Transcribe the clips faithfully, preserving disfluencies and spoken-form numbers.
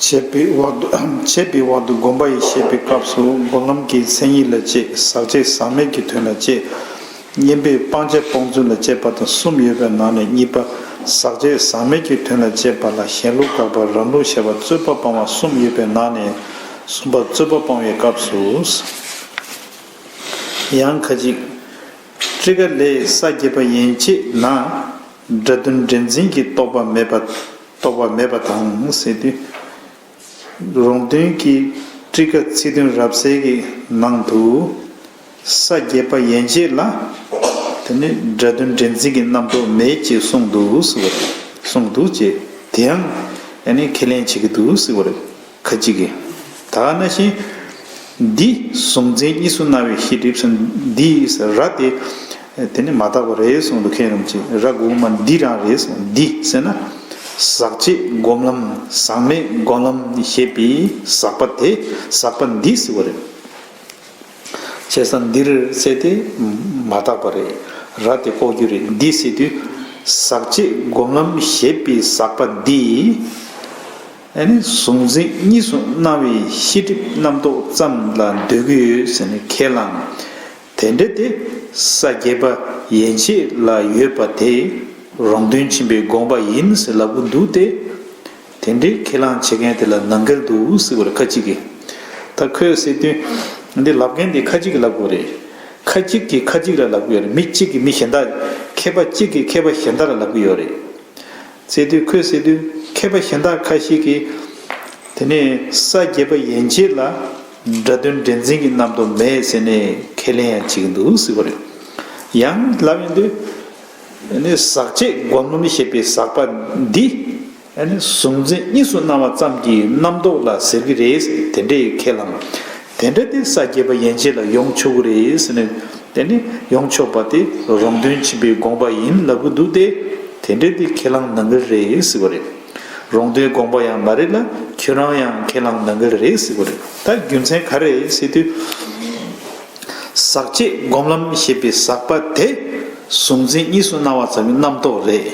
བྱས་པའི་བར་དུ་བྱས་པའི་བར་དུ་སྒོམ་པ་ཡི་བཤད་པའི་སྐབས་སུ་སྒོམ་ལམ་གྱི་མཚན་ཉིད་ལ་དཔྱད། ཟག་བཅས་ཟག་མེད་ཀྱི་དོན་ལ་དཔྱད། གཉེན་པོས་སྤང་བྱ་སྤོང་ཚུལ་ལ་དཔྱད་པ་དང་གསུམ་ཡོད་པའི་ནང་ནས་གཉིས་པ་ཟག་བཅས་ཟག་མེད་ཀྱི་དོན་ལ་དཔྱད་པ་ལ་གཞན་ལུགས་དགག་པ་རང་ལུགས་བཤད་པ་རྩོད་པ་སྤང་བ་གསུམ་ཡོད་པའི་ནང་ནས་གསུམ་པ་རྩོད་པ་སྤང་བའི་སྐབས་སུ། ཡང་ཁ་ཅིག་སྤྲུལ་སྐུ་ལས་ས་བརྒྱད་པ་ཡན་ཆད་ན་སྒྲ་དོན་འདྲེན་འཛིན་གྱི་རྟོག་པ་མེད་པ་རྟོག་པ་མེད་པ་དང་ཟེར་དུས། རོང་སྟོན་གྱི་སྤྲུལ་སྐུ་ཚིག་དོན་རབ་གསལ་གྱི་ནང་དུ་ས་བརྒྱད་པ་ཡན་ཆད་ལ་དེ་ནི་སྒྲ་དོན་འདྲེན་འཛིན་གྱི་རྣམ་རྟོག་མེད་ཅེས་གསུངས་འདུག་ཟེར་བ་རེད། གསུངས་འདུག་ཅེས་དེའང་ཨ་ནི་ཁས་ལེན་བྱེད་ཀྱི་འདུག་ཟེར་བ་རེད། ཁ་ཅིག་གིས། ད་ག་ནང་བཞིན་འདི་གཟུང་འཛིན་གཉིས་སུ་སྣང་བའི་ཤེས་སྒྲིབ་ཟེར་འདི་ཟེར་ར་དེ་དེ་ནི་མ་དག་པ་རེད་གསུངས་འདུག་མཁན་རིན་པོ་ཆེས་ར་དགུ་མ་འདི་རང་རེད་གསུངས། འདི་ཟེར་ན་ཟག་བཅས་སྒོམ་ལམ་ཟག་མེད་སྒོམ་ལམ་ཞེས་པའི་ཟག་པ་དེ་ཟག་པ་འདི་ཟེར་བ་རེད། བྱས་ཙང་འདིར་ཟེར་དེ་མ་དག་པ་རེད། ར་དེ་ལྐོག་གྱུར་རེད། འདི་ཟེར་དུས་ཟག་བཅས་སྒོམ་ལམ་ཞེས་པའི་ཟག་པ་འདི་ཨ་ནི་གཟུང་འཛིན་གཉིས་སུ་སྣང་བའི་ཤེས་སྒྲིབ་རྣམ་རྟོག་ཙམ་ལ་འདོད་ཀྱི་ཡོད་ཟེར་ནས་ཁས་བླངས། དེ་འདྲ་དེ་ས་བརྒྱད་པ་ཡན་ཆད་ལ་ཡོད་པ་དེ་རོང་སྟོན་ཆེན་པོའི་དགོངས་པ་ཡིན་ཟེར་ལབ་ཀྱི་འདུག་སྟེ། དེ་འདྲའི་ཁས་བླངས་བྱེད་མཁན་དེ་ལ་ནང་འགལ་འདུག་ཟེར་བ་རེད་ཁ་ཅིག་གིས། ད་ཁོས་ཟེར་དུས་འདི་ལབ་མཁན་དེ་ཁ་ཅིག་གིས་ལབ་དགོས་རེད། ཁ་ཅིག་གིས་ཁ་ཅིག་ལ་ལབ་དགོས་རེད། མི་གཅིག་གིས་མི་གཞན་དག་མཁས་པ་གཅིག་གིས་མཁས་པ་གཞན་དག་ལ་ལབ་ཀྱི་ཡོད་རེད། ཟེར་དུས་ཁོས་ཟེར་དུས་མཁས་པ་གཞན་དག་ཁ་ཤས་ཀྱིས་དེ་ནས་ས་བརྒྱད་པ་ཡན་ཆད་ལ་སྒྲ་དོན་འདྲེན་འཛིན་གྱི་རྣམ་རྟོག་མེད་ཟེར་ནས་ཁས་ལེན་ཡང་བྱེད་ཀྱི་འདུག་ཟེར་བ་རེད། ཡང་ལབ་ཡོང་དུས་ནི་ཟག་བཅས་སྒོམ་ལམ་ཞེས་པའི་ཟག་པ་འདི་ནི་གཟུང་འཛིན་གཉིས་སུ་སྣང་བ་ཙམ་གྱི་རྣམ་རྟོག་ལ་ཟེར་གྱི་རེད་དེ་འདྲའི་ཁས་བླངས། དེ་འདྲ་དེ་ས་བརྒྱད་པ་ཡན་ཆད་ལ་ཡོང་ཆོག་གི་རེད་ཟེར་ནས་དེ་ནི་ཡོང་ཆོག་པ་དེ་རོང་སྟོན་ཆེན་པོའི་དགོངས་པ་ཡིན་ལབ་ཀྱི་འདུག་སྟེ། དེ་འདྲ་དེ་ཁས་བླངས་ནང་འགལ་རེད་ཟེར་བ་རེད། རོང་སྟོན་དགོངས་པ་ཡང་མ་རེད་ལ་ཁྱོད་རང་ཡང་ཁས་བླངས་ནང་འགལ་རེད་ཟེར་བ་རེད། ད་རྒྱུ་མཚན་ག་རེ་ཟེར་དུས། ཟག་བཅས་སྒོམ་ལམ་ཞེས་པའི་ཟག་པ་དེ་གཟུང་འཛིན་གཉིས་སུ་སྣང་བ་ཙམ་གྱི་རྣམ་རྟོག་རེད།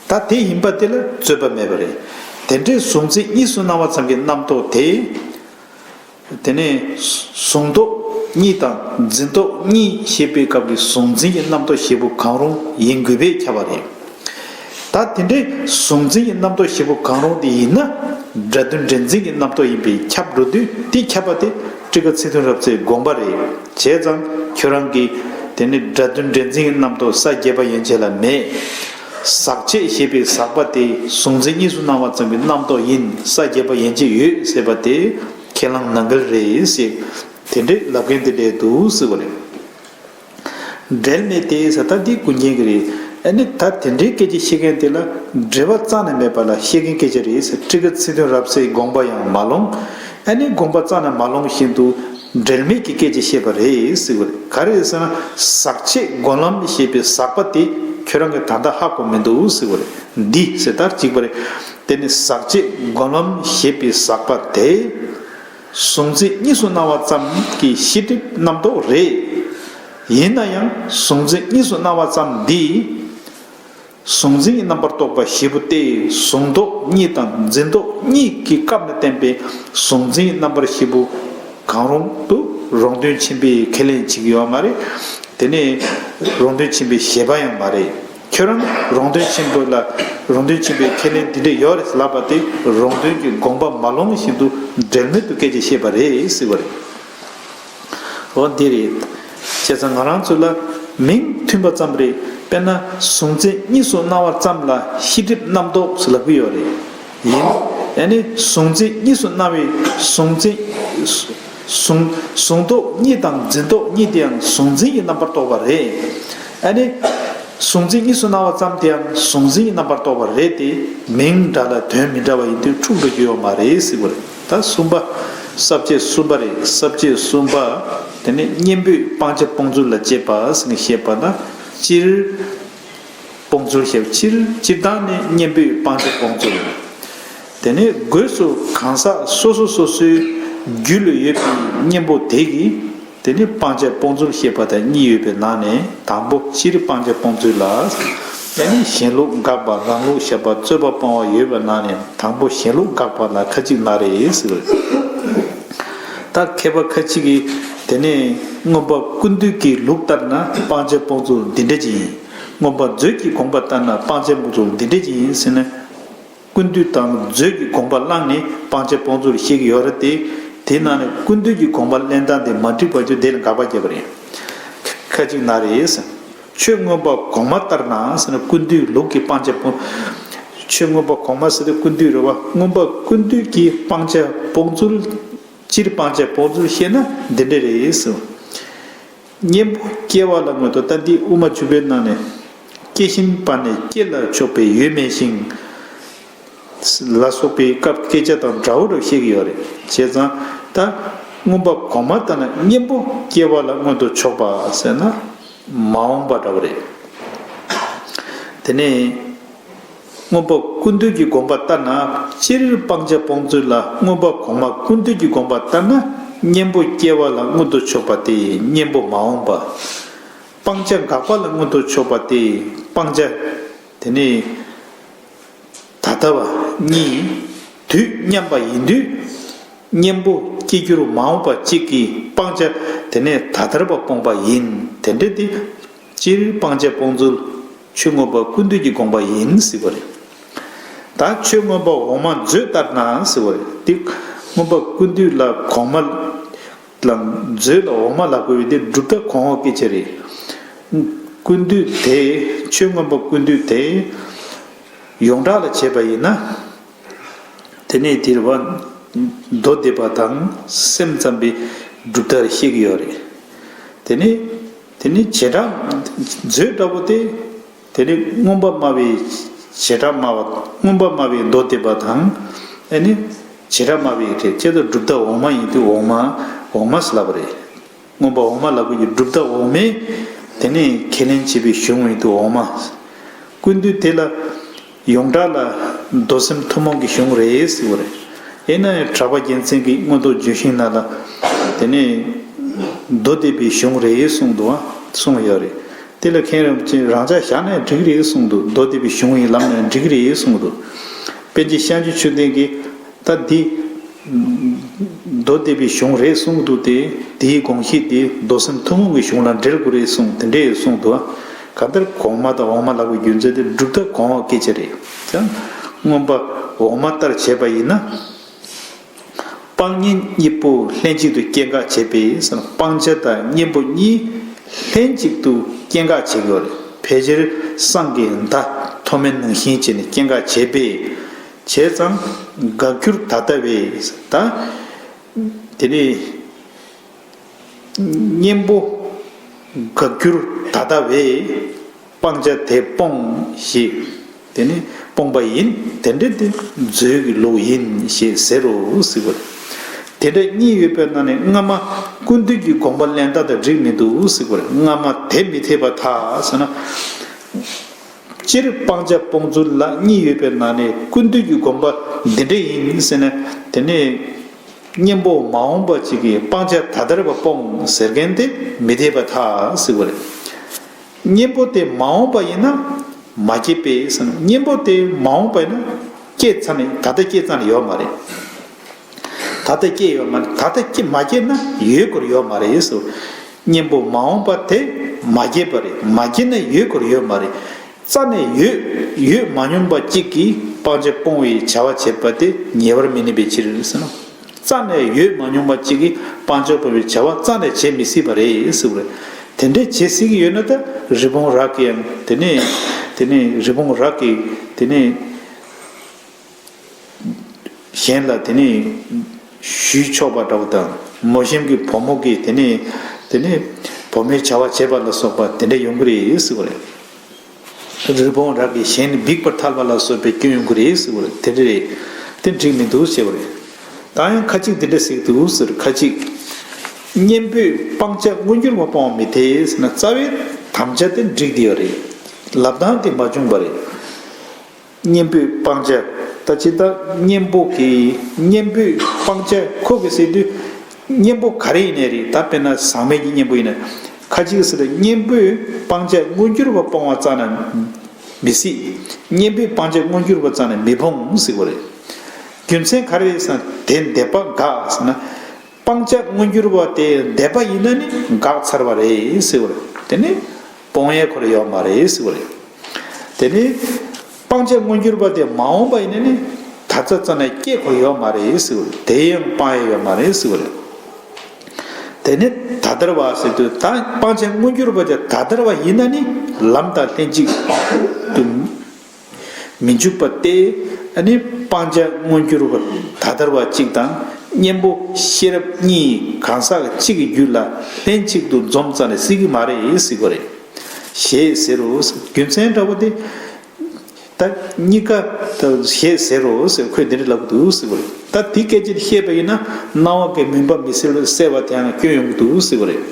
ད་དེ་ཡིན་པ་དེ་ལ་རྩོད་པ་མེད་པ་རེད། དེ་འདྲའི་གཟུང་འཛིན་གཉིས་སུ་སྣང་བ་ཙམ་གྱི་རྣམ་རྟོག་དེ། དེ་ནས་གཟུང་རྟོག་གཉིས་དང་འཛིན་རྟོག་གཉིས་ཞེས་པའི་སྐབས་ཀྱི་གཟུང་འཛིན་གྱི་རྣམ་རྟོག་བཞི་པོ་གང་རུང་ཡིན་དགོས་པས་ཁྱབ་པ་རེད། ད་དེ་འདྲའི་གཟུང་འཛིན་གྱི་རྣམ་རྟོག་བཞི་པོ་གང་རུང་དེ་ཡིན་ན་སྒྲ་དོན་འདྲེན་འཛིན་གྱི་རྣམ་རྟོག་ཡིན་པས་ཁྱབ་འགྲོ་དུས་དེ་ཁྱབ་པ་དེ་སྤྲུལ་སྐུ་ཚིག་དོན་རབ་རྩལ་དགོངས་པ་རེད། བྱས་ཙང་ཁྱོད་རང་གིས་དེ་ནི་སྒྲ་དོན་འདྲེན་འཛིན་གྱི་རྣམ་རྟོག་ས་བརྒྱད་པ་ཡན་ཆད་ལ་མེད། ཟག་བཅས་ཞེས་པའི་ཟག་པ་དེ་གཟུང་འཛིན་གཉིས་སུ་སྣང་བ་ཙམ་གྱི་རྣམ་རྟོག་ཡིན་ས་བརྒྱད་པ་ཡན་ཆད་ཡོད་ཟེར་བ་དེ། ཁས་བླངས་ནང་འགལ་རེད་ཟེར། དེ་འདྲའི་ལབ་མཁན་དེ་འདྲས་འདུག་ཟེར་བ་རེད། འབྲེལ་མེད་དེ་ཟེར་ད་འདི་ཀུན་མཁྱེན་གྱི་རེད། ཨ་ནི་ད་དེ་འདྲའི་སྐད་ཆ་བཤད་མཁན་དེ་ལ་འབྲེལ་བ་རྩ་ནས་མེད་པ་ལ་བཤད་མཁན་སྐད་ཆ་རེད་ཟེར། སྤྲུལ་སྐུ་ཚིག་དོན་རབ་གསལ་དགོངས་པ་ཡང་མ་ལོངས། ཨ་ནི་དགོངས་པ་རྩ་ནས་མ་ལོངས་བཞིན་དུ་འབྲེལ་མེད་ཀྱི་སྐད་ཆ་བཤད་པ་རེད་ཟེར་བ་རེད། ག་རེ་རེད་ཟེར་ན་ཟག་བཅས་སྒོམ་ལམ་ཞེས་པའི་ཟག་པ་དེ་ཁྱོད་རང་གིས་ད་ལྟ་ཧ་གོ་མི་འདུག་ཟེར་བ་རེད། འདི་ཟེར་ད་གཅིག་པ་རེད། དེ་ནི་ཟག་བཅས་སྒོམ་ལམ་ཞེས་པའི་ཟག་པ་དེ། གཟུང་འཛིན་གཉིས་སུ་སྣང་བ་ཙམ་གྱི་ཤེས་སྒྲིབ་རྣམ་རྟོག་རེད། ཡིན་ན་ཡང་གཟུང་འཛིན་གཉིས་སུ་སྣང་བ་ཙམ་འདི། གཟུང་འཛིན་གྱི་རྣམ་པར་རྟོག་པ་བཞི་པོ་སྟེ་གཟུང་རྟོག་གཉིས་དང་འཛིན་རྟོག་གཉིས་ཀྱི་སྐབས་ནས་བསྟན་པའི་གཟུང་འཛིན་གྱི་རྣམ་པར་བཞི་པོ་གང་རུང་དུ་རོང་སྟོན་ཆེན་པོས་ཁས་ལེན་བྱེད་ཀྱི་ཡོད་མ་རེད། དེ་ནས་རོང་སྟོན་ཆེན་པོའི་བཞེད་པ་ཡང་མ་རེད། ཁྱོད་རང་རོང་སྟོན་ཆེན་པོ་ལ་རོང་སྟོན་ཆེན་པོས་ཁས་ལེན་འདི་འདྲས་ཡོད་རེད་ལབ་པ་དེ་རོང་སྟོན་གྱི་དགོངས་པ་མ་ལོངས་བཞིན་དུ་འབྲེལ་མེད་དུ་སྐད་ཆ་བཤད་པ་རེད་ཟེར་བ་རེད། འོ་འདི་རེད། བྱས་ཙང་ང་རང་ཚོ་ལ་མིང་མཐུན་པ་ཙམ་རེད། དཔེར་ན་གཟུང་འཛིན་གཉིས་སུ་སྣང་བ་ཙམ་ལ་ཤེས་སྒྲིབ་རྣམ་རྟོག་ཟེར་ལབ་ཀྱི་ཡོད་རེད། ཡིན། ཨ་ནི་གཟུང་འཛིན་གཉིས་སུ་སྣང་བའི་གཟུང་འཛིན། གཟུང་གཟུང་རྟོག་གཉིས་དང་འཛིན་རྟོག་གཉིས་དེའང་གཟུང་འཛིན་གྱི་རྣམ་པར་རྟོག་པ་རེད། ཨ་ནི། གཟུང་འཛིན་གཉིས་སུ་སྣང་བ་ཙམ་དེའང་གཟུང་འཛིན་གྱི་རྣམ་པར་རྟོག་པ་རེད་དེ། མིང་འདྲ་ལ་དོན་མི་འདྲ་བ་ཡིན་དུས་འཁྲུག་འགྲོ་རྒྱུ་ཡོད་མ་རེད་ཟེར་བ་རེད། ད་གསུམ་པ། ས་བཅད་གསུམ་པ་རེད། ས་བཅད་གསུམ་པ། དེ་ནི་གཉེན་པོས་སྤང་བྱ་སྤོང་ཚུལ་ལ་དཔྱད་པ་ཟེར་ནས་བཤད་པ་ན། སྤྱིར། སྤོང་ཚུལ་བཤད་པ་སྤྱིར་སྤྱིར་བཏང་ནི་གཉེན་པོས་སྤང་བྱ་སྤོང་ཚུལ། དེ་ནི་སྒོས་སུ་གང་ཟག་སོ་སོ་སོ་སོའི་རྒྱུད་ལ་ཡོད་པའི་གཉེན་པོ་དེ་གིས། དེ་ནི་སྤང་བྱ་སྤོང་ཚུལ་བཤད་པ་དང་གཉིས་ཡོད་པའི་ནང་ནས་དང་པོ་སྤྱིར་སྤང་བྱ་སྤོང་ཚུལ་ལ། ཨ་ནི་གཞན་ལུགས་དགག་པ། རང་ལུགས་བཞག་པ། རྩོད་པ་སྤོང་བ་ཡོད་པའི་ནང་ནས་དང་པོ་གཞན་ལུགས་དགག་པ་ལ་ཁ་ཅིག་ན་རེ་ཟེར་བ་རེད། ད་མཁས་པ་ཁ་ཅིག་གིས་དེ་ནས་མངོན་པ་ཀུན་བཏུས་ཀྱི་ལུགས་ལྟར་ན་སྤང་བྱ་སྤོང་ཚུལ་འདི་འདྲ་ཅིག་ཡིན། མངོན་པ་མཛོད་ཀྱི་དགོངས་པ་ལྟར་ན་སྤང་བྱ་སྤོང་ཚུལ་འདི་འདྲ་ཅིག་ཡིན་ཟེར་ན། ཀུན་བཏུས་དང་མཛོད་ཀྱི་དགོངས་པ་བླངས་ནས་སྤང་བྱ་སྤོང་ཚུལ་བཤད་ཀྱི་ཡོད་རེད་དེ། དེའི་ནང་ནས་ཀུན་བཏུས་ཀྱི་དགོངས་པ་ལེན་སྟངས་དེ་མ་འགྲིག་པ་བརྗོད་དེ་ལ་དགག་པ་བརྒྱབ་པ་རེད། ཁ་ཅིག་ན་རེ་ཟེར། ཆོས་མངོན་པ་གོང་མ་ལྟར་ན་ཟེར་ན། ཀུན་བཏུས་ལུགས་ཀྱི་སྤང་བྱ་སྤོང་། ཆོས་མངོན་པ་གོང་མ་ཟེར་དུས་ཀུན་བཏུས་རེད་བ། མངོན་པ་ཀུན་བཏུས་ཀྱི་སྤང་བྱ་སྤོང་ཚུལ། སྤྱིར་སྤང་བྱ་སྤོང་ཚུལ་བཤད་ན་འདི་འདྲ་རེད་ཟེར། གཉེན་པོ་སྐྱེ་བ་ལ་མངོན་དུ། ད་འདི་དབུ་མ་བཅུ་པའི་ནང་ནས། སྐྱེ་བཞིན་པ་ནས་སྐྱེ་ལ་ཕྱོགས་པའི་ཡུལ་མེད་ཞིང་། ལ་སོགས་པའི་སྐབས་སྐད་ཆ་དང་འདྲ་བོ་རུ་བཤད་ཀྱི་ཡོད་རེད། བྱས་ཙང་ད་མངོན་པ་གོང་མ་ལྟར་ན་གཉེན་པོ་སྐྱེ་བ་ལ་མངོན་དུ་ཕྱོགས་པ་ཟེར་ན་མ་འོངས་པ་འདྲ་བོ་རེད། དེ་ནས་མངོན་པ་ཀུན་བཏུས་ཀྱི་དགོངས་པ་ལྟར་ན། སྤྱིར་སྤང་བྱ་སྤོང་ཚུལ་ལ་མངོན་པ་གོང་མ་ཀུན་བཏུས་ཀྱི་དགོངས་པ་ལྟར་ན། གཉེན་པོ་སྐྱེ་བ་ལ་མངོན་དུ་ཕྱོགས་པ་སྟེ་གཉེན་པོ་མ་འོངས་པ། སྤང་བྱ་འགག་པ་ལ་མངོན་དུ་ཕྱོགས་པ་སྟེ་སྤང་བྱ་དེ་ནི་ད་ལྟ་བ་གཉིས་དུས་མཉམ་པ་ཡིན་དུས། གཉེན་པོ་སྐྱེ་འགྱུར་མ་འོངས་པ་གཅིག་གིས་སྤང་བྱ་དེ་ནས་ད་ལྟར་བ་སྤོང་པ་ཡིན། དེ་འདྲ་སྟེ། སྤྱིར་སྤང་བྱ་སྤོང་ཚུལ་ཆོས་མངོན་པ་ཀུན་བཏུས་ཀྱི་དགོངས་པ་ཡིན་ཟེར་བ་རེད། ད་ཆོས་མངོན་པ་འོག་མ་མཛོད་ལྟར་ན་ཟེར་བ་རེད། འདི་མངོན་པ་ཀུན་བཏུས་ལ་གོང་མ་ལ་མཛོད་ལ་འོག་མ་ལབ་དགོས་པའི་དེ་གྲུབ་མཐའ་གོང་འོག་སྐད་ཆ་རེད། ཀུན་བཏུས་དེ་ཆོས་མངོན་པ་ཀུན་བཏུས་དེ་ཡོངས་གྲགས་ལ་བྱས་པ་ཡིན་ན། དེ་ནས་དེར་བ་མདོ་སྡེ་པ་དང་སེམས་ཙམ་པའི་གྲུབ་མཐར་བཤད་ཀྱི་ཡོད་རེད། དེ་ནས་དེ་ནས་བྱེ་བྲག་མཛོད་འདྲ་པོ་དེ། དེ་ནས་མངོན་པ་སྨྲ་བའི་བྱེ་བྲག་སྨྲ་བ། མངོན་པ་སྨྲ་བའི་མདོ་སྡེ་པ་དང་། ཨ་ནི་བྱེ་བྲག་སྨྲ་བའི་རེད། ཁྱེད་ཚོ་གྲུབ་མཐའ་འོག་མ་ཡིན་དུས་འོག་མ། འོག་མ་ཟེར་ལབ་པ་རེད། མངོན་པ་འོག་མ་ལབ་དགོས་ཀྱི་གྲུབ་མཐའ་འོག་མའི་དེ་ནས་ཁས་ལེན་བྱེད་པའི་གཞུང་ཡིན་དུས་འོག་མ། ཀུན་བཏུས་དེ་ལ་ཡོངས་གྲགས་ལ་མདོ་སེམས་ཐུན་མོང་གི་གཞུང་རེད་ཟེར་བ་རེད། ཡིན་ན་ཡང་གྲགས་པ་རྒྱལ་མཚན་གྱིས་མངོན་རྟོགས་ལྗོན་ཤིང་ནང་ལ་དེ་ནས་མདོ་སྡེ་པའི་གཞུང་རེད་གསུངས་འདུག་གསུངས་ཡོད་རེད། དེ་ལ་མཁན་རིན་པོ་ཆེ་རང་འཇགས་བཞག་ན་ཡང་འགྲིག་རེད་གསུངས་འདུག་མདོ་སྡེ་པའི་གཞུང་ཡིན་ལབ་ན་ཡང་འགྲིག་རེད་གསུངས་འདུག་དཔལ་ཆེན་ཤཱཀྱ་མཆོད་རྟེན་གྱིས། ད་འདི་མདོ་སྡེ་པའི་གཞུང་རེད་གསུངས་འདུག་སྟེ། དེའི་དགོངས་གཞི་དེ་མདོ་སེམས་ཐུན་མོང་གི་གཞུང་ལ་འབྲེལ་དགོས་རེད་གསུངས། དེ་འདྲས་གསུངས་འདུག་གང་ལྟར་གོང་མ་དང་འོག་མ་ལབ་པའི་རྒྱུ་མཚན་དེ་གྲུབ་མཐའ་གོང་འོག་སྐད་ཆ་རེད། ད་མངོན་པ་འོག་མ་ལྟར་བྱས་པ་ཡིན་ན། སྤང་གཉེན་གཉིས་པོ་ལྷན་ཅིག་ཏུ་སྐྱེ་འགག་བྱེད་པས་ཟེར་ན། སྤང་བྱ་དང་གཉེན་པོ་གཉིས་ལྷན་ཅིག་ཏུ་སྐྱེ་འགག་བྱེད་དགོས་རེད། ཕལ་ཆེར་སྲང་གི་མདའ་མཐོ་དམན་ནང་བཞིན་བྱས་ནས་སྐྱེ་འགག་བྱེད་པས། བྱས་ཙང་འགག་འགྱུར་ད་ལྟ་བས། ད་དེ་ནས་གཉེན་པོ་འགག་འགྱུར་ད་ལྟ་བས་སྤང་བྱ་དེ་སྤོང་ཞེས། དེ་ནི་སྤོང་པ་ཡིན། དེ་འདྲ་དེ་མཛོད་ཀྱི་ལུགས་ཡིན་ཞེས་ཟེར་རོ་ཟེར་བ་རེད། དེ་འདྲ་གཉིས་ཡོད་པའི་ནང་ནས་སྔ་མ་ཀུན་བཏུས་ཀྱི་དགོངས་པ་ལེན་སྟངས་དང་འགྲིག་མི་འདུག་ཟེར་བ་རེད། སྔ་མ་དེ་མི་འཐད་པར་ཐལ་ཟེར་ན། སྤྱིར་སྤང་བྱ་སྤོང་ཚུལ་ལ་གཉིས་ཡོད་པའི་ནང་ནས་ཀུན་བཏུས་ཀྱི་དགོངས་པ་འདི་འདྲ་ཡིན་ཟེར་ན། དེ་ནས་གཉེན་པོ་མ་འོངས་པ་གཅིག་གིས་སྤང་བྱ་ད་ལྟར་བ་སྤོང་ཟེར་མཁན་དེ་མི་འཐད་པར་ཐལ་ཟེར་བ་རེད། གཉེན་པོ་དེ་མ་འོངས་པ་ཡིན་ན་མ་སྐྱེས་པས་ཟེར་ན། གཉེན་པོ་དེ་མ་འོངས་པ་ཡིན་ན་སྐྱེས་ཚར་ནས། ད་ལྟ་སྐྱེས་ཚར་ནས་ཡོད་མ་རེད། ད་ལྟ་སྐྱེས་ཡོད་མ་རེད། ད་ལྟ་སྐྱེས་མ་སྐྱེས་ན་ཡོད་དགོས་ཡོད་མ་རེད་ཟེར། གཉེན་པོ་མ་འོངས་པ་དེ་མ་སྐྱེས་པ་རེད། མ་སྐྱེས་ན་ཡོད་དགོས་ཡོད་མ་རེད། རྩ་ནས་ཡོད་ཡོད་མ་མྱོང་པ་གཅིག་གིས་སྤང་བྱ་སྤོང་བའི་བྱ་བ་བྱེད་པ་དེ་ཉེ་བར་མི་གནས་པའི་ཕྱིར་ཟེར་ན། རྩ་ནས་ཡོད་མ་མྱོང་པ་གཅིག་གིས་སྤང་བྱ་སྤོང་བའི་བྱ་བ་རྩ་ནས་བྱེད་མི་སྲིད་པ་རེད་ཟེར་བ་རེད། དེ་འདྲའི་བྱེད་སྲིད་ཀྱི་ཡོད་ན་ད་རི་བོང་རྭ་གིས་ཡང་དེ་ནས་དེ་ནས་རི་བོང་རྭ་གིས་དེ་ནས། གཞན་ལ་དེ་ནས་ཞུས་ཆོག་པ་འདྲ་བོ་དང་། མོ་གཤམ་གྱི་བུ་མོ་གིས་དེ་ནས་དེ་ནས་བུ་མོའི་བྱ་བ་བྱེད་པ་ལ་སོགས་པ་དེ་འདྲ་ཡོང་གི་རེད་ཟེར་བ་རེད། རི་བོང་རྭ་གིས་གཞན་ལ་འབིགས་པར་ཐལ་བ་ལ་སོགས་པའི་སྐྱོན་ཡོང་གི་རེད་ཟེར་བ་རེད། དེ་འདྲ་རེད། དེ་འགྲིག་མི་འདུག་ཟེར་བ་རེད། ད་ཡང་ཁ་ཅིག་འདི་འདྲ་ཟེར་གྱི་འདུག་ཟེར། ཁ་ཅིག་གཉེན་པོས་སྤང་བྱ་མངོན་གྱུར་བ་སྤོང་བ་མི་འཐད་ཟེར་ན། རྩ་བའི་དམ་བཅའ་དེ་འགྲིག་བསྡད་ཡོད་རེད། ལབ་སྟངས་དེ་མ་བྱུང་བ་རེད། གཉེན་པོས་སྤང་བྱ། ད་ཇི་ལྟར་གཉེན་པོ་གིས་གཉེན་པོས་སྤང་བྱ་ཁོ་གིས་ཟེར་དུས། གཉེན་པོ་ག་རེ་ཡིན་ནའི་རེད། ད་དཔེར་ན་ཟག་མེད་ཀྱི་གཉེན་པོ་ཡིན་ན། ཁ་ཅིག་ཟེར་ན་གཉེན་པོས་སྤང་བྱ་མངོན་གྱུར་བ་སྤོང་བ་རྩ་ནས་ མི་སྲིད། གཉེན་པོས་སྤང་བྱ་མངོན་གྱུར་པ་རྩ་ནས་མི་སྤོང་ཟེར་བ་རེད། རྒྱུ་མཚན་ག་རེ་རེད་ཟེར་ན། དེ་འདོད་པ་འགག་ཟེར་ན། སྤང་བྱ་མངོན་གྱུར་པ་དེ་འདོད་པ་ཡིན་ན་ནི་འགག་ཚར་བ་རེད་ཟེར་བ་རེད། དེ་ནི་སྤོང་ཡས་ཁོ་རང་ཡོད་མ་རེད་ཟེར་བ་རེད། དེ་ནི་སྤང་བྱ་མངོན་གྱུར་པ་དེ་མ་འོངས་པ་ཡིན་ན་ནི་ད་ལྟ་རྩ་ནས་སྐྱེ་ཁོ་རང་ཡོད་མ་རེད་ཟེར་བ་རེད། དེ་ཡང་སྤང་ཡས་ཡོད་མ་རེད་ཟེར་བ་རེད། དེ་ནི་ད་ལྟར་བ་ཟེར་དུས། ད་སྤང་བྱ་མངོན་གྱུར་པ་དེ་ད་ལྟར་བ་ཡིན་ན་ནི་ལམ་དང་ལྷན་ཅིག་ཏུ་མི་འཇུག་པ་སྟེ། ཨ་ནི་སྤང་བྱ་མངོན་གྱུར་པ་ད་ལྟར་བ་གཅིག་དང་གཉེན་པོ་ཤེས་རབ་གཉིས་གང་ཟག་གཅིག་གི་རྒྱུད་ལ་ལྷན་ཅིག་ཏུ་འཛོམས་རྩ་ནས་སྲིད་ཀྱི་མ་རེད་ཟེར་གྱི་རེད། ཞེས་ཟེར་རོ། རྒྱུ་མཚན་འདྲ་བོ་དེ། ད་གཉིས་ཀ་ད་ཞེས་ཟེར་རོ་ཟེར། ཁོས་འདི་འདྲ་ལབ་ཀྱི་འདུག་ཟེར་བ་རེད། ད་དེ་སྐད་ཅིག་བཤད་པ་ཡིན་ན་སྣང་བ་གི་མུན་པ་མི་སེལ་བར་སེལ་བ་དེའང་སྐྱོན་ཡོང་གི་འདུག་ཟེར་བ་རེད།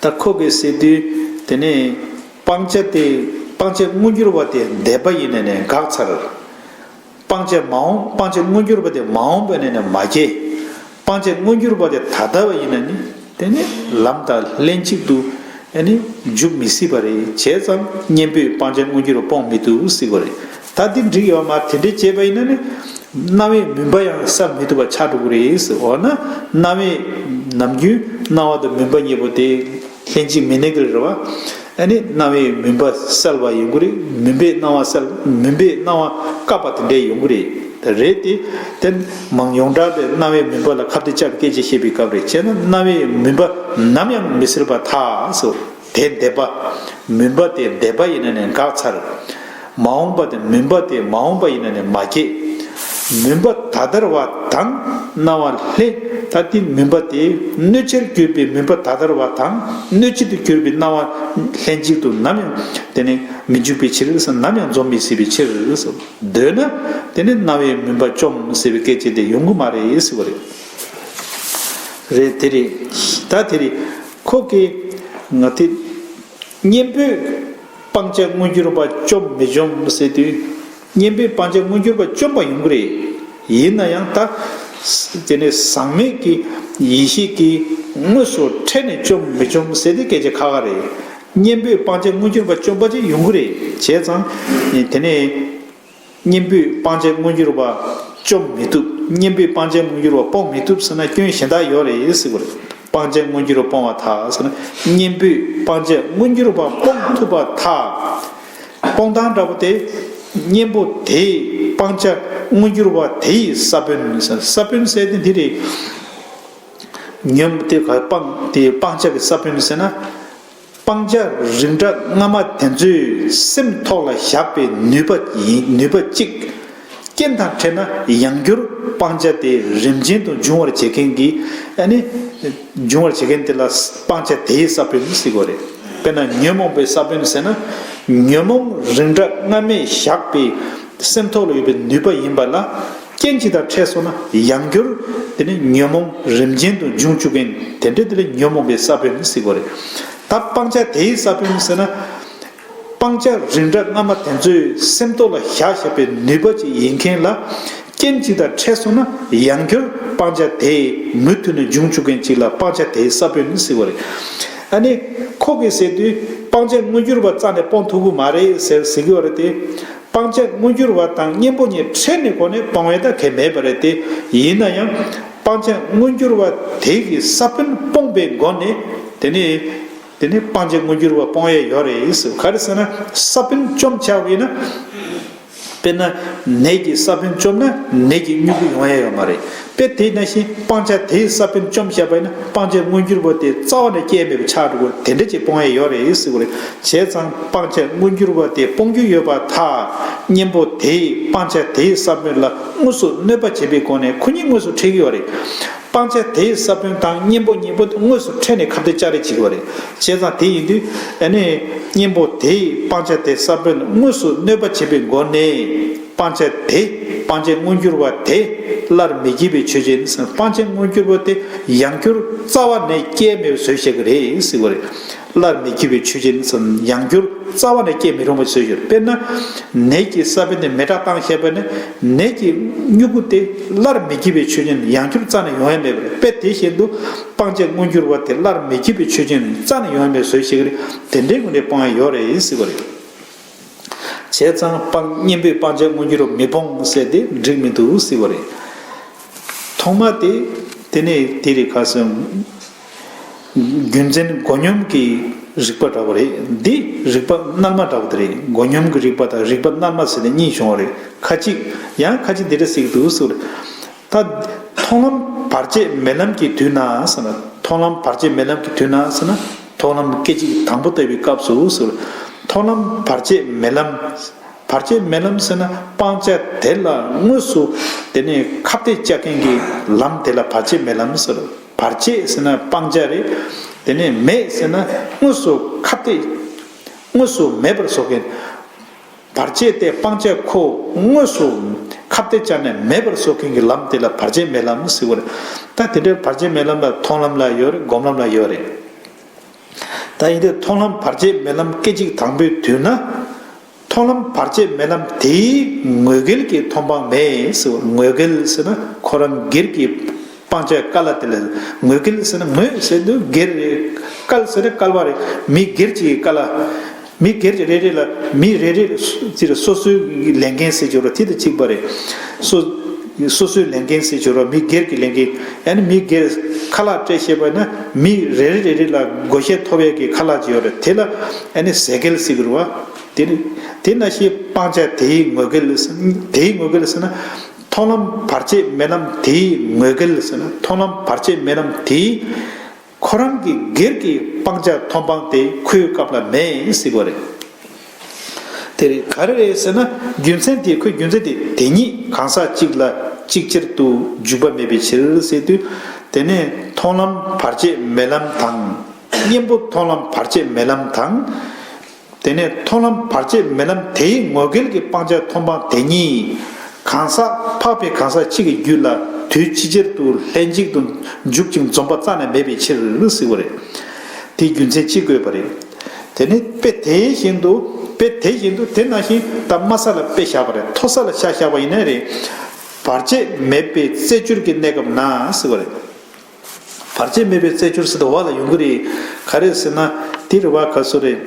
ད་ཁོ་གིས་ཟེར་དུས། དེ་ནས་སྤང་བྱ་དེ། སྤང་བྱ་མངོན་གྱུར་པ་དེ་འདོད་པ་ཡིན་ན་ནི་འགག་ཚར། སྤང་བྱ་མ་འོངས། སྤང་བྱ་མངོན་གྱུར་པ་དེ་མ་འོངས་པ་ཡིན་ན་ནི་མ་སྐྱེ། སྤང་བྱ་མངོན་གྱུར་པ་དེ་ད་ལྟ་བ་ཡིན་ན་ནི་དེ་ནི་ལམ་དང་ལྷན་ཅིག་ཏུ་ཨ་ནི་འཇུག་མི་སྲིད་པ་རེད། བྱས་ཙང་གཉེན་པོས་སྤང་བྱ་མངོན་གྱུར་པ་སྤོང་མི་ཐུབ་ཟེར་བ་རེད། ད་འདི་འགྲིག་ཡོད་མ། དེ་འདྲ་བྱས་པ་ཡིན་ན་ནི་རྣ་བའི་མུན་པ་ཡང་བསལ་མི་ཐུབ་པ་ཆགས་འགྲོ་གི་རེད་ཟེར། འོ་ན་རྣ་བའི་ནམ་རྒྱུན་རྣ་བ་དང་མུན་པ་གཉིས་པོ་དེ་ལྷན་ཅིག་མི་གནས་ཀྱི་རེད་བ། ཨ་ནི་རྣ་བའི་མུན་པ་བསལ་བ་ཡོང་གི་རེད། མུན་པས་སྣང་བ་བསལ། མུན་པས་སྣང་བ་བཀབ་པ་དེ་འདྲ་ཡོང་གི་རེད། ད་རེད་དེ། དེ་མང་ཡོངས་གྲགས་དེ་རྣ་བའི་མུན་པ་ལ་ཁ་གཏད་བཅག་པའི་སྐད་ཆ་བཤད་པའི་སྐབས་རེད། བྱས་ན་རྣ་བའི་མུན་པ་ནམ་ཡང་མི་སེལ་བར་ཐལ་ཟེར། དེ་འདོད་པ། མུན་པ་དེ་འདོད་པ་ཡིན་ན་ནི་འགག་ཚར། མ་འོངས་པ་དེ། མུན་པ་དེ་མ་འོངས་པ་ཡིན་ན་ནི་མ་སྐྱེ། མུན་པ་ད་ལྟར་བ་དང་སྣང་བ་ལྷན། ད་དེ་མུན་པ་དེ་གནོད་བྱེད་གྱུར་པའི་མུན་པ་ད་ལྟར་བ་དང་གནོད་བྱེད་དུ་གྱུར་པའི་སྣང་བ་ལྷན་ཅིག་ཏུ་ནམ་ཡང་དེ་ནི་མི་འཇུག་པའི་ཕྱིར་ཟེར། ནམ་ཡང་འཛོམས་མི་སྲིད་པའི་ཕྱིར་ཟེར། འདོད་ན་དེ་ནི་རྣ་བའི་མུན་པ་བཅོམ་ཟེར་བའི་སྐད་ཅིག་དེ་ཡོང་གི་མ་རེད་ཟེར་བ་རེད། རེད། དེ་རེད། ད་དེ་རེད། ཁོ་གིས་ང་དེ་གཉེན་པོས་སྤང་བྱ་མངོན་གྱུར་པ་བཅོམ་མི་བཅོམ་ཟེར་དུས། གཉེན་པོས་སྤང་བྱ་མངོན་གྱུར་པ་བཅོམ་པ་ཡོང་གི་རེད། ཡིན་ན་ཡང་ད་དེ་ནས་ཟག་མེད་ཀྱི་ཡེ་ཤེས་ཀྱིས་དངོས་སུ་ཕྲལ་ནས་བཅོམ་མི་བཅོམ་ཟེར་དེ་སྐད་ཆ་ཁག་ཁག་རེད། གཉེན་པོས་སྤང་བྱ་མངོན་གྱུར་པ་བཅོམ་པ་ཅིག་ཡོང་གི་རེད། བྱས་ཙང་དེ་ནས། གཉེན་པོས་སྤང་བྱ་མངོན་གྱུར་པ་བཅོམ་མི་ཐུབ། གཉེན་པོས་སྤང་བྱ་མངོན་གྱུར་པ་སྤོང་མི་ཐུབ་ཟེར་ན་སྐྱོན་གཞན་དག་ཡོད་རེད་ཟེར་བ་རེད། སྤང་བྱ་མངོན་གྱུར་པ་སྤོང་བ་ཐལ་ཟེར་ན། གཉེན་པོས་སྤང་བྱ་མངོན་གྱུར་པ་སྤོང་ཐུབ་པ་ཐལ། སྤོང་སྟངས་འདྲ་པོ་དེ། གཉེན་པོ་དེས་སྤང་བྱ་མངོན་གྱུར་པ་དེའི་ས་བོན་ཟེར། ས་བོན་ཟེར་དེ་འདི་རེད། ཉོན་དེ་ག་སྤང་དེ་སྤང་བྱ་གི་ས་བོན་ཟེར་ན། སྤང་བྱ་རིགས་འདྲ་སྔ་མ་དེ་ཚོའི་སེམས་ཐོག་ལ་བཞག་པའི་ནུས་པ་ཡིན། ནུས་པ་གཅིག་རྐྱེན་དང་འཕྲད་ན་ཡང་བསྐྱར་སྤང་བྱ་དེ་རིམ་ཅན་དུ་འབྱུང་བར་བྱེད་མཁན་གྱི། ཨ་ནི་འབྱུང་བར་བྱེད་མཁན་དེ་ལ་སྤང་བྱ་དེའི་ས་བོན་ཟེར་གྱི་རེད། དཔེར་ན་ཉོན་མོངས་པའི་ས་བོན་ཟེར་ན། ཉོན་མོངས་རིགས་འདྲ་སྔ་མས་བཞག་པའི་སེམས་ཐོག་ལ་ཡོད་པའི་ནུས་པ་ཡིན་པ་ལ། རྐྱེན་གཅིག་དང་འཕྲད་སོང་ན་ཡང་བསྐྱར་དེ་ནི་ཉོན་མོངས་རིམ་ཅན་དུ་འབྱུང་བཅུག་མཁན་དེ་འདྲ་དེ་ལ་ཉོན་མོངས་པའི་ས་བོན་ཟེར་གྱི་རེད། ད་སྤང་བྱ་དེའི་ས་བོན་ཟེར་ན། སྤང་བྱ་རིགས་འདྲ་སྔ་མ་དེ་ཚོའི་སེམས་ཐོག་ལ་བཞག་བཞག་པའི་ནུས་པ་ཅིག་ཡིན་མཁན་ལ། རྐྱེན་གཅིག་དང་འཕྲད་སོང་ན་ཡང་བསྐྱར་སྤང་བྱ་དེ་མུ་མཐུད་ནས་འབྱུང་བཅུག་མཁན་ཅིག་ལ་སྤང་བྱ་དེའི་ས་བོན་ཟེར་གྱི་རེད། ཨ་ནི་ཁོ་གིས་ཟེར་དུས་སྤང་བྱ་མངོན་གྱུར་པ་རྩ་ནས་སྤོང་ཐུབ་ཀྱི་མ་རེད་ཟེར་ཟེར་གྱི་རེད་དེ། སྤང་བྱ་མངོན་གྱུར་བ་དང་གཉེན་པོ་གཉིས་ཕྲལ་ནས་སྒོ་ནས་སྤོང་བའི་ད་གལ་མེད་པ་རེད་དེ། ཡིན་ན་ཡང་སྤང་བྱ་མངོན་གྱུར་བ་དེ་གི་ས་བོན་སྤོང་བའི་སྒོ་ནས་དེ་ནི་དེ་ནི་སྤང་བྱ་མངོན་གྱུར་བ་སྤོང་ཡས་ཡོད་རེད་ཟེར། ག་རེ་ཟེར་ན་ས་བོན་བཅོམ་བྱས་པ་ཡིན་ན། དཔེར་ན་ནས་ཀྱི་ས་བོན་བཅོམ་ན་ནས་ཀྱི་མྱུ་གུ་ཡོང་ཡས་ཡོད་མ་རེད། དཔེ་དེ་ནང་བཞིན་སྤང་བྱ་དེའི་ས་བོན་བཅོམ་བཞག་པ་ཡིན་ན་སྤང་བྱ་མངོན་གྱུར་བ་དེ་རྩ་བ་ནས་སྐྱེ་མེད་པ་ཆགས་འགྲོ་གི། དེ་འདྲ་ཅིག་སྤོང་ཡས་ཡོད་རེད་ཟེར་གྱི་རེད། བྱས་ཙང་སྤང་བྱ་མངོན་གྱུར་བ་དེ་སྤོང་རྒྱུ་ཡོད་པར་ཐལ། གཉེན་པོ་དེས་སྤང་བྱ་དེའི་ས་བོན་ལ་དངོས་སུ་གནོད་པ་བྱེད་པའི་སྒོ་ནས་ཁོ་གཉིས་དངོས་སུ་འཕྲད་ཀྱི་ཡོད་རེད། སྤང་བྱ་དེའི་ས་བོན་དང་གཉེན་པོ་གཉིས་པོ་དངོས་སུ་འཕྲད་ནས་ཁ་གཏད་བཅག་རེས་བྱེད་ཀྱི་ཡོད་རེད། བྱས་ཙང་དེ་ཡིན་དུས་ཨ་ནི་གཉེན་པོ་དེས་སྤང་བྱ་དེའི་ས་བོན་ལ་དངོས་སུ་གནོད་པ་བྱེད་པའི་སྒོ་ནས། སྤང་བྱ་དེ། སྤང་བྱ་མངོན་གྱུར་བ་དེ་སླར་མི་སྐྱེ་བའི་ཆོས་ཅན། སྤང་བྱ་མངོན་གྱུར་བ་དེ་ཡང་བསྐྱར་རྩ་བ་ནས་སྐྱེ་མེད་པར་བཟོས་བཞག་གི་རེད་ཟེར་བ་རེད། སླར་མི་སྐྱེ་བའི་ཆོས་ཅན། ཡང་བསྐྱར་རྩ་བ་ནས་སྐྱེ་མི་རུང་བ་བཟོས་བཞག་དཔེར་ན་ནས་ཀྱི་ས་བོན་དེ་མེ་སྲེག་བཏང་བཞག་པ་ན་ནས་ཀྱི་མྱུ་གུ་དེ་སླར་མི་སྐྱེ་བའི་ཆོས་ཅན། ཡང་བསྐྱར་རྩ་ནས་ཡོང་ཡ་མེད་པ་རེད། དཔེ་དེ་བཞིན་དུ་སྤང་བྱ་མངོན་གྱུར་བ་དེ་སླར་མི་སྐྱེ་བའི་ཆོས་ཅན། རྩ་ནས་ཡོང་ཡ་མེད་བཟོས་བཞག་གི་རེད། དེ་འདྲའི་སྒོ་ནས་སྤང་ཡ་ཡོད་རེད་ཟེར་བ་རེད། བྱས་ཙང་སྤང་གཉེན་པོས་སྤང་བྱ་མངོན་གྱུར་མི་སྤོང་ཟེར་ཏེ་འགྲིག་མི་འདུག་ཟེར་བ་རེད། ཐོག་མ་དེ། དེ་ནས་དེ་རེད་ཁ་སང་། རྒྱུ་མཚན་མགོ་སྙོམས་ཀྱི་རིགས་པ་འདྲ་བོ་རེད། འདི་རིགས་པ་རྣལ་མ་འདྲ་བོ་དེ་རེད། མགོ་སྙོམས་ཀྱི་རིགས་པ་དང་རིགས་པ་རྣལ་མ་ཟེར་ནས་གཉིས་བྱུང་བ་རེད། ཁ་ཅིག་ཡང་ཁ་ཅིག་འདི་འདྲ་ཟེར་གྱི་འདུག་ཟེར་བ་རེད། ད། མཐོང་ལམ་བར་ཆད་མེད་ལམ་གྱི་དུས་ན་ཟེར་ན། མཐོང་ལམ་བར་ཆད་མེད་ལམ་གྱི་དུས་ན་ཟེར་ན། མཐོང་ལམ་སྐད་ཅིག་དང་པོ་ལྟ་བུའི་སྐབས་སུ་ཟེར། མཐོང་ལམ་བར་ཆད་མེད་ལམ། བར་ཆད་མེད་ལམ་ཟེར་ན་སྤང་བྱ་དེ་ལ་དངོས་སུ་དེ་ནས་ཁ་གཏད་བཅག་མཁན་གྱི་ལམ་དེ་ལ་བར་ཆད་མེད་ལམ་ཟེར། བར་ཆད་ཟེར་ན་སྤང་བྱ་རེད། དེ་ནས་མེད་ཟེར་ན་དངོས་སུ་ཁ་གཏད། དངོས་སུ་མེད་པར་བཟོ་མཁན། བར་ཆད་དེ་སྤང་བྱ་ཁོ་དངོས་སུ་ཁ་གཏད་བཅག་ནས་མེད་པར་བཟོ་མཁན་གྱི་ལམ་དེ་ལ་བར་ཆད་མེད་ལམ་ཟེར་བ་རེད། ད་དེ་འདྲའི་བར་ཆད་མེད་ལམ་ལ་མཐོང་ལམ་ལ་ཡོད་རེད། སྒོམ་ལམ་ལ་ཡོད་རེད། ད་ཡིན་དུས་མཐོང་ལམ་བར་ཆད་མེད་ལམ་སྐད་ཅིག་དང་པོའི་དུས་ན། མཐོང་ལམ་བར་ཆད་མེད་ལམ་དེའི་ངོས་འགལ་གྱི་མཐོང་སྤང་མེད་ཟེར་བ། ངོས་འགལ་ཟེར་ན་ཁོ་རང་སྒེར་གྱི་སྤང་བྱ་ཀ་ལ་དེ་ལ་ངོས་འགལ་ཟེར་ན། ངོས་ཟེར་དུས་སྒེར་རེད། བཀལ་ཟེར་ན་བཀལ་བ་རེད། མི་སྒེར་གྱི་ཀ་ལ། མི་སྒེར་གྱི་རེ་རེ་ལ། མི་རེ་རེ་ལ་སོ་སོའི་ལས་འགན་ཟེར་གྱི་ཡོད་རེད། དེ་དང་གཅིག་པ་རེད། སོ། སོ་སོའི་ལས་འགན་ཟེར་གྱི་ཡོད་རེད། མི་སྒེར་གྱི་ལས་འགན། ཨ་ནི་མི་སྒེར་ཁ་ལག་སྤྲད་ཤེས་པ་ན་མི་རེ་རེ་རེ་རེ་ལ་བགོ་བཤའ་ཐོབ་ཡས་ཀྱི་ཁ་ལག་ཅིག་ཡོད་རེད། དེ་ལ་ཨ་ནི་ཟས་སྐལ་ཟེར་གྱི་རེད་བ། དེ་ནི་དེ་ནང་བཞིན་སྤང་བྱ་དེའི་ངོས་འགལ། དེའི་ངོས་འགལ་ཟེར་ན། མཐོང་ལམ་བར་ཆད་མེད་ལམ་དེའི་ངོས་འགལ་ཟེར་ན། མཐོང་ལམ་བར་ཆད་མེད་ལམ་དེའི། ཁོ་རང་གི་སྒེར་གྱི་སྤང་བྱ་མཐོང་སྤང་དེ་ཁོའི་སྐབས་ལ་མེད་ཟེར་བ་རེད། དེ་རེད། ག་རེ་རེད་ཟེར་ན། རྒྱུ་མཚན་དེ། ཁོའི་རྒྱུ་མཚན་དེ་དེ་ཉིད་གང་ཟག་གཅིག་ལ་གཅིག་ཅར་དུ་འཇུག་པ་མེད་པའི་ཕྱིར་ཟེར་དུས། དེ་ནས་མཐོང་ལམ་བར་ཆད་མེད་ལམ་དང་། གཉེན་པོ་མཐོང་ལམ་བར་ཆད་མེད་ལམ་དང་། དེ་ནས་མཐོང་ལམ་བར་ཆད་མེད་ལམ་དེའི་ངོས་འགལ་གྱི་སྤང་བྱ་མཐོང་སྤང་དེ་གཉིས། གང་ཟག་འཕགས་པའི་གང་ཟག་གཅིག་གི་རྒྱུད་ལ་དུས་ཕྱིས་ཆར་དུ་ལྷན་ཅིག་ཏུ་འཇུག་ཅིང་འཛོམས་པ་རྩ་ནས་མེད་པའི་ཕྱིར་ཟེར་བ་རེད། དེའི་རྒྱུ་མཚན་གཅིག་དགོས་པ་རེད། དེ་ནི་དཔེ་དེ་བཞིན་དུ། དཔེ་དེ་བཞིན་དུ་དེ་ནང་བཞིན་ད་དམའ་ས་ལ་དཔེ་བཞག་པ་རེད། མཐོ་ས་ལ་ཆ་བཞག་པ་ཡིན་ན་རེད། བར་ཆད་མེད་པའི་རྩེ་སྦྱོར་གྱི་གནས་སྐབས་ན་ཟེར་བ་རེད། བར་ཆད་མེད་པའི་རྩེ་སྦྱོར་ཟེར་དུས་འོག་ལ་ཡོང་གི་རེད། ག་རེ་ཟེར་ན། དེ་རེད་བ། ག་སུ་རེད།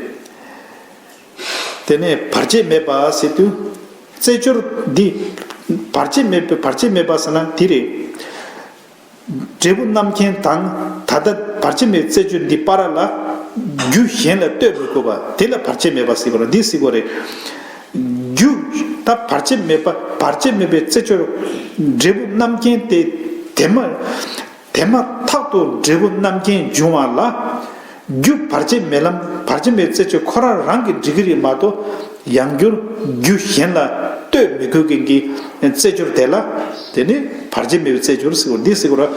དེ་ནས་བར་ཆད་མེད་པ་ཟེར་དུས། རྩེ་སྦྱོར་འདི། བར་ཆད་མེད་པའི། བར་ཆད་མེད་པ་ཟེར་ན་དེ་རེད། འབྲས་བུ་རྣམ་མཁྱེན་དང་ད་ལྟ་བར་ཆད་མེད་པའི་རྩེ་སྦྱོར་འདི་བར་ལ་རྒྱུ་གཞན་ལ་ལྟོས་མི་དགོས་པ་དེ་ལ་བར་ཆད་མེད་པ་ཟེར་བ་རེད། འདི་ཟེར་བ་རེད། རྒྱུ། ད་བར་ཆད་མེད་པ། བར་ཆད་མེད་པའི་རྩེ་སྦྱོར། འབྲས་བུ་རྣམ་མཁྱེན་དེ། དེ་མ། དེ་མ་ཐག་ཏུ་འབྲས་བུ་རྣམ་མཁྱེན་འབྱུང་བ་ལ། རྒྱུ་བར་ཆད་མེད་ལམ། བར་ཆད་མེད་རྩེ་སྦྱོར་ཁོ་རང་རང་གིས་འགྲིག་གི་རེད་མ་གཏོགས། ཡང་བསྐྱར་རྒྱུ་གཞན་ལ་ལྟོས་མི་དགོས་མཁན་གྱི་རྩེ་སྦྱོར་དེ་ལ། དེ་ནི་བར་ཆད་མེད་པའི་རྩེ་སྦྱོར་ཟེར་བ་འདི་ཟེར་བ་རེད།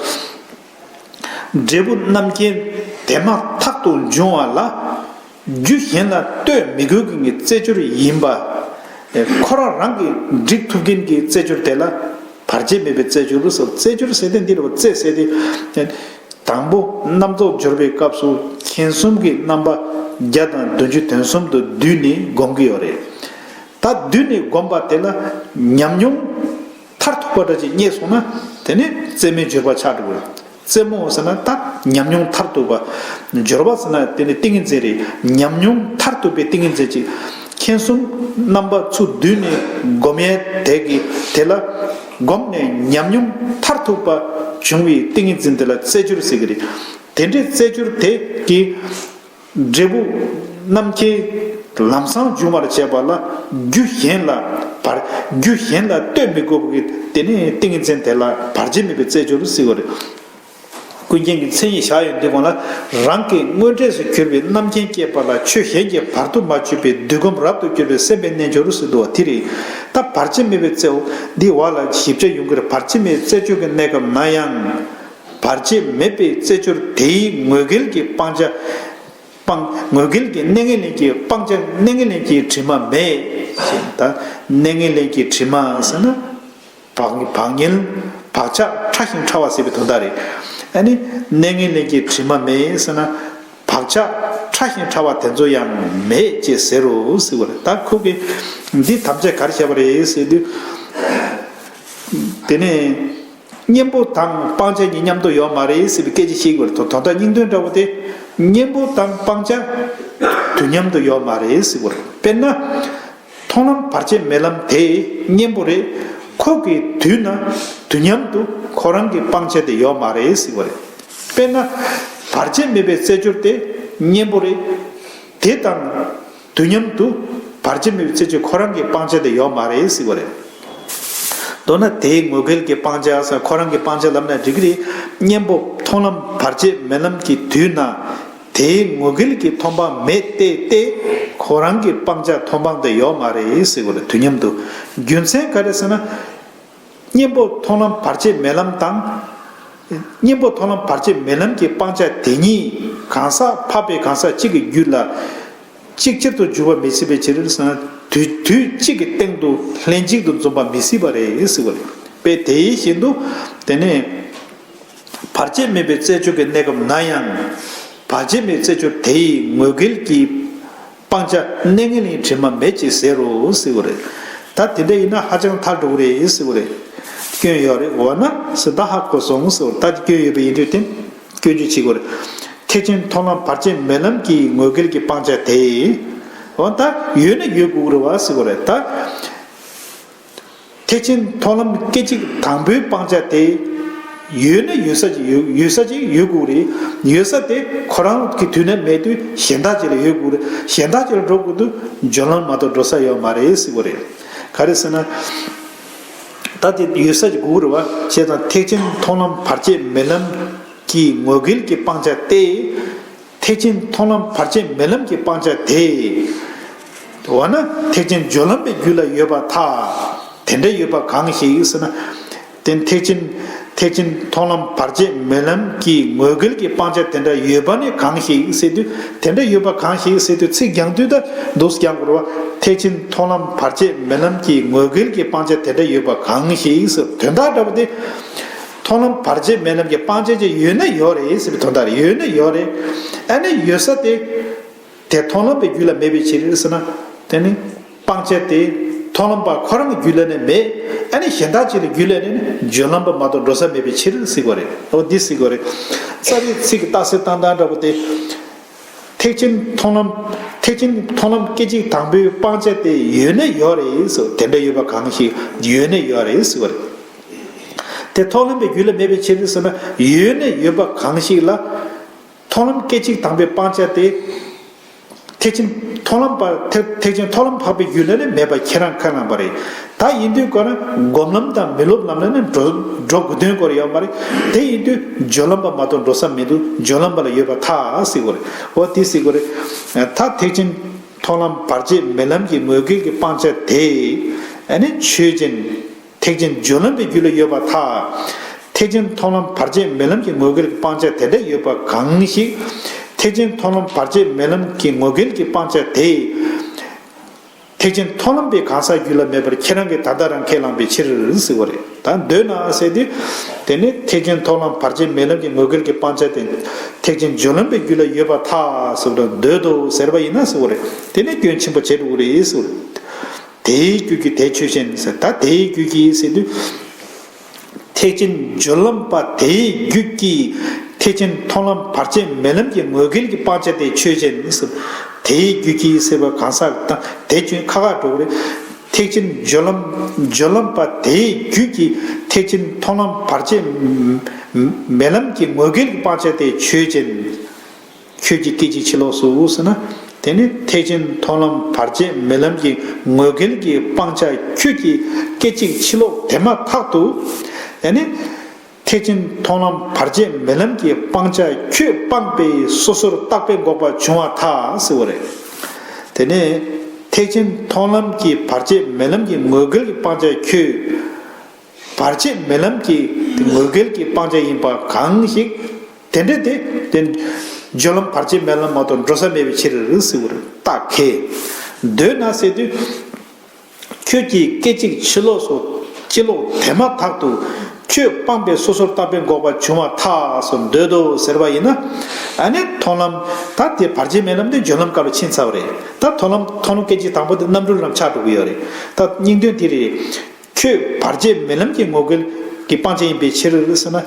འབྲས་བུ་རྣམ་མཁྱེན་དེ་མ་ཐག་ཏུ་འབྱུང་བ་ལ། རྒྱུ་གཞན་ལ་ལྟོས་མི་དགོས་མཁན་གྱི་རྩེ་སྦྱོར་ཡིན་པ། ཁོ་རང་རང་གིས་འགྲིག་ཐུབ་མཁན་གྱི་རྩེ་སྦྱོར་དེ་ལ་བར་ཆད་མེད་པའི་རྩེ་སྦྱོར་ཟེར། རྩེ་སྦྱོར་ཟེར་དེ་འདི་རེད་བ། རྩེ་ཟེར་དེ། དང་པོ་རྣམ་རྟོག་སྦྱོར་བའི་སྐབས་སུ་མཁྱེན་གསུམ་གྱི་རྣམ་པ་བརྒྱ་དང་བདུན་ཅུ་དོན་གསུམ་དུ་བསྡུས་ནས་སྒོམ་གྱི་ཡོད་རེད། ད་བསྡུས་ནས་སྒོམ་པ་དེ་ལ་ཉམས་མྱོང་མཐར་ཐུག་པ་འདྲ་ཅིག་རྙེད་སོང་ན། དེ་ནི་རྩེ་མོའི་སྦྱོར་བ་ཆགས་འགྲོ་གི་རེད། རྩེ་མོ་ཟེར་ན་ད་ཉམས་མྱོང་མཐར་ཐུག་པ། སྦྱོར་བ་ཟེར་ན་དེ་ནི་ཏིང་ངེ་འཛིན་རེད། ཉམས་མྱོང་མཐར་ཐུག་པའི་ཏིང་ངེ་འཛིན་ཅིག། མཁྱེན་གསུམ་རྣམ་པ་ཚུར་བསྡུས་ནས་སྒོམ་ཡས་དེ་གི་དེ་ལ་སྒོམ་ནས་ཉམས་མྱོང་མཐར་ཐུག་པ་བྱུང་བའི་ཏིང་ངེ་འཛིན་དེ་ལ་རྩེ་སྦྱོར་ཟེར་གི་རེད། དེ་འདྲའི་རྩེ་སྦྱོར་དེ་གི་འབྲས་བུ་རྣམ་མཁྱེན་ལམ་སང་འབྱུང་བར་བྱེད་པ་ལ། རྒྱུ་གཞན་ལ་བར། རྒྱུ་གཞན་ལ་ལྟོས་མི་དགོས་པའི་དེ་ནི་ཏིང་ངེ་འཛིན་དེ་ལ་བར་ཆད་མེད་པའི་རྩེ་སྦྱོར་ཟེར་བ་རེད། ཀུན་མཁྱེན་གྱི་མཚན་ཉིད་བཞག་ཡོད་འདི་གོང་ལ། རང་གི་དངོས་འབྲས་སུ་གྱུར་པའི་རྣམ་མཁྱེན་སྐྱེས་པ་ལ་ཆོས་གཞན་གྱིས་བར་དུ་མ་ཆོད་པའི་འདུན་སྒོམ་རབ་ཏུ་གྱུར་པའི་སེམས་པའི་རྣལ་འབྱོར་ཟེར་འདུག་བ། དེ་རེད། ད་བར་ཆད་མེད་པའི་རྩེ་བོ་འདི་འོག་ལ་ཞིབ་ཆ་ཡོང་གི་རེད། བར་ཆད་མེད་པའི་རྩེ་སྦྱོར་གྱི་གནས་སྐབས་ན་ཡང་། བར་ཆད་མེད་པའི་རྩེ་སྦྱོར་དེའི་ངོས་འགལ་གྱི་སྤང་བྱ། སྤང་། ངོས་འགལ་གྱི་གནས་ངན་ལེན་གྱི་སྤང་བྱ། གནས་ངན་ལེན་གྱི་དྲི་མ་མེད། ད་གནས་ངན་ལེན་གྱི་དྲི་མ་ཟེར་ན། བག་བག་ཉལ། བག་ཆགས་ཕྲ་ཞིང་ཕྲ་བ་ཟེར་བའི་དོན་དག་རེད། ཨ་ནི་གནས་ངན་ལེན་གྱི་དྲི་མ་མེད་ཟེར་ན། བག་ཆགས་ཕྲ་ཞིང་ཕྲ་བ་དེ་ཚོ་ཡང་མེད་ཅེས་ཟེར་རོ་ཟེར་བ་རེད། ད་ཁོ་གིས་འདི་དམ་བཅའ་ག་རེ་བྱས་པ་རེད་ཟེར་དུས། དེ་ནས། གཉེན་པོ་དང་སྤང་བྱ་གཉིས་མཉམ་དུ་ཡོད་མ་རེད་ཟེར་བའི་སྐད་ཆ་བཤད་ཀྱི་ཡོད་རེད། དོན་དག་སྙིང་དོན་འདྲ་བོ་དེ། གཉེན་པོ་དང་སྤང་བྱ་དུས་མཉམ་དུ་ཡོད་མ་རེད་ཟེར་གྱི་ཡོད་རེད། དཔེར་ན། མཐོང་ལམ་བར་ཆད་མེད་པའི་རྩེ་སྦྱོར་དེ་ལ་ཡང་། མཐོང་ལམ་བར་ཆད་མེད་ལམ་དེ་གཉེན་པོ་རེད། ཁོ་གི་དུས་ན་དུས་མཉམ་དུ་ཁོ་རང་གི་སྤང་བྱ་དེ་ཡོད་མ་རེད་ཟེར་བ་རེད། དཔེར་ན། བར་ཆད་མེད་པའི་རྩེ་སྦྱོར་དེ་གཉེན་པོ་རེད། དེ་དང་དུས་མཉམ་དུ་བར་ཆད་མེད་པའི་རྩེ་སྦྱོར་ཁོ་རང་གི་སྤང་བྱ་དེ་ཡོད་མ་རེད་ཟེར་བ་རེད། མདོར་ན་དེའི་ངོ་འགལ་གྱི་སྤང་བྱ་ཟེར་ཁོ་རང་གི་སྤང་བྱ་ལབ་ན་འགྲིག་གི་རེད། གཉེན་པོ་མཐོང་ལམ་བར་ཆད་མེད་ལམ་གྱི་དུས་ན། དེའི་ངོ་འགལ་གྱི་མཐོང་སྤང་མེད་དེ་སྟེ། ཁོ་རང་གི་སྤང་བྱ་མཐོང་སྤང་དེ་ཡོད་མ་རེད་ཟེར་བ་རེད། དུས་མཉམ་དུ། རྒྱུ་མཚན་ག་རེ་ཟེར་ན། གཉེན་པོ་མཐོང་ལམ་བར་ཆད་མེད་ལམ་དང་། གཉེན་པོ་མཐོང་ལམ་བར་ཆད་མེད་ལམ་གྱི་སྤང་བྱ་དེ་གཉིས་གང་ཟག་འཕགས་པའི་གང་ཟག་གཅིག་གི་རྒྱུད་ལ་གཅིག་ཅར་དུ་འཇུག་པ་མི་སྲིད་པའི་ཕྱིར་ཟེར་ན། དུས་དུས་གཅིག་གི་སྟེང་དུ་ལྷན་ཅིག་ཏུ་འཛོམས་པ་མི་སྲིད་པ་རེད་ཟེར་བ་རེད། དཔེ་དེ་བཞིན་དུ། དེ་ནས། བར་ཆད་མེད་པའི་རྩེ་སྦྱོར་གྱི་གནས་སྐབས་ན་ཡང་། བར་ཆད་མེད་རྩེ་སྦྱོར་དེ་ཡི་ངོ་འགལ་གྱི་སྤང་བྱ་གནས་ངན་ལ་དྲི་མ་མེད་ཅེས་ཟེར་རོ་ཟེར་བ་རེད། ད་དེ་འདྲ་ཡིན་ན་ཧ་ཅང་ཐལ་འགྲོ་གི་རེད་ཟེར་བ་རེད། སྐྱོན་ཡོད་རེད། འོ་ན་ཟེར། ད་ཧ་གོ་སོང་ཟེར་བ་རེད། ད་དེ་སྐྱོན་ཡོད་པ་ཡིན་དུས་དེ་སྐྱོན་བརྗོད་བྱེད་དགོས་རེད། ཐེག་ཆེན་མཐོང་ལམ་བར་ཆད་མེད་ལམ་གྱི་ངོ་འགལ་གྱི་སྤང་བྱ་དེ། འོ་ད་ཡོད་ན་ཡོད་དགོས་ཀྱི་རེད་བ་ཟེར་བ་རེད་ད། ཐེག་ཆེན་མཐོང་ལམ་སྐད་ཅིག་དང་པོའི་སྤང་བྱ་དེ། ཡོད་ན་ཡོད་ས་ཅིག་ཡོད་ཡོད་ས་ཅིག་ཡོད་དགོས་རེད། ཡོད་ས་དེ་ཁོ་རང་གི་དུས་ན་མེད་དུས་གཞན་དག་ཅིག་ལ་ཡོད་དགོས་རེད། གཞན་དག་ཅིག་ལ་འགྲོ་དགོས་དུས་སྦྱོར་ལམ་མ་གཏོགས་འགྲོ་ས་ཡོད་མ་རེད་ཟེར་བ་རེད། ག་རེ་ཟེར་ན། ད་དེ་ཡོད་ས་ཅིག་དགོས་རེད་བ། བྱས་ཙང་ཐེག་ཆེན་མཐོང་ལམ་བར་ཆད་མེད་ལམ་གྱི་ངོ་འགལ་གྱི་སྤང་བྱ་སྟེ། ཐེག་ཆེན་མཐོང་ལམ་བར་ཆད་མེད་ལམ་གྱི་སྤང་བྱ་དེ། འོ་ན་ཐེག་ཆེན་སྦྱོར་ལམ་པའི་རྒྱུད་ལ་ཡོད་པར་ཐལ། དེ་འདྲ་ཡོད་པ་གང་ཞིག་ཟེར་ན། དེ་ཐེག་ཆེན་ཐེག་ཆེན་མཐོང་ལམ་བར་ཆད་མེད་ལམ་གྱི་ངོ་འགལ་གྱི་སྤང་བྱ་དེ་འདྲ་ཡོད་པ་ནི་གང་ཞིག་ཟེར་དུས། དེ་འདྲ་ཡོད་པ་གང་ཞིག་ཟེར་དུས་ཚིག་རྒྱང་མཐུད་ད་འདུག་སེ་རྒྱག་དགོས་རེད་བ། ཐེག་ཆེན་མཐོང་ལམ་བར་ཆད་མེད་ལམ་གྱི་ངོ་འགལ་གྱི་སྤང་བྱ་དེ་འདྲ་ཡོད་པ་གང་ཞིག་ཟེར། དོན་དག་འདྲ་པོ་དེ། མཐོང་ལམ་བར་ཆད་མེད་ལམ་གྱི་སྤང་བྱ་ཅིག་ཡོད་ན་ཡོད་རེད་ཟེར་བའི་དོན་དག་རེད། ཡོད་ན་ཡོད་རེད། ཨ་ནི་ཡོད་ས་དེ། དེ་མཐོང་ལམ་པའི་རྒྱུད་ལ་མེད་པའི་ཕྱིར་ཟེར་ན། དེ་ནི་སྤང་བྱ་དེ་མཐོང་ལམ་པ་ཁོ་རང་གི་རྒྱུད་ལ་ནི་མེད། ཨ་ནི་གཞན་དག་ཅིག་ལ་རྒྱུད་ལ་ནི་སྦྱོར་ལམ་པ་མ་གཏོགས་འགྲོ་ས་མེད་པའི་ཕྱིར་ཟེར་དགོས་རེད། འོ་འདི་ཟེར་དགོས་རེད། རྩ་བའི་ཚིག་གི་རྟགས་གསལ་བཏང་སྟངས་འདྲ་པོ་དེ། ཐེག་ཆེན་མཐོང་ལམ། ཐེག་ཆེན་མཐོང་ལམ་སྐད་ཅིག་དང་པོའི་སྤང་བྱ་དེ་ཡོད་ན་ཡོད་རེད་ཟེར། དེ་འདྲ་ཡོད་པ་གང་ཞིག་ཡོད་ན་ཡོད་རེད་ཟེར་བ་རེད། དེ་མཐོང་ལམ་པའི་རྒྱུད་ལ་མེད་པའི་ཕྱིར་ཟེར་ན། ཡོད་ན་ཡོད་པ་གང་ཞིག་ལ། མཐོང་ལམ་སྐད་ཅིག་དང་པོའི་སྤང་བྱ་དེ། ཐེག་ཆེན་མཐོང་ལམ་པ་ཐེག་ཐེག་ཆེན་མཐོང་ལམ་འཕགས་པའི་རྒྱུད་ལ་ནི་མེད་པ་ཁྱེད་རང་ཁས་བླངས་པ་རེད། ད་ཡིན་དུས་ཀ་ན་སྒོམ་ལམ་དང་མི་སློབ་ལམ་ལ་ནི་འགྲོ་འགྲོ་དགོས་དོན་སྐོར་ཡོད་མ་རེད། དེ་ཡིན་དུས་སྦྱོར་ལམ་པ་མ་གཏོགས་འགྲོ་ས་མི་འདུག་སྦྱོར་ལམ་པ་ལ་ཡོད་པར་ཐལ་ཟེར་དགོས་རེད། འོ་དེ་ཟེར་དགོས་རེད། ད་ཐེག་ཆེན་མཐོང་ལམ་བར་ཆད་མེད་ལམ་གྱི་ངོ་འགལ་གྱི་སྤང་བྱ་དེ། ཨ་ནི་ཆོས་ཅན། ཐེག་ཆེན་སྦྱོར་ལམ་པའི་རྒྱུད་ལ་ཡོད་པར་ཐལ། ཐེག་ཆེན་མཐོང་ལམ་བར་ཆད་མེད་ལམ་གྱི་ངོ་འགལ་གྱི་སྤང་བྱ་དེ་འདྲ་ཡོད་པ་གང་ཞིག་ཐེག་ཆེན་མཐོང་ལམ་བར་ཆད་མེད་ལམ་གྱི་ངོ་འགལ་གྱི་སྤང་བྱ་དེ། ཐེག་ཆེན་མཐོང་ལམ་པའི་གང་ཟག་རྒྱུད་ལ་མེད་པར་ཁྱེད་རང་གིས་ད་ལྟ་རང་ཁས་བླངས་པའི་ཕྱིར་ཟེར་བ་རེད། ད་འདོད་ན་ཟེར་དུས། དེ་ནི་ཐེག་ཆེན་མཐོང་ལམ་བར་ཆད་མེད་ལམ་གྱི་ངོ་འགལ་གྱི་སྤང་བྱ་དེ། ཐེག་ཆེན་སྦྱོར་ལམ་པའི་རྒྱུད་ལ་ཡོད་པར་ཐལ་ཟེར་བ་དང་འདོད་དོ་ཟེར་བ་ཡིན་ན་ཟེར་བ་རེད། དེ་ནི་སྐྱོན་ཆེན་པོ་བྱེད་འགྲོ་གི་རེད་ཟེར་བ་རེད། དེའི་རྒྱུད་ཀྱིས་དེ་ཆོས་ཅན་ཟེར། ད་དེའི་རྒྱུད་ཀྱིས་ཟེར་དུས། ཐེག་ཆེན་སྦྱོར་ལམ་པ་དེའི་རྒྱུད་ཀྱིས་ཐེག་ཆེན་མཐོང་ལམ་བར་ཆད་མེད་ལམ་གྱི་ངོ་འགལ་གྱི་སྤང་བྱ་དེ་ཆོས་ཅན་ཟེར། དེའི་རྒྱུད་ཀྱིས་ཟེར་བ་གང་ཟག་དང་དེ་ཆོས་ཁ་ཁ་འགྲོ་གི་རེད། ཐེག་ཆེན་སྦྱོར་ལམ་སྦྱོར་ལམ་པ་དེའི་རྒྱུད་ཀྱིས་ཐེག་ཆེན་མཐོང་ལམ་བར་ཆད་མེད་ལམ་གྱི་ངོ་འགལ་གྱི་སྤང་བྱ་དེ་ཆོས་ཅན། ཁྱོད་ཀྱིས་སྐད་ཅིག་ཕྱི་ལོགས་སུ་ཟེར་ན། དེ་ནི་ཐེག་ཆེན་མཐོང་ལམ་བར་ཆད་མེད་ལམ་གྱི་ངོ་འགལ་གྱི་སྤང་བྱ་ཁྱོད་ཀྱིས་སྐད་ཅིག་ཕྱི་ལོགས་དེ་མ་ཐག་ཏུ། ཨ་ནི། ཐེག་ཆེན་མཐོང་ལམ་བར་ཆད་མེད་ལམ་གྱི་སྤང་བྱ་ཁྱོད་སྤངས་པས་སོ་སོར་བརྟགས་པས་འགོག་པ་བྱུང་བར་ཐལ་ཟེར་བ་རེད། དེ་ནས་ཐེག་ཆེན་མཐོང་ལམ་གྱི་བར་ཆད་མེད་ལམ་གྱི་ངོ་འགལ་གྱི་སྤང་བྱ་ཁྱོད། བར་ཆད་མེད་ལམ་གྱི་ངོ་འགལ་གྱི་སྤང་བྱ་ཡིན་པ་གང་ཞིག་དེ་འདྲ་དེ་དེ་སྦྱོར་ལམ་བར་ཆད་མེད་ལམ་མ་གཏོགས་འགྲོ་ས་མེད་པའི་ཕྱིར་ཟེར་བར་རྟགས་ཁས། འདོད་ན་ཟེར་དུས། ཁྱོད་ཀྱིས་སྐད་ཅིག་ཕྱི་ལོགས་སུ་ཕྱི་ལོགས་དེ་མ་ཐག་ཏུ་ཁྱོད་སྤངས་པས་སོ་སོར་བརྟགས་པས་འགོག་པ་བྱུང་བར་ཐལ་སོ་འདོད་དོ་ཟེར་བ་ཡིན་ན། ཨ་ནི་མཐོང་ལམ་ད་དེ་བར་ཆད་མེད་ལམ་དེ་སྦྱོར་ལམ་སྐབས་ལ་ཕྱིན་ཚར་བ་རེད། ད་མཐོང་ལམ་མཐོང་ལམ་སྐད་ཅིག་དང་པོ་དེ་རྣམ་གྲོལ་ལམ་ཆགས་འགྲོ་གི་ཡོད་རེད། ད་སྙིང་དོན་དེ་རེད། ཁྱོད་བར་ཆད་མེད་ལམ་གྱི་ངོ་འགལ་གྱི་སྤང་བྱ་ཡིན་པའི་ཕྱིར་ཟེར་ན།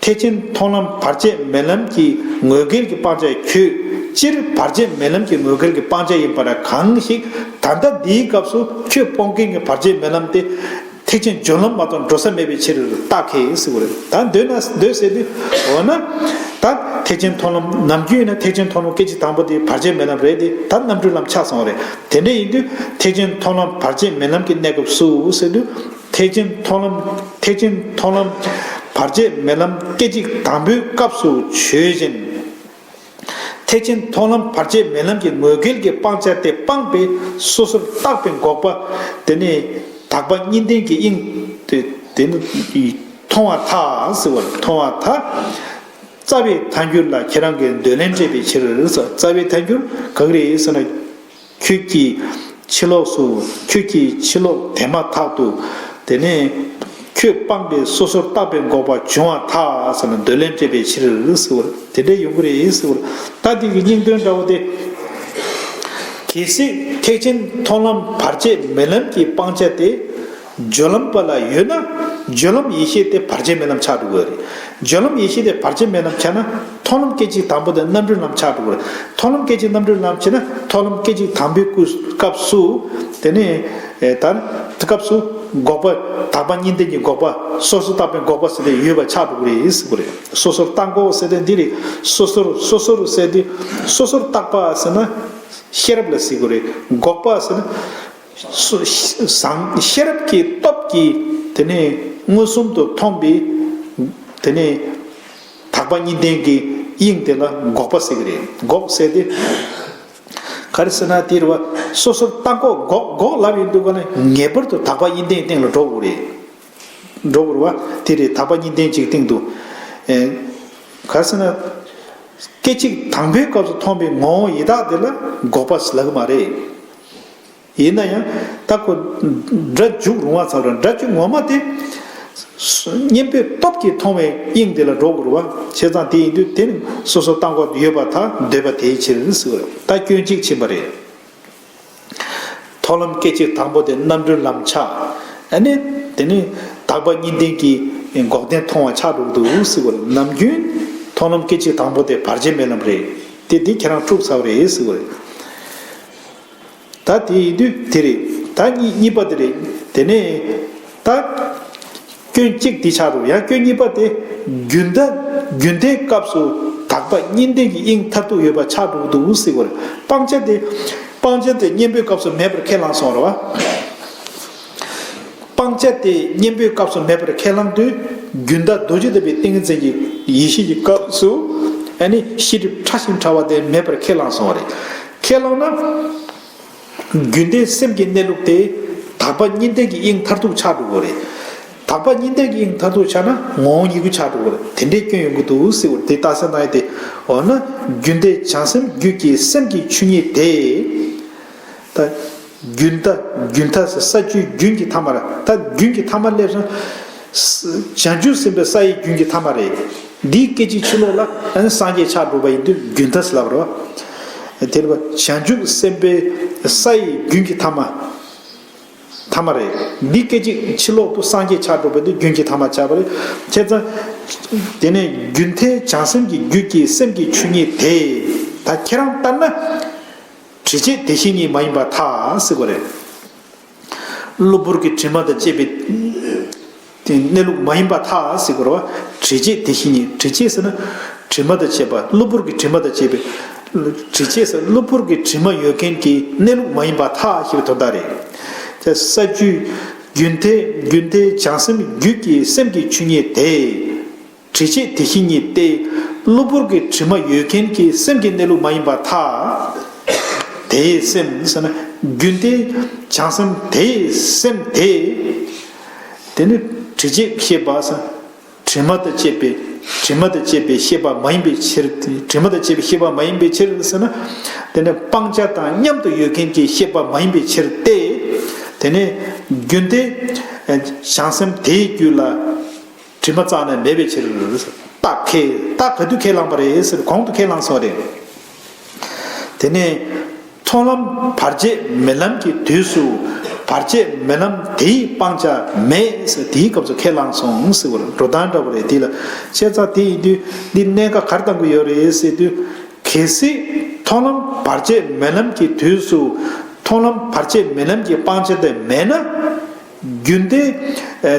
ཐེག་ཆེན་མཐོང་ལམ་བར་ཆད་མེད་ལམ་གྱི་ངོས་འགལ་གྱི་སྤང་བྱ་ཁྱོད། སྤྱིར་བར་ཆད་མེད་ལམ་གྱི་ངོས་འགལ་གྱི་སྤང་བྱ་ཡིན་པ་ལ་གང་ཞིག་ད་ལྟ་འདིའི་སྐབས་སུ་ཁྱོད་སྤོང་མཁན་གྱི་བར་ཆད་མེད་ལམ་དེ། ཐེག་ཆེན་སྦྱོར་ལམ་མ་གཏོགས་འགྲོ་ས་མེད་པའི་ཕྱིར་རྟགས་ཁས་ཟེར་བ་རེད། ད་འདོད་ན་འདོད་ཟེར་དུས་འོ་ན། ད་ཐེག་ཆེན་མཐོང་ལམ་ནམ་རྒྱུན་ཡིན་ན་ཐེག་ཆེན་མཐོང་ལམ་སྐད་ཅིག་དང་པོ་དེ་བར་ཆད་མེད་ལམ་རེད་དེ། ད་རྣམ་གྲོལ་ལམ་ཆགས་སོང་བ་རེད། དེ་འདྲ་ཡིན་དུས་ཐེག་ཆེན་མཐོང་ལམ་བར་ཆད་མེད་ལམ་གྱི་གནས་སྐབས་སུ་ཟེར་དུས། ཐེག་ཆེན་མཐོང་ལམ་ཐེག་ཆེན་མཐོང་ལམ་བར་ཆད་མེད་ལམ་སྐད་ཅིག་དང་པོའི་སྐབས་སུ་ཆོས་ཅན། ཐེག་ཆེན་མཐོང་ལམ་བར་ཆད་མེད་ལམ་གྱི་ངོས་འགལ་གྱི་སྤང་བྱ་དེ་སྤངས་པས་སོ་སོར་བརྟགས་པའི་འགོག་པ། དེ་ནི་དག་པ་གཉིས་ལྡན་གྱི་དབྱིངས་དེ་དེ་ནི་མཐོང་བར་ཐལ་ཟེར་བ་མཐོང་བར་ཐལ། རྩ་བའི་ཐལ་འགྱུར་ལ་ཁྱེད་རང་གིས་འདོད་ལན་སྤྲད་པའི་ཕྱིར། རྩ་བའི་ཐལ་འགྱུར་ག་གི་རེད་ཟེར་ན། ཁྱོད་ཀྱི་ཕྱི་ལོགས་སུ་ཁྱོད་ཀྱི་ཕྱི་ལོགས་དེ་མ་ཐག་ཏུ། དེ་ནས་ཁྱོད་སྤངས་པས་སོ་སོར་བརྟགས་པའི་འགོག་པ་འབྱུང་བར་ཐལ་ཟེར་ན་འདོད་ལན་སྤྲད་པའི་ཕྱིར་ཟེར་བ་དེ་འདྲ་ཡོང་གི་རེད་ཟེར་བ། ད་འདི་གི་སྙིང་དོན་འདྲ་བོ་དེ། གལ་སྲིད་ཐེག་ཆེན་མཐོང་ལམ་བར་ཆད་མེད་ལམ་གྱི་སྤང་བྱ་དེ། སྦྱོར་ལམ་པ་ལ་ཡོད་ན། སྦྱོར་ལམ་ཡེ་ཤེས་དེ་བར་ཆད་མེད་ལམ་ཆགས་འགྲོ་གི་རེད། སྦྱོར་ལམ་ཡེ་ཤེས་དེ་བར་ཆད་མེད་ལམ་ཆགས་ན། མཐོང་ལམ་སྐད་ཅིག་དང་པོ་དེ་རྣམ་གྲོལ་ལམ་ཆགས་འགྲོ་གི་རེད། མཐོང་ལམ་སྐད་ཅིག་རྣམ་གྲོལ་ལམ་བྱས་ན། མཐོང་ལམ་སྐད་ཅིག་དང་པོའི་སྐུ་སྐབས་སུ། དེ་ནས་ཨེ་ད་དེ་སྐབས་སུ་འགོག་པ། དག་པ་གཉིས་ལྡན་གྱི་འགོག་པ། སོ་སོར་བརྟགས་པའི་འགོག་པ་ཟེར་ཏེ་ཡོད་པ་ཆགས་འགྲོ་གི་རེད་ཟེར་གི་རེད། སོ་སོར་བརྟགས་འགོག་ཟེར་ཏེ་འདི་རེད། སོ་སོར་སོ་སོར་ཟེར་ཏེ། སོ་སོར་བརྟགས་པ་ཟེར་ན་ཤེས་རབ་ལ་ཟེར་གི་རེད། འགོག་པ་ཟེར་ན། སོ་བཟང་ཤེས་རབ་ཀྱི་སྟོབས་ཀྱིས་དེ་ནས་མངོན་སུམ་དུ་མཐོང་བའི་དེ་ནས་དག་པ་གཉིས་ལྡན་གྱི་དབྱིངས་དེ་ལ་འགོག་པ་ཟེར་གྱི་རེད། འགོག་ཟེར་ཏེ་ག་རེ་ཟེར་ན། དེ་རེད་བ། སོ་སོར་བརྟགས་འགོག་འགོག་འགོག་ལབ་ཡོང་དུས་ག་ནས་ངེས་པར་དུ་དག་པ་གཉིས་ལྡན་སྟེང་ལ་འགྲོ་དགོས་རེད། འགྲོ་དགོས་རེད་བ། དེ་རེད། དག་པ་གཉིས་ལྡན་གཅིག་སྟེང་དུ། ཨེ། ག་རེ་ཟེར་ན། སྐད་ཅིག་དང་པོའི་སྐབས་སུ་མཐོང་བའི་ངོ་བོ་ཡི་དྭགས་དེ་ལ་འགོག་པ་ཟེར་ལབ་ཀྱི་མ་རེད། ཡིན་ན་ཡང་ད་ཁོ་སྒྲ་འཇུག་རུང་བ་ཚང་རུང་། སྒྲ་འཇུག་ངོ་མ་དེ་གཉེན་པོའི་སྟོབས་ཀྱིས་མཐོང་བའི་དབྱིངས་དེ་ལ་འགྲོ་དགོས་རེད་བ། བྱས་ཙང་དེ་ཡིན་དུས་དེ་ནི་སོ་སོར་བརྟགས་འགོག་ཡོད་པར་ཐལ། འདོད་པ་དེའི་ཕྱིར་ཟེར་བ་རེད། ད་སྐྱོན་གཅིག་ཕྱིན་པ་རེད། མཐོང་ལམ་སྐད་ཅིག་དང་པོ་དེ་རྣམ་གྲོལ་ལམ་ཆགས། ཨ་ནི་དེ་ནི་དག་པ་གཉིས་ལྡན་གྱི་འགོག་བདེན་མཐོང་བ་ཆགས་འགྲོ་གི་འདུག་ཟེར་བ་རེད། ནམ་རྒྱུན་མཐོང་ལམ་སྐད་ཅིག་དང་པོ་དེ་བར་ཆད་མེད་ལམ་རེད། དེ་འདི་ཁྱེད་རང་འཁྲུག་ཚར་བ་རེད་ཟེར་བ་རེད། ད་དེ་ཡིན་དུས་དེ་རེད། ད་གཉིས་གཉིས་པ་དེ་རེད། དེ་ནས་ད་སྐྱོན་གཅིག་དེ་ཆགས་འགྲོ། ཡང་སྐྱོན་གཉིས་པ་དེ་རྒྱུན་ད་རྒྱུན་མཐའི་སྐབས་སུ་དག་པ་གཉིས་ལྡན་གྱི་དབྱིངས་མཐར་ཐུག་ཡོད་པ་ཆགས་འགྲོ་གི་འདུག་ཟེར་བ་རེད། སྤང་བྱ་དེ་སྤང་བྱ་དེ་གཉེན་པོའི་སྐབས་སུ་མེད་པར་ཁས་བླངས་སོང་རེད་བ། སྤང་བྱ་དེ་གཉེན་པོའི་སྐབས་སུ་མེད་པར་ཁས་བླངས་དུས། རྒྱུན་མཐའ་རྡོ་རྗེ་ལྟ་བུའི་ཏིང་ངེ་འཛིན་གྱི་ཡེ་ཤེས་ཀྱི་སྐབས་སུ། ཨ་ནི་ཤེས་སྒྲིབ་ཕྲ་ཞིང་ཕྲ་བ་དེ་མེད་པར་ཁས་བླངས་སོང་བ་རེད། ཁས་བླངས་ན། རྒྱུན་མཐའི་སེམས་ཀྱི་གནས་ལུགས་དེ་དག་པ་གཉིས་ལྡན་གྱི་དབྱིངས་མཐར་ཐུག་ཆགས་འགྲོ་གི་རེད། དག་པ་གཉིས་ལྡན་གྱི་དབྱིངས་མཐར་ཐུག་ཆགས་ན་ངོ་བོ་ཉིད་སྐུ་ཆགས་འགྲོ་གི་རེད། དེ་འདྲའི་སྐྱོན་ཡོང་གི་འདུག་ཟེར་བ་དེ་རྟགས་གསལ་གནང་ཡ་དེ། འོ་ན་རྒྱུན་མཐའི་བྱང་སེམས་རྒྱུད་ཀྱི་སེམས་ཀྱི་ཆོས་ཉིད་དེ། ད་རྒྱུན་མཐའ་རྒྱུན་མཐའ་ས་བཅུའི་རྒྱུན་གྱི་ཐ་མ་རེད། ད་རྒྱུན་གྱི་ཐ་མ་སླེབས་སོང་། བྱང་ཆུབ་སེམས་དཔའི་ས་ཡི་རྒྱུན་གྱི་ཐ་མ་རེད། འདིའི་སྐད་ཅིག་ཕྱི་ལོགས་ལ་ཨ་ནི་སངས་རྒྱས་ཆགས་འགྲོ་བ་ཡིན་དུས་རྒྱུན་མཐའ་ཟེར་ལབ་རོ། དེ་རེད་བ། བྱང་ཆུབ་སེམས་དཔའི་ས་ཡི་རྒྱུན་གྱི་ཐ་མ། ཐ་མ་རེད། འདི་སྐད་ཅིག་ཕྱི་ལོགས་སུ་སངས་རྒྱས་ཆགས་འགྲོ་བ་འདི་རྒྱུན་གྱི་ཐ་མ་ཆགས་པ་རེད། བྱས་ཙང་། དེ་ནས་རྒྱུན་མཐའི་བྱང་སེམས་ཀྱི་རྒྱུད་ཀྱི་སེམས་ཀྱི་ཆོས་ཉིད་དེ། ད་ཁྱེད་རང་ལྟར་ན། དྲི་བཅས་དེ་བཞིན་ཉིད་མ་ཡིན་པར་ཐལ་ཟེར་བ་རེད། གློ་བུར་གྱི་དྲི་མ་དང་བཅས་པའི་གནས་ལུགས་མ་ཡིན་པར་ཐལ་ཟེར་དགོས་རེད་བ། དྲི་བཅས་དེ་བཞིན་ཉིད། དྲི་བཅས་ཟེར་ན་དྲི་མ་དང་བཅས་པ། གློ་བུར་གྱི་དྲི་མ་དང་བཅས་པའི། དྲི་བཅས་ཟེར་གློ་བུར་གྱི་དྲི་མ་ཡོད་མཁན་གྱི་གནས་ལུགས་མ་ཡིན་པར་ཐལ་ཞེས་པའི་དོན་དག་རེད། ས་བཅུའི་རྒྱུན་མཐའི་རྒྱུན་མཐའི་བྱང་སེམས་རྒྱུད་ཀྱི་སེམས་ཀྱི་ཆོས་ཉིད་དེ། དྲི་བཅས་དེ་བཞིན་ཉིད་དེ། གློ་བུར་གྱི་དྲི་མ་ཡོད་མཁན་གྱི་སེམས་ཀྱི་གནས་ལུགས་མ་ཡིན་པར་ཐལ། དེའི་སེམས་ཟེར་ན་རྒྱུན་མཐའི་བྱང་སེམས་དེའི་སེམས་དེ། དེ་ནི་དྲི་བཅས་ཤེས་པ་ཟེར། དྲི་མ་དང་བཅས་པའི་དྲི་མ་དང་བཅས་པའི་ཤེས་པ་མ་ཡིན་པའི་ཕྱིར། དྲི་མ་དང་བཅས་པའི་ཤེས་པ་མ་ཡིན་པའི་ཕྱིར་ཟེར་ན། དེ་ནི་སྤང་བྱ་དང་མཉམ་དུ་ཡོད་མཁན་གྱི་ཤེས་པ་མ་ཡིན་པའི་ཕྱིར་ཏེ། དེ་ནི་རྒྱུན་མཐའི་བྱང་སེམས་དེའི་རྒྱུད་ལ། དྲི་མ་རྩ་ནས་མེད་པའི་ཕྱིར། རྟགས་ཁས། རྟགས་ག་དུས་ཁས་བླངས་པ་རེད་ཟེར། གོང་དུ་ཁས་བླངས་སོང་བ་རེད། དེ་ནས་མཐོང་ལམ་བར་ཆད་མེད་ལམ་གྱི་དུས་སུ། བར་ཆད་མེད་ལམ་དེའི་སྤང་བྱ་མེད་ཟེར། དེའི་སྐབས་སུ་ཁས་བླངས་སོང་ཟེར་བ་རེད། འགྲོ་སྟངས་འདྲ་བོ་རེད། དེ་ལ་བཤད་ཚར། དེ་ཡིན་དུས་འདི་གནད་འགག་ག་རེ་གཏང་གི་ཡོད་རེད་ཟེར་དུས། གལ་སྲིད་མཐོང་ལམ་བར་ཆད་མེད་ལམ་གྱི་དུས་སུ་མཐོང་ལམ་བར་ཆད་མེད་ལམ་གྱི་སྤང་བྱ་དེ་མེད་ན། རྒྱུན་མཐའི་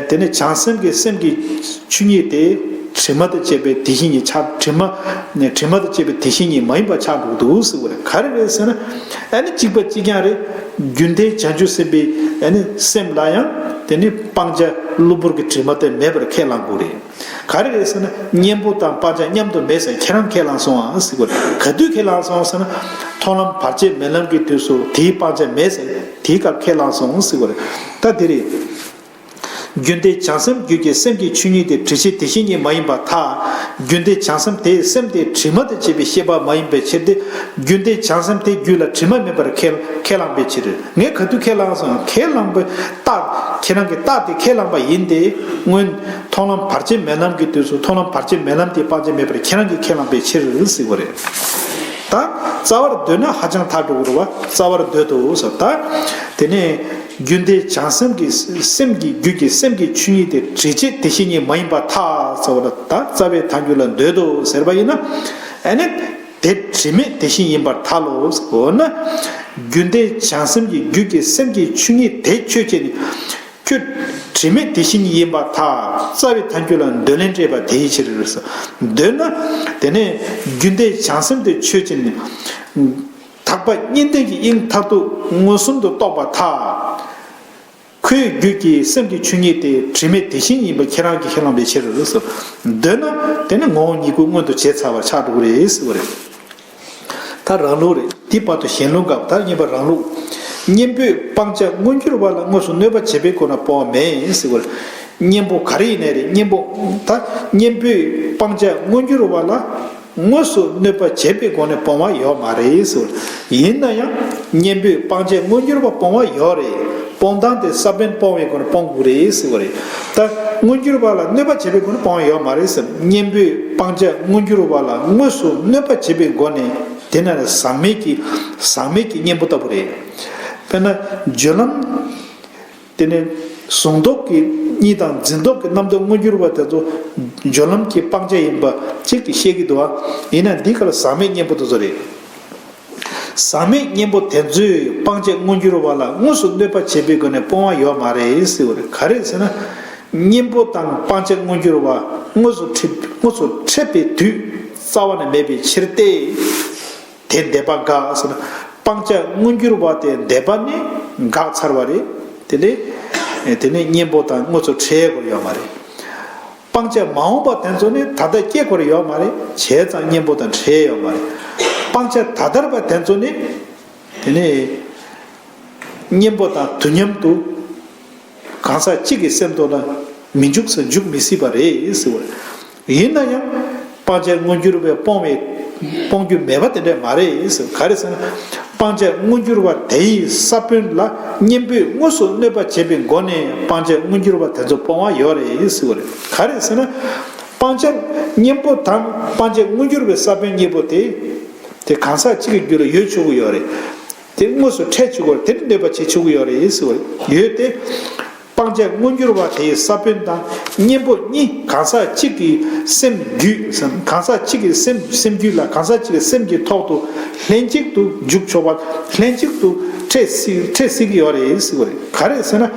དེ་ནི་བྱང་སེམས་ཀྱི་སེམས་ཀྱི་ཆོས་ཉིད་དེ་དྲི་མ་དང་བཅས་པའི་དེ་བཞིན་ཉིད་ཆགས། དྲི་མ་ནི་དྲི་མ་དང་བཅས་པའི་དེ་བཞིན་ཉིད་མ་ཡིན་པ་ཆགས་འགྲོ་གི་འདུག་ཟེར་བ་རེད། ག་རེ་རེད་ཟེར་ན། ཨ་ནི་གཅིག་པ་གཅིག་རྐྱང་རེད། རྒྱུན་མཐའི་བྱང་ཆུབ་སེམས་དཔའི་ཨ་ནི་སེམས་ལ་ཡང་དེ་ནི་སྤང་བྱ་གློ་བུར་གྱི་དྲི་མ་དེ་མེད་པར་ཁས་བླང་དགོས་རེད། ག་རེ་རེད་ཟེར་ན། གཉེན་པོ་དང་སྤང་བྱ་མཉམ་དུ་མེད་ཟེར་ཁྱེད་རང་ཁས་བླངས་སོང་ཨ་ཟེར་གོ་རེད། ག་དུས་ཁས་བླངས་སོང་ཟེར་ན། མཐོང་ལམ་བར་ཆད་མེད་ལམ་གྱི་དུས་སུ་དེའི་སྤང་བྱ་མེད་ཟེར། དེའི་སྐབས་ཁས་བླངས་སོང་ཟེར་གོ་རེད། ད་དེ་རེད། རྒྱུན་མཐའི་བྱང་སེམས་རྒྱུད་ཀྱི་སེམས་ཀྱི་ཆོས་ཉིད་དེ་དྲི་བྱེད་དེ་བཞིན་ཉིད་མ་ཡིན་པར་ཐལ། རྒྱུན་མཐའི་བྱང་སེམས་དེའི་སེམས་དེ་དྲི་མ་དང་བཅས་པའི་ཤེས་པ་མ་ཡིན་པའི་ཕྱིར་ཏེ། རྒྱུན་མཐའི་བྱང་སེམས་དེའི་རྒྱུད་ལ་དྲི་མ་མེད་པར་ཁས་ཁས་བླངས་པའི་ཕྱིར། ངས་ག་དུས་ཁས་བླངས་སོང་། ཁས་བླངས་པའི་རྟགས། ཁྱེད་རང་གི་རྟགས་དེ་ཁས་བླངས་པ་ཡིན་ཏེ། སྔོན་མཐོང་ལམ་བར་ཆད་མེད་ལམ་གྱི་དུས་སུ་མཐོང་ལམ་བར་ཆད་མེད་ལམ་དེའི་སྤང་བྱ་མེད་པར་ཁྱེད་རང་གིས་ཁས་བླངས་པའི་ཕྱིར་ཟེར་བ་རེད། ད་རྩ་བར་འདོད་ན་ཧ་ཅང་ཐལ་འགྲོ་གི་རེད་བ། རྩ་བར་འདོད་དོ་ཟེར། ད་དེ་ནས་རྒྱུན་མཐའི་བྱང་སེམས་ཀྱི་སེམས་ཀྱི་རྒྱུད་ཀྱི་སེམས་ཀྱི་ཆོས་ཉིད་དེ་དྲི་བྱེད་དེ་བཞིན་ཉིད་མ་ཡིན་པར་ཐལ་ཟེར་བ་ལ། ད་རྩ་བའི་ཐལ་འགྱུར་ལ་འདོད་དོ་ཟེར་བ་ཡིན་ན། ཨ་ནི། དེ་དྲི་མེད་དེ་བཞིན་ཡིན་པར་ཐལ་ལོ། འོ་ན། རྒྱུན་མཐའི་བྱང་སེམས་ཀྱི་རྒྱུད་ཀྱི་སེམས་ཀྱི་ཆོས་ཉིད་དེ་ཆོས་ཅན། ཁྱོད་དྲི་མེད་དེ་བཞིན་ཡིན་པར་ཐལ། རྩ་བའི་ཐལ་འགྱུར་ལ་འདོད་ལན་སྤྲད་པ་དེའི་ཕྱིར་ཟེར། འདོད་ན། དེ་ནས་རྒྱུན་མཐའི་བྱང་སེམས་དེ་ཆོས་ཅན། དག་པ་གཉིས་ལྡན་གྱི་དབྱིངས་མཐར་ཐུག་མངོན་སུམ་དུ་རྟོགས་པར་ཐལ། ཁོའི་རྒྱུད་ཀྱི་སེམས་ཀྱི་ཆོས་ཉིད་དེ་དྲི་མེད་དེ་བཞིན་ཡིན་པ་ཁྱེད་རང་གིས་ཁས་བླངས་པའི་ཕྱིར་ཟེར། འདོད་ན་དེ་ནི་ངོ་བོ་ཉིད་ཀྱིས་མངོན་དུ་བྱས་ཚར་བ་ཆགས་འགྲོ་གི་རེད་ཟེར་བ་རེད། ད་རང་ལུགས་རེད། དེའི་བར་དུ་གཞན་ལུགས་འགག་ད་གཉིས་པ་རང་ལུགས། གཉེན་པོས་སྤང་བྱ་མངོན་གྱུར་བ་ལ་དངོས་སུ་གནོད་པ་བྱེད་པའི་སྒོ་ནས་སྤོང་བ་མེད་ཟེར་བ་རེད། གཉེན་པོ་ག་རེ་ཡིན་ནའི་རེད། གཉེན་པོ་ད་གཉེན་པོས་སྤང་བྱ་མངོན་གྱུར་བ་ལ་དངོས་སུ་གནོད་པ་བྱེད་པའི་སྒོ་ནས་སྤོང་བ་ཡོད་མ་རེད་ཟེར་བ་རེད། ཡིན་ན་ཡང་གཉེན་པོས་སྤང་བྱ་མངོན་གྱུར་བ་སྤོང་བ་ཡོད་རེད། སྤོང་སྟངས་དེ་ས་བོན་སྤོང་བའི་སྒོ་ནས་སྤོང་དགོས་རེད་ཟེར་བ་རེད། ད་མངོན་གྱུར་བ་ལ་གནོད་པ་བྱེད་པའི་སྒོ་ནས་སྤོང་བ་ཡོད་མ་རེད་ཟེར། གཉེན་པོས་སྤང་བྱ་མངོན་གྱུར་བ་ལ་དངོས་སུ་གནོད་པ་བྱེད་པའི་སྒོ་ནས། དེ་ན་ཟག་མེད་ཀྱི་ཟག་མེད་ཀྱི་གཉེན་པོ་ལྟ་བུ་རེད། དཔེར་ན་སྦྱོར་ལམ། དེ་ནས་གཟུང་རྟོག་གི་གཉིས་དང་འཛིན་རྟོག་གི་རྣམ་རྟོག་མངོན་གྱུར་བ་དེ་ཚོ་སྦྱོར་ལམ་གྱི་སྤང་བྱ་ཡིན་པ་གཅིག་གིས་བཤད་ཀྱི་འདུག་ཨ། ཡིན་ན་འདི་ག་ལ་ཟག་མེད་གཉེན་པོ་དེ་ཚོ་རེད། ཟག་མེད་གཉེན་པོ་དེ་ཚོས་སྤང་བྱ་མངོན་གྱུར་བ་ལ་དངོས་སུ་གནོད་པ་བྱེད་པའི་སྒོ་ནས་སྤོང་བ་ཡོད་མ་རེད་ཟེར་བ་རེད། ག་རེ་ཟེར་ན། གཉེན་པོ་དང་སྤང་བྱ་མངོན་གྱུར་བ་དངོས་སུ་འཕྲད་དངོས་སུ་འཕྲད་པའི་དུས་རྩ་བ་ནས་མེད་པའི་ཕྱིར་ཏེ། དེ་འདོད་པ་འགགས་ཟེར་ན། སྤང་བྱ་མངོན་གྱུར་བ་དེ་འདོད་པ་ནི་འགགས་ཚར་བ་རེད། དེ་ནས་དེ་ནས་གཉེན་པོ་དང་དངོས་སུ་འཕྲད་དགོས་ཡོད་མ་རེད། སྤང་བྱ་མ་འོངས་པ་དེ་ཚོ་ནི་ད་ལྟ་སྐྱེ་དགོས་ཡོད་མ་རེད། བྱས་ཙང་གཉེན་པོ་དང་འཕྲད་ཡོད་མ་རེད། སྤང་བྱ་ད་ལྟར་བ་དེ་ཚོ་ནི། དེ་ནས་གཉེན་པོ་དང་དུས་མཉམ་དུ་གང་ཟག་གཅིག་གི་སེམས་ཐོག་ལ་མི་འཇུག་ས་འཇུག་མི་སྲིད་པ་རེད་ཟེར་བ་རེད། ཡིན་ན་ཡང་སྤང་བྱ་མངོན་གྱུར་བས་སྤོང་བའི་སྤོང་རྒྱུ་མེད་པ་དེ་འདྲ་མ་རེད་ཟེར། ག་རེ་ཟེར་ན། སྤང་བྱ་མངོན་གྱུར་བ་དེ་ཡི་ས་བོན་ལ་གཉེན་པོས་དངོས་སུ་གནོད་པ་བྱེད་པའི་སྒོ་ནས་སྤང་བྱ་མངོན་གྱུར་བ་དེ་ཚོ་སྤོང་བ་ཡོད་རེད་ཟེར་བ་རེད། ག་རེ་ཟེར་ན། སྤང་བྱ་གཉེན་པོ་དང་སྤང་བྱ་མངོན་གྱུར་བའི་ས་བོན་གཉིས་པོ་དེ། དེ་གང་ཟག་གཅིག་གི་རྒྱུད་ལ་ཡོད་ཆོག་གི་ཡོད་རེད། དེ་དངོས་སུ་འཕྲད་ཆོག་གི་ཡོད་རེད། དེ་ནི་གནོད་པ་བྱེད་ཆོག་གི་ཡོད་རེད་ཟེར་བ་ཡོད་དེ། སྤང་བྱ་མངོན་གྱུར་བ་དེའི་ས་བོན་དང་གཉེན་པོ་གཉིས་གང་ཟག་གཅིག་གི་སེམས་རྒྱུད་སམ། གང་ཟག་གཅིག་གི་སེམས་སེམས་རྒྱུད་ལ་གང་ཟག་གཅིག་གི་སེམས་ཀྱི་ཐོག་ཏུ་ལྷན་ཅིག་ཏུ་འཇུག་ཆོག་པ། ལྷན་ཅིག་ཏུ་འཕྲད་སྲིད་འཕྲད་སྲིད་ཀྱི་ཡོད་རེད་ཟེར་བ་རེད། ག་རེ་ཟེར་ན།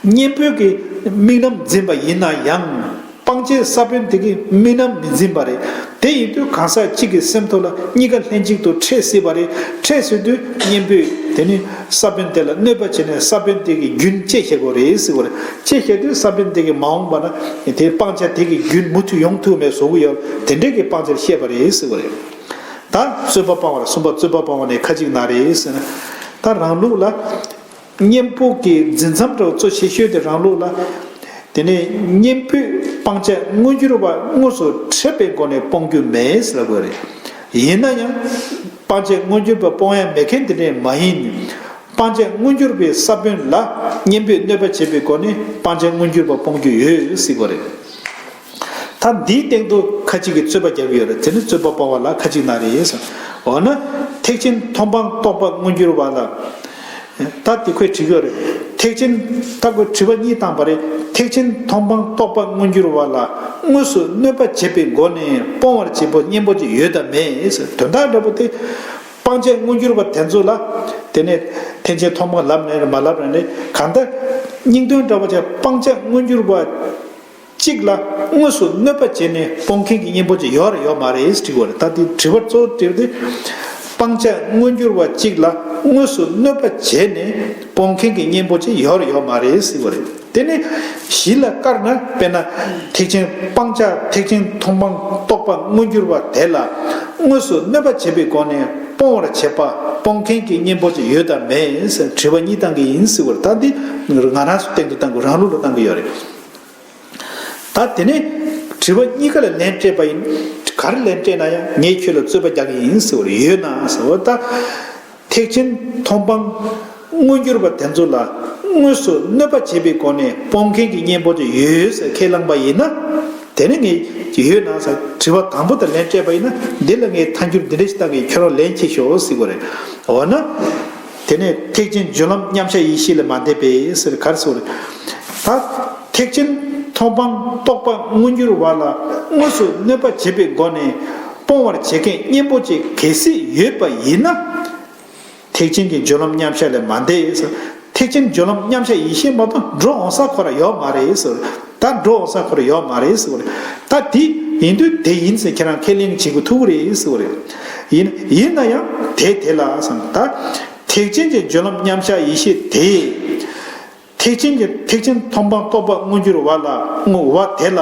གཉེན་པོ་གིས་དམིགས་རྣམ་འཛིན་པ་ཡིན་ན་ཡང་། སྤང་བྱའི་ས་བོན་དེ་གིས་དམིགས་རྣམ་མི་འཛིན་པ་རེད། དེ་ཡིན་དུས་གང་ཟག་གཅིག་གི་སེམས་ཐོག་ལ་གཉིས་ཀ་ལྷན་ཅིག་ཏུ་འཕྲད་སྲིད་པ་རེད། འཕྲད་སྲིད་དུས་གཉེན་པོས་དེ་ནི་ས་བོན་དེ་ལ་གནོད་པ་བྱས་ནས་ས་བོན་དེ་གི་རྒྱུན་བཅད་བཞག་དགོས་རེད་ཟེར་བ་རེད། བཅད་བཞག་དུས་ས་བོན་དེ་གིས་མ་འོངས་པ་ན་དེ་སྤང་བྱ་དེ་གི་རྒྱུན་མུ་མཐུད་ཡོང་ཐུབ་མེད་བཟོ་གི་ཡོད། དེ་འདྲས་ཀྱི་སྤང་བྱར་བཤད་པ་རེད་ཟེར་བ་རེད། ད་རྩོད་པ་སྤང་བ་ལ་གསུམ་པ་རྩོད་པ་སྤང་བ་ནས་ཁ་ཅིག་ན་རེད་ཟེར་ན། ད་རང་ལུགས་ལ། གཉེན་པོ་གི་འཛིན་མཚམས་འདྲ་བོ་གཙོ་ཆེ་ཤོས་དེ་རང་ལུགས་ལ། དེ་ནས་གཉེན་པོས་སྤང་བྱ་མངོན་གྱུར་བ་དངོས་སུ་འཕྲད་པའི་སྒོ་ནས་སྤོང་རྒྱུ་མེད་ཟེར་དགོས་རེད། ཡིན་ན་ཡང་། སྤང་བྱ་མངོན་གྱུར་བ་སྤོང་ཡ་མེད་མཁན་དེ་འདྲས་མ་ཡིན། སྤང་བྱ་མངོན་གྱུར་བའི་ས་བོན་ལ་གཉེན་པོས་གནོད་པ་བྱེད་པའི་སྒོ་ནས་སྤང་བྱ་མངོན་གྱུར་བ་སྤོང་རྒྱུ་ཡོད་ཟེར་དགོས་རེད། ད་འདིའི་སྟེང་དུ་ཁ་ཅིག་གིས་རྩོད་པ་རྒྱག་གི་ཡོད་རེད། དེ་ནི་རྩོད་པ་སྤང་བ་ལ་ཁ་ཅིག་ན་རེད་ཟེར། འོ་ན། ཐེག་ཆེན་མཐོང་སྤང་རྟོགས་པ་མངོན་གྱུར་བ་ལ། ད་ ད་དེ་ཁོས་བྲིས་ཡོད་རེད། ཐེག་ཆེན། ད་ཁོས་དྲི་བ་གཉིས་བཏང་པ་རེད། ཐེག་ཆེན་མཐོང་སྤང་རྟོག་པ་མངོན་གྱུར་བ་ལ་དངོས་སུ་གནོད་པ་བྱེད་པའི་སྒོ་ནས་སྤོང་བར་བྱེད་པ་གཉེན་པོ་ཅིག་ཡོད་དམ་མེད་ཟེར། དོན་དག་འདྲ་པོ་དེ། སྤང་བྱ་མངོན་གྱུར་བ་དེ་ཚོ་ལ། དེ་ནས་ཐེག་ཆེན་མཐོང་སྤང་ལབ་ནའི་རེད་མ་ལབ་ནའི་རེད། གང་ལྟར་སྙིང་དོན་འདྲ་པོ་ཅིག་སྤང་བྱ་མངོན་གྱུར་བ་གཅིག་ལ་དངོས་སུ་གནོད་པ་བྱས་ནས་སྤོང་མཁན་གྱི་གཉེན་པོ་ཅིག་ཡོད་རེད་ཡོད་མ་རེད་ཟེར་དྲི་བ་རེད། ད་དེ་དྲི་བ་གཙོ་བོ་དྲི་བ་དེ། སྤང་བྱ་མངོན་གྱུར་བ་གཅིག་ལ་དངོས་སུ་གནོད་པ་བྱས་ནས་སྤོང་མཁན་གྱི་གཉེན་པོ་ཅིག་ཡོད་རེད་ཡོད་མ་རེད་ཟེར་བ་རེད། དེ་ནི་གཞི་ལ་བཀར་ན། དཔེར་ན། ཐེག་ཆེན་སྤང་བྱ། ཐེག་ཆེན་མཐོང་སྤང་རྟོག་པ་མངོན་གྱུར་བ་དེ་ལ་དངོས་སུ་གནོད་པ་བྱེད་པའི་སྒོ་ནས་སྤོང་བར་བྱེད་པ། སྤོང་མཁན་གྱི་གཉེན་པོ་ཅིག་ཡོད་དམ་མེད་ཟེར་དྲི་བ་གཉིས་བཏང་གི་ཡིན་ཟེར་བ་རེད། ད་འདི་ང་རང་སུ་སྟེང་དུ་བཏང་དགོས། རང་ལུགས་ལ་བཏང་གི་ཡོད་རེད། ད་དེ་ནས་དྲི་བ་གཉིས་ཀ་ལ་ལན་སྤྲད་པ་ཡིན། ག་རེ་ལན་སྤྲད་ན་ཡང་ངས་ཁྱོད་ལ་རྩོད་པ་རྒྱག་གི་ཡིན་ཟེར་བ་རེད། ཡོད་ན་ཟེར་བ་ད། ཐེག་ཆེན་མཐོང་སྤང་མངོན་གྱུར་བ་དེ་ཚོ་ལ་དངོས་སུ་གནོད་པ་བྱེད་པའི་སྒོ་ནས་སྤོང་མཁན་གྱི་གཉེན་པོ་དེ་ཡོད་ཟེར་ཁས་བླངས་པ་ཡིན་ན། དེ་ནི་ངས་ཡོད་ན་ཟེར་དྲི་བ་དང་པོ་དེ་ལན་སྤྲད་པ་ཡིན་ན། འདི་ལ་ངས་ཐལ་འགྱུར་འདི་འདྲ་ཞིག་བཏང་གི། ཁྱོད་རང་ལན་ཁྱེར་ཤོག་ཟེར་བ་རེད། འོ་ན། དེ་ནས་ཐེག་ཆེན་སྦྱོར་ལམ་མཉམ་གཞག་ཡེ་ཤེས་ལས་མ་འདས་པས་ཟེར་ག་རེ་ཟེར་བ་རེད། ད་ཐེག་ཆེན་མཐོང་སྤང་རྟོག་པ་མངོན་གྱུར་བ་ལ་དངོས་སུ་གནོད་པ་བྱེད་པའི་སྒོ་ནས་སྤོང་བར་བྱེད་མཁན་གཉེན་པོ་ཅིག་གལ་སྲིད་ཡོད་པ་ཡིན་ན། ཐེག་ཆེན་གྱི་སྦྱོར་ལམ་མཉམ་གཞག་ལས་མ་འདས་ཟེར། ཐེག་ཆེན་སྦྱོར་ལམ་མཉམ་གཞག་ཡེ་ཤེས་མ་གཏོགས་འགྲོ་འོང་ས་ཁོ་ར་ཡོད་མ་རེད་ཟེར། ད་འགྲོ་འོང་ས་ཁོ་ར་ཡོད་མ་རེད་ཟེར་བ་རེད། ད་དེ་ཡིན་དུས་དེ་ཡིན་ཟེར་ཁྱེད་རང་ཁས་ལེན་བྱེད་དགོས་ཐུག་གི་རེད་ཟེར་བ་རེད། ཡིན་ཡིན་ན་ཡང་དེ་དེ་ལ་བསམ། ད་ཐེག་ཆེན་གྱི་སྦྱོར་ལམ་མཉམ་གཞག་ཡེ་ཤེས་དེ། ཐེག་ཆེན་གྱི་ཐེག་ཆེན་མཐོང་སྤང་རྟོག་པ་མངོན་གྱུར་བ་ལ་དངོས་བ་དེ་ལ་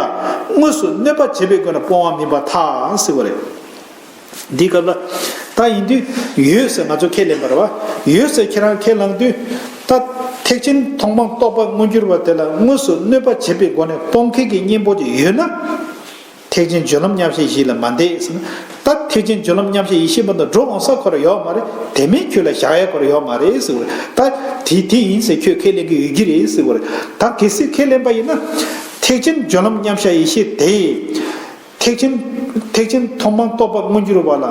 དངོས་སུ་གནོད་པ་བྱེད་པའི་སྒོ་ནས་སྤོང་བ་མིན་པར་ཐལ་ཟེར་བ་རེད། འདིའི་སྐབས་ལ། ད་ཡིན་དུས་ཡོད་ཟེར་ང་ཚོ་ཁས་ལེན་པ་རེད་བ། ཡོད་ཟེར་ཁྱེད་རང་ཁས་བླངས་དུས། ད་ཐེག་ཆེན་མཐོང་སྤང་རྟོག་པ་མངོན་གྱུར་བ་དེ་ལ་དངོས་སུ་གནོད་པ་བྱེད་པའི་སྒོ་ནས་སྤོང་མཁན་གྱི་གཉེན་པོ་དེ་ཡོད་ན། ཐེག་ཆེན་སྦྱོར་ལམ་མཉམ་གཞག་ཡེ་ཤེས་ལས་མ་འདས་ཟེར་ན། ད་ཐེག་ཆེན་སྦྱོར་ལམ་མཉམ་གཞག་ཡེ་ཤེས་མ་གཏོགས་འགྲོ་འོང་ས་ཁོ་ར་ཡོད་མ་རེད། དེ་མིན་ཁྱོད་ལ་བཞག་ཡ་ཁོ་ར་ཡོད་མ་རེད་ཟེར་བ་རེད། ད་དེ་དེ་ཡིན་ཟེར་ཁྱོད་ཁས་ལེན་གྱི་ཡོད་ཀྱི་རེད་ཟེར་བ་རེད། ད་གལ་སྲིད་ཁས་ལེན་པ་ཡིན་ན། ཐེག་ཆེན་སྦྱོར་ལམ་མཉམ་གཞག་ཡེ་ཤེས་དེ། ཐེག་ཆེན། ཐེག་ཆེན་མཐོང་སྤང་རྟོག་པ་མངོན་གྱུར་བ་ལ།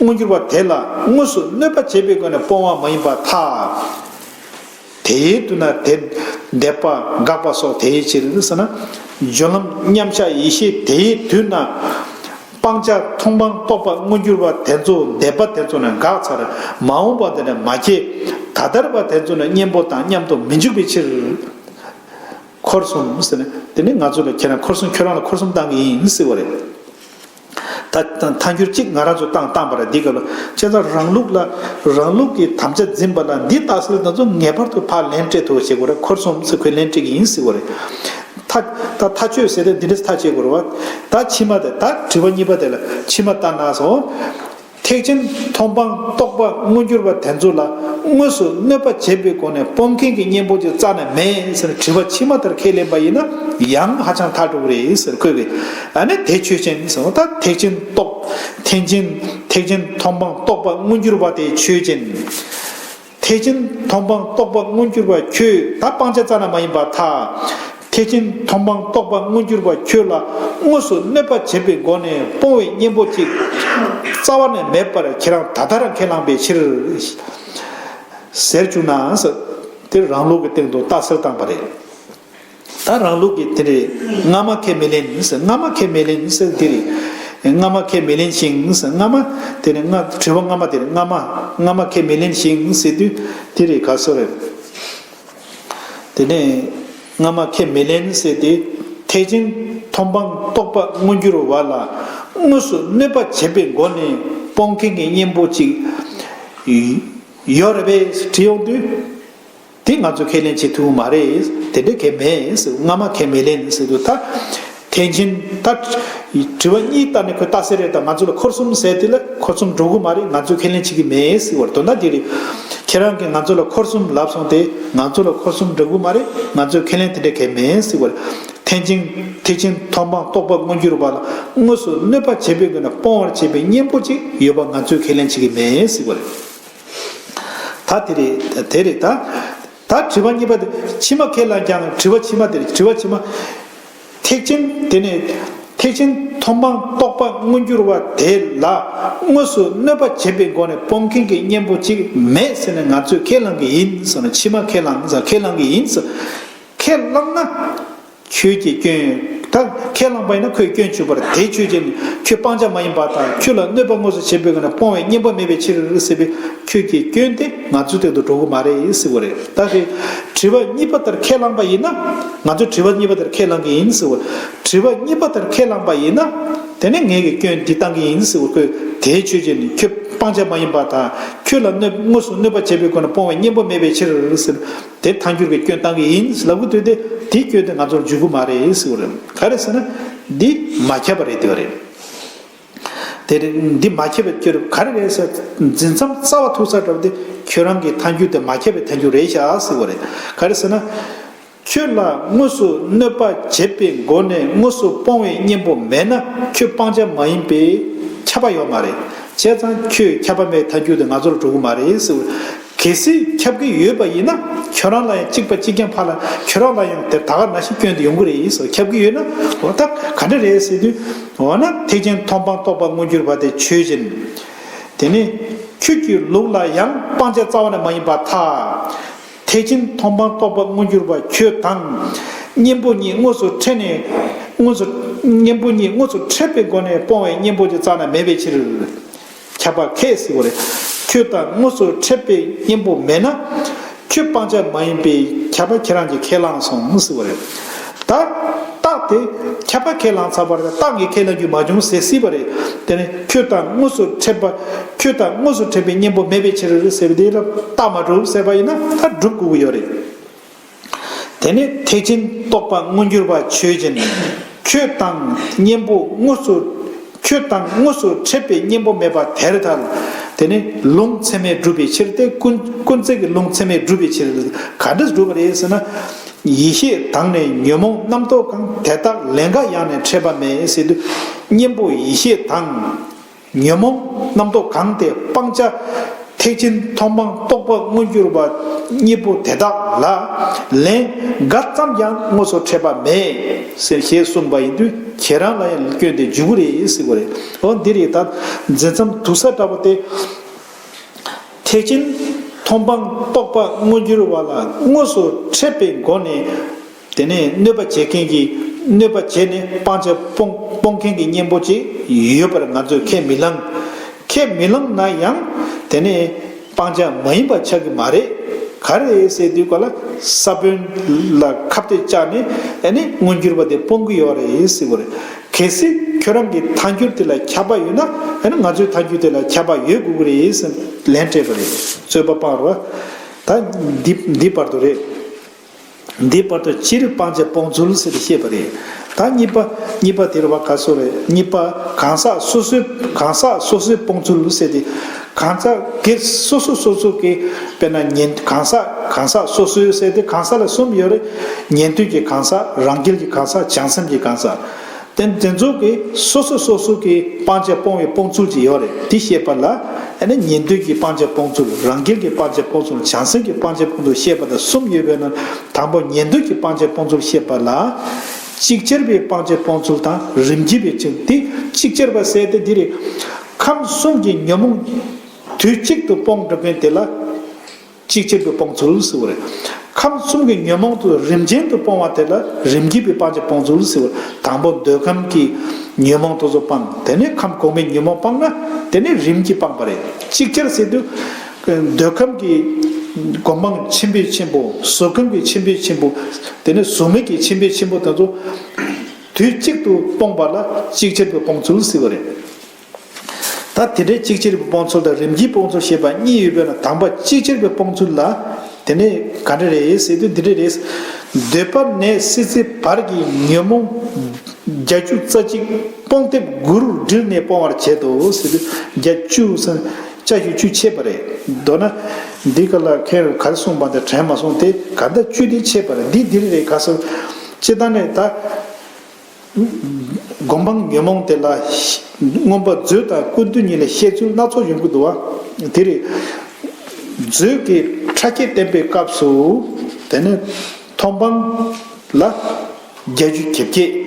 མངོན་གྱུར་བ་དེ་ལ་དངོས་སུ་གནོད་པ་བྱེད་པའི་སྒོ་ནས་སྤོང་བ་མ་ཡིན་པར་ཐལ། དེའི་དུས་ན་དེ་འདས་པ་འགག་པ་སོགས་དེའི་ཕྱིར་ཟེར་ན། སྦྱོར་ལམ་མཉམ་གཞག་ཡེ་ཤེས་དེའི་དུས་ན། སྤང་བྱ་མཐོང་སྤང་རྟོག་པ་མངོན་གྱུར་བ་དེ་ཚོ་འདས་པ་དེ་ཚོ་ནས་འགག་ཚར། མ་འོངས་པ་དེ་ནས་མ་སྐྱེས། ད་ལྟར་བ་དེ་ཚོ་ནས་གཉེན་པོ་དང་མཉམ་དུ་མི་འཇུག་པའི་ཕྱིར། འཁོར་གསུམ་ཟེར་ནས་དེ་ནི་ང་ཚོ་ལ་ཁྱེད་རང་འཁོར་གསུམ། ཁྱོད་རང་ལ་འཁོར་གསུམ་བཏང་གི་ཡིན་ཟེར་བ་རེད། ད་ཐལ་འགྱུར་གཅིག་ང་རང་ཚོ་བཏང་བཏང་པ་རེད། འདི་ག་ལ་བྱས་ཙང་རང་ལུགས་ལ། རང་ལུགས་ཀྱི་དམ་བཅའ་འཛིན་པ་ལ་འདི་རྟགས་གསལ་དེ་ཚོ་ངེས་པར་དུ་ཕར་ལན་སྤྲད་ཐུབ་པ་བྱེད་དགོས་རེད། འཁོར་གསུམ་ཟེར་ཁོས་ལན་སྤྲད་ཀྱི་ཡིན་ཟེར་བ་རེད། ཐ། ད་ཐག་ཆོད་ཟེར་དེ་འདི་འདྲས་ཐག་བཅད་དགོས་རེད་བ། ད་ཕྱི་མ་དེ། ད་དྲི་བ་གཉིས་པ་དེ་ལ་ཕྱི་མ་ལྟར་ན་སོང་། ཐེག་ཆེན་མཐོང་སྤང་རྟོག་པ་མངོན་གྱུར་བ་དེ་ཚོ་ལ་དངོས་སུ་གནོད་པ་བྱེད་པའི་སྒོ་ནས་སྤོང་མཁན་གྱི་གཉེན་པོ་ཅིག་རྩ་ནས་མེད་ཟེར་དྲི་བ་ཕྱི་མ་ལྟར་ཁས་ལེན་པ་ཡིན་ན་ཡང་ཧ་ཅང་ཐལ་འགྲོ་གི་རེད་ཟེར་ཁོས་གི། ཨ་ནི་དེ་ཆོས་ཅན་ཟེར་བ། ད་ཐེག་ཆེན་རྟོག་ཐེག་ཆེན། ཐེག་ཆེན་མཐོང་སྤང་རྟོག་པ་མངོན་གྱུར་བ་དེ་ཆོས་ཅན། ཐེག་ཆེན་མཐོང་སྤང་རྟོག་པ་མངོན་གྱུར་བ་ཁྱོད། ད་སྤང་བྱ་རྩ་ན་མ་ཡིན་པར་ཐལ། ཐེག་ཆེན་མཐོང་སྤང་རྟོག་པ་མངོན་གྱུར་བ་ཁྱོད་ལ་དངོས་སུ་གནོད་པ་བྱེད་པའི་སྒོ་ནས་སྤོང་བའི་གཉེན་པོ་ཅིག་རྩ་བ་ནས་མེད་པར་ཁྱེད་རང་ད་ལྟ་རང་ཁས་བླངས་པའི་ཕྱིར། ཟེར་བཅུག་ན་ཟེར། དེ་རང་ལུགས་ཀྱི་སྟེང་དུ་རྟགས་གསལ་བཏང་པ་རེད། ད་རང་ལུགས་ཀྱི་དེ་རེད། སྔ་མ་ཁས་མི་ལེན་ཟེར། སྔ་མ་ཁས་མི་ལེན་ཟེར་དེ་རེད། སྔ་མ་ཁས་མི་ལེན་ཞིང་ཟེར། སྔ་མ་དེ་ནི་སྔ། དྲི་བ་སྔ་མ་དེ་རེད། སྔ་མ། སྔ་མ་ཁས་མི་ལེན་ཞིང་ཟེར་དུས་དེ་རེད། ག་སོ་རེད། དེ་ནས་སྔ་མ་ཁས་མི་ལེན་ཟེར་ཏེ། ཐེག་ཆེན་མཐོང་སྤང་རྟོག་པ་མངོན་གྱུར་བ་ལ་དངོས་སུ་གནོད་པ་བྱེད་པའི་སྒོ་ནས་སྤོང་མཁན་གྱི་གཉེན་པོ་ཅིག་ཡོད་རེད་པས་དྲིས་ཡོང་དུས། དེ་ང་ཚོ་ཁས་ལེན་བྱེད་ཐུབ་ཀྱི་མ་རེད། དེ་འདྲ་གང་ཡང་མེད་ཟེར། སྔ་མ་ཁས་མི་ལེན་ཟེར་དུས་ད། ཐེག་ཆེན་ད། དྲི་བ་གཉིས་བཏང་ནས་ཁོས་རྟགས་གསལ་རེད། ད་ང་ཚོ་ལ་འཁོར་གསུམ་ཟེར་དེ་ལ་འཁོར་གསུམ་འགྲོ་གི་མ་རེད། ང་ཚོས་ཁས་ལེན་བྱེད་ཀྱི་མེད་ཟེར་བ་རེད། དོན་དག་དེ་རེད། ཁྱེད་རང་གིས་ང་ཚོ་ལ་འཁོར་གསུམ་ལབ་སོང་སྟེ། ང་ཚོ་ལ་འཁོར་གསུམ་འགྲོ་གི་མ་རེད། ང་ཚོས་ཁས་ལེན་དེ་འདྲ་གང་ཡང་མེད་ཟེར་བ་རེད། ཐེག་ཆེན། ཐེག་ཆེན་མཐོང་སྤང་རྟོག་པ་མངོན་གྱུར་བ་ལ་དངོས་སུ་གནོད་པ་བྱེད་པའི་སྒོ་ནས་སྤོང་བར་བྱེད་པའི་གཉེན་པོ་ཅིག་ཡོད་པ་ང་ཚོས་ཁས་ལེན་བྱེད་ཀྱི་མེད་ཟེར་བ་རེད། ད་དེ་རེད། དེ་རེད་ད། ད་དྲི་བ་གཉིས་པ་དེ་ཕྱི་མ་ཁས་བླངས་ཀྱང་དྲི་བ་ཕྱི་མ་དེ་རེད། དྲི་བ་ཕྱི་མ། ཐེག་ཆེན་དེ་ནས་ཐེག་ཆེན་ མཐོང་སྤང་རྟོགས་པ་མངོན་གྱུར་བ་དེ་ལ་དངོས་སུ་གནོད་པ་བྱེད་པའི་སྒོ་ནས་སྤོང་མཁན་གྱི་གཉེན་པོ་གཅིག་མེད་ཟེར་ནས་ང་ཚོས་ཁས་བླངས་ཀྱི་ཡིན་ཟེར་ན། ཕྱི་མ་ཁས་བླངས་ཟེར། ཁས་བླངས་ཀྱི་ཡིན་ཟེར། ཁས་བླངས་ན། ཁྱོད་ཀྱི་སྐྱོན། ད་ཁས་བླངས་པ་ཡིན་ན་ཁོས་སྐྱོན་བྱུང་བ་རེད། དེའི་ཆོས་ཅན། ཁྱོད་སྤང་བྱ་མ་ཡིན་པར་ཐལ། ཁྱོད་ལ་གནོད་པ་དངོས་སུ་བྱེད་པའི་སྒོ་ནས་སྤོང་བའི་གཉེན་པོ་མེད་པའི་ཕྱིར་ཟེར་བའི་ཁྱོད་ཀྱི་སྐྱོན་དེ་ང་ཚོའི་སྟེང་དུ་འགྲོ་གི་མ་རེད་ཟེར་བ་རེད། ད་དེ་དྲི་བ་གཉིས་པ་ལྟར་ཁས་བླངས་པ་ཡིན་ན། ང་ཚོས་དྲི་བ་གཉིས་པ་ལྟར་ཁས་བླངས་ཀྱི་ཡིན་ཟེར་བ། དྲི་བ་གཉིས་པ་ལྟར་ཁས་བླངས་པ་ཡིན་ན། དེ་ནས་ངེད་ཀྱི་སྐྱོན་འདི་བཏང་གི་ཡིན་ཟེར་བ། ཁོས་དེའི་ཆོས་ཅན། ཁྱོད་སྤང་བྱ་མ་ཡིན་པར་ཐལ། ཁྱོད་ལ་གནོད། དངོས་སུ་གནོད་པ་བྱེད་པའི་སྒོ་ནས་སྤོང་བའི་གཉེན་པོ་མེད་པའི་ཕྱིར་ཟེར། དེ་ཐལ་འགྱུར་གྱི་སྐྱོན་བཏང་གི་ཡིན་ལབ་གི་འདུག་སྟེ། དེའི་སྐྱོན་དེ་ང་ཚོར་འཇུག་གི་མ་རེད་ཟེར་བ་རེད། ག་རེ་ཟེར་ན། འདི་མ་ཁྱབ་པ་རེད་ཟེར་བ་རེད། དེ་རེད། འདི་མ་ཁྱབ་པའི་སྐྱོན་ག་རེ་རེད་ཟེར། འཛིན་མཚམས་རྩ་བ་ཐུག་ས་འདྲ་བོ་དེ་ཁྱོད་རང་གི་ཐལ་འགྱུར་དེ་མ་ཁྱབ་པའི་ཐལ་འགྱུར་རེད་ཤག་ཟེར་བ་རེད། ག་རེ་ཟེར་ན། ཁྱོད་ལ་དངོས་སུ་གནོད་པ་བྱེད་པའི་སྒོ་ནས་དངོས་སུ་སྤོང་བའི་གཉེན་པོ་མེད་ན་ཁྱོད་སྤང་བྱ་མ་ཡིན་པས་ཁྱབ་པ་ཡོད་མ་རེད། བྱས་ཙང་ཁྱོད་ཁྱབ་པ་མེད་ཐལ་འགྱུར་དེ་ང་ཚོར་འགྲོ་གི་མ་རེད་ཟེར། གལ་སྲིད་ཁྱབ་ཀྱི་ཡོད་པ་ཡིན་ན། ཁྱོད་རང་ལ་ཡང་གཅིག་པ་གཅིག་རྐྱང་ཕར་ལ། ཁྱོད་རང་ལ་ཡང་དེ་ད་ག་ནང་བཞིན་སྐྱོན་དེ་ཡོང་གི་རེད་ཟེར། ཁྱབ་ཀྱི་ཡོད་ན། འོ་ད་ག་འདྲ་རེད་ཟེར་དུས། འོ་ན་ཐེག་ཆེན་མཐོང་སྤང་རྟོགས་པ་མངོན་གྱུར་བ་དེ་ཆོས་ཅན། དེ་ནས་ཁྱོད་ཀྱི་ལུགས་ལ་ཡང་སྤང་བྱ་རྩ་བ་ནས་མ་ཡིན་པར་ཐལ། ཐེག་ཆེན་མཐོང་སྤང་རྟོགས་པ་མངོན་གྱུར་པ་ཁྱོད་དང་། གཉེན་པོ་གཉིས་དངོས་སུ་འཕྲད་ནས། དངོས་སུ། གཉེན་པོ་གཉིས་དངོས་སུ་འཕྲད་པའི་སྒོ་ནས་སྤོང་བའི་གཉེན་པོ་དེ་རྩ་ནས་མེད་པའི་ཕྱིར། ཁྱབ་པ་ཁས་ཟེར་བ་རེད། ཁྱོད་དང་དངོས་སུ་འཕྲད་པའི་གཉེན་པོ་མེད་ན། ཁྱོད་སྤང་བྱ་མ་ཡིན་པས་ཁྱབ་པ་ཁྱེད་རང་གིས་ཁས་བླངས་སོང་ཟེར་བ་རེད། ད། རྟགས་དེ་ཁྱབ་པ་ཁས་བླངས་ཚར་བ་རེད། རྟགས་ངས་ཁས་བླངས་རྒྱུ་མ་བྱུང་ཟེར་སྲིད་པ་རེད། དེ་ནས་ཁྱོད་དང་དངོས་སུ་འཕྲད་པ། ཁྱོད་དང་དངོས་སུ་འཕྲད་པའི་གཉེན་པོ་མེད་པའི་ཕྱིར་ཟེར་བ་དེ་ལ་རྟགས་མ་གྲུབ་ཟེར་བ་ཡིན་ན་ད་གྲུབ་དགོས་ཀྱི་ཡོད་རེད། དེ་ནས་ཐེག་ཆེན་རྟོགས་པ་མངོན་གྱུར་པ་ཆོས་ཅན། ཁྱོད་དང་གཉེན་པོ་དངོས་སུ། ཁྱོད་དང་དངོས་སུ་འཕྲད་པའི་གཉེན་པོ་མེད་པ་དེར་ཐལ། དེ་ནི་ལུང་ཚད་མས་སྒྲུབ་པའི་ཕྱིར་ཏེ། ཀུན། ཀུན་རྫས་ཀྱི་ལུང་ཚད་མས་སྒྲུབ་པའི་ཕྱིར། ག་འདྲ་སྒྲུབ་པ་རེད་ཟེར་ན། ཡིད་ཤེས་དང་ནི་ཉོན་མོངས་རྣམ་རྟོག་གང་། དེ་དག་ལན་འགའ་ཡང་ནི་འཕྲད་པ་མེད་ཟེར་དུས། གཉེན་པོ་ཡིད་ཤེས་དང་། ཉོན་མོངས་རྣམ་རྟོག་གང་སྟེ་སྤང་བྱ། ཐེག་ཆེན་མཐོང་སྤང་རྟོགས་པ་མངོན་གྱུར་པ་གཉིས་པོ་དེ་དག་ལ་ལན་འགའ་ཙམ་ཡང་དངོས་སུ་འཕྲད་པ་མེད་ཟེར་ཞེས་གསུངས་པ་ཡིན་དུས། ཁྱེད་རང་ལ་ཡང་སྐྱོན་དེ་འཇུག་གི་རེད་ཟེར་བ་རེད། འོ་འདི་རེད། ད་འཛིན་མཚམས་ཐུག་ས་འདྲ་པོ་དེ། ཐེག་ཆེན་མཐོང་སྤང་རྟོགས་པ་མངོན་གྱུར་པ་ལ་དངོས་སུ་འཕྲད་པའི་སྒོ་ནས། དེ་ནས་གནོད་པ་བྱེད་མཁན་གྱི། གནོད་པ་བྱས་ནས་སྤང་བྱ་སྤོང་། སྤོང་མཁན་གྱི་གཉེན་པོ་ཅིག་ཡོད་པར་ང་ཚོས་ཁས་མི་བླངས། ཁས་མི་བླངས་ན་ཡང་དེ་ནས་སྤང་བྱ་མ་ཡིན་པ་ཆགས་ཀྱི་མ་རེད། ག་རེ་ཟེར་དུས་ག་ལ་ས་བོན་ལ་ཁ་གཏད་བཅག་ནས་ཨ་ནི་མངོན་གྱུར་པ་དེ་སྤོང་གི་ཡོད་རེད་ཟེར་བ་རེད། གལ་སྲིད་ཁྱོད་རང་གི་ཐལ་འགྱུར་དེ་ལ་ཁྱབ་པ་ཡོད་ན། ཨ་ནི་ང་ཚོའི་ཐལ་འགྱུར་དེ་ལ་ཁྱབ་པ་ཡོད་དགོས་ཀྱི་རེད་ཟེར་ལན་སྤྲད་པ་རེད། རྩོད་པ་སྤང་རོགས། ད་འདི། འདི་བར་དུ་རེད། འདིའི་བར་དུ་སྤྱིར་སྤང་བྱ་སྤོང་ཚུལ་ཟེར་ཏེ་བཤད་པ་རེད། ད་གཉིས་པ། གཉིས་པ་དེ་རེད་པ། ག་སོ་རེད། གཉིས་པ་གང་ཟག་སོ་སོའི། གང་ཟག་སོ་སོའི་སྤོང་ཚུལ་ཟེར་ཏེ། གང་ཟག་སྒེར་སོ་སོ་སོ་སོ་གི། དཔེར་ན་ཉན། གང་ཟག་གང་ཟག་སོ་སོའི་ཟེར་ཏེ་གང་ཟག་ལ་གསུམ་ཡོད་རེད། ཉན་ཐོས་ཀྱི་གང་ཟག་རང་རྒྱལ་གྱི་གང་ཟག་བྱང་སེམས་ཀྱི་གང་ཟག་དེ། དེ་ཚོ་གི་སོ་སོ་སོ་སོ་གི་སྤང་བྱ་སྤོང་བའི་སྤོང་ཚུལ་ཅིག་ཡོད་རེད། དེ་བཤད་པ་ལ། ཨ་ནི་ཉན་ཐོས་ཀྱི་སྤང་བྱ་སྤོང་ཚུལ། རང་རྒྱལ་གྱི་སྤང་བྱ་སྤོང་ཚུལ། བྱང་སེམས་ཀྱི་སྤང་བྱ་སྤོང་ཚུལ་བཤད་པ་དང་གསུམ་ཡོད་པའི་ནང་། དང་པོ་ཉན་ཐོས་ཀྱི་སྤང་བྱ་སྤོང་ཚུལ་བཤད་པ་ལ། ཅིག་ཅར་བའི་སྤང་བྱ་སྤོང་ཚུལ་དང་རིམ་གྱིས་པའི་ཕྱིར། དེ་ཅིག་ཅར་བ་ཟེར་ཏེ་འདི་རེད། ཁམས་གསུམ་གྱི་ཉོན་མོངས་དུས་གཅིག་ཏུ་སྤོང་འགྲོ་མཁན་དེ་ལ། ཅིག་ཅར་བའི་སྤོང་ཚུལ་ཟེར་བ་རེད། ཁམས་གསུམ་གྱི་ཉོན་མོངས་དེ་རིམ་ཅན་དུ་སྤོང་བ་དེ་ལ་རིམ་གྱིས་པའི་སྤང་བྱ་སྤོང་ཚུལ་ཟེར་བ་རེད། དང་པོ་འདོད་ཁམས་ཀྱི་ཉོན་མོངས་དེ་ཚོ་སྤངས། དེ་ནས་ཁམས་གོང་མའི་ཉོན་མོངས་སྤངས་ན་དེ་ནས་རིམ་གྱིས་སྤངས་པ་རེད། ཅིག་ཅར་ཟེར་དུས། འདོད་ཁམས་ཀྱི་སྒོམ་སྤང་ཆེན་པོས་ཆེན་པོ། གཟུགས་ཁམས་ཀྱི་ཆེན་པོས་ཆེན་པོ། དེ་ནས་གཟུགས་མེད་ཀྱི་ཆེན་པོས་ཆེན་པོ་དེ་ཚོ་དུས་གཅིག་ཏུ་སྤོང་བ་ལ་ཅིག་ཅར་བའི་སྤོང་ཚུལ་ཟེར་བ་རེད། ད་དེ་འདྲའི་ཅིག་ཅར་བའི་སྤོང་ཚུལ་དང་རིམ་གྱིས་སྤོང་ཚུལ་ཞེས་པ་གཉིས་ཡོད་པའི་ནང་དང་པ་ཅིག་ཅར་བའི་སྤོང་ཚུལ་ལ། དེ་ནས་ག་འདྲ་རེད་ཟེར་དུས་འདི་འདྲ་རེད། འདོད་པ་ནས་སྲིད་རྩེ་བར་གྱི་ཉོན་མོངས་བརྒྱད་ཅུ་རྩ་གཅིག་སྤོང་ཐེངས་དགུ་རུ་བསྒྲིལ་ནས་སྤོང་བར་བྱེད་དོ་ཟེར་དུས་བརྒྱད་ཅུ་ཟེར། བཅུ་ཞེ་བཅུ་ཆད་པ་རེད། མདོར་ན་འདི་ག་ལ་མཁན་ག་རེ་གསུངས་པ་འདི་དྲན་མ་སོང་སྟེ། ག་འདྲ་བཅུ་དེ་ཆད་པ་རེད། འདི་འདི་རེད་ག་སོ། སྤྱིར་བཏང་ནས་ད། སྒོམ་སྤང་ཉོན་མོངས་དེ་ལ་མངོན་པ་མཛོད་དང་ཀུན་བཏུས་གཉིས་ལ་བཤད་ཚུལ་སྣ་ཚོགས་ཡོང་གི་འདུག་བ། དེ་རེད། མཛོད་ཀྱི་ཕྲ་ཁྱད་བསྟན་པའི་སྐབས་སུ། དེ་ནས་མཐོང་སྤང་ལ་བརྒྱད་ཅུ་གྱ་བརྒྱད།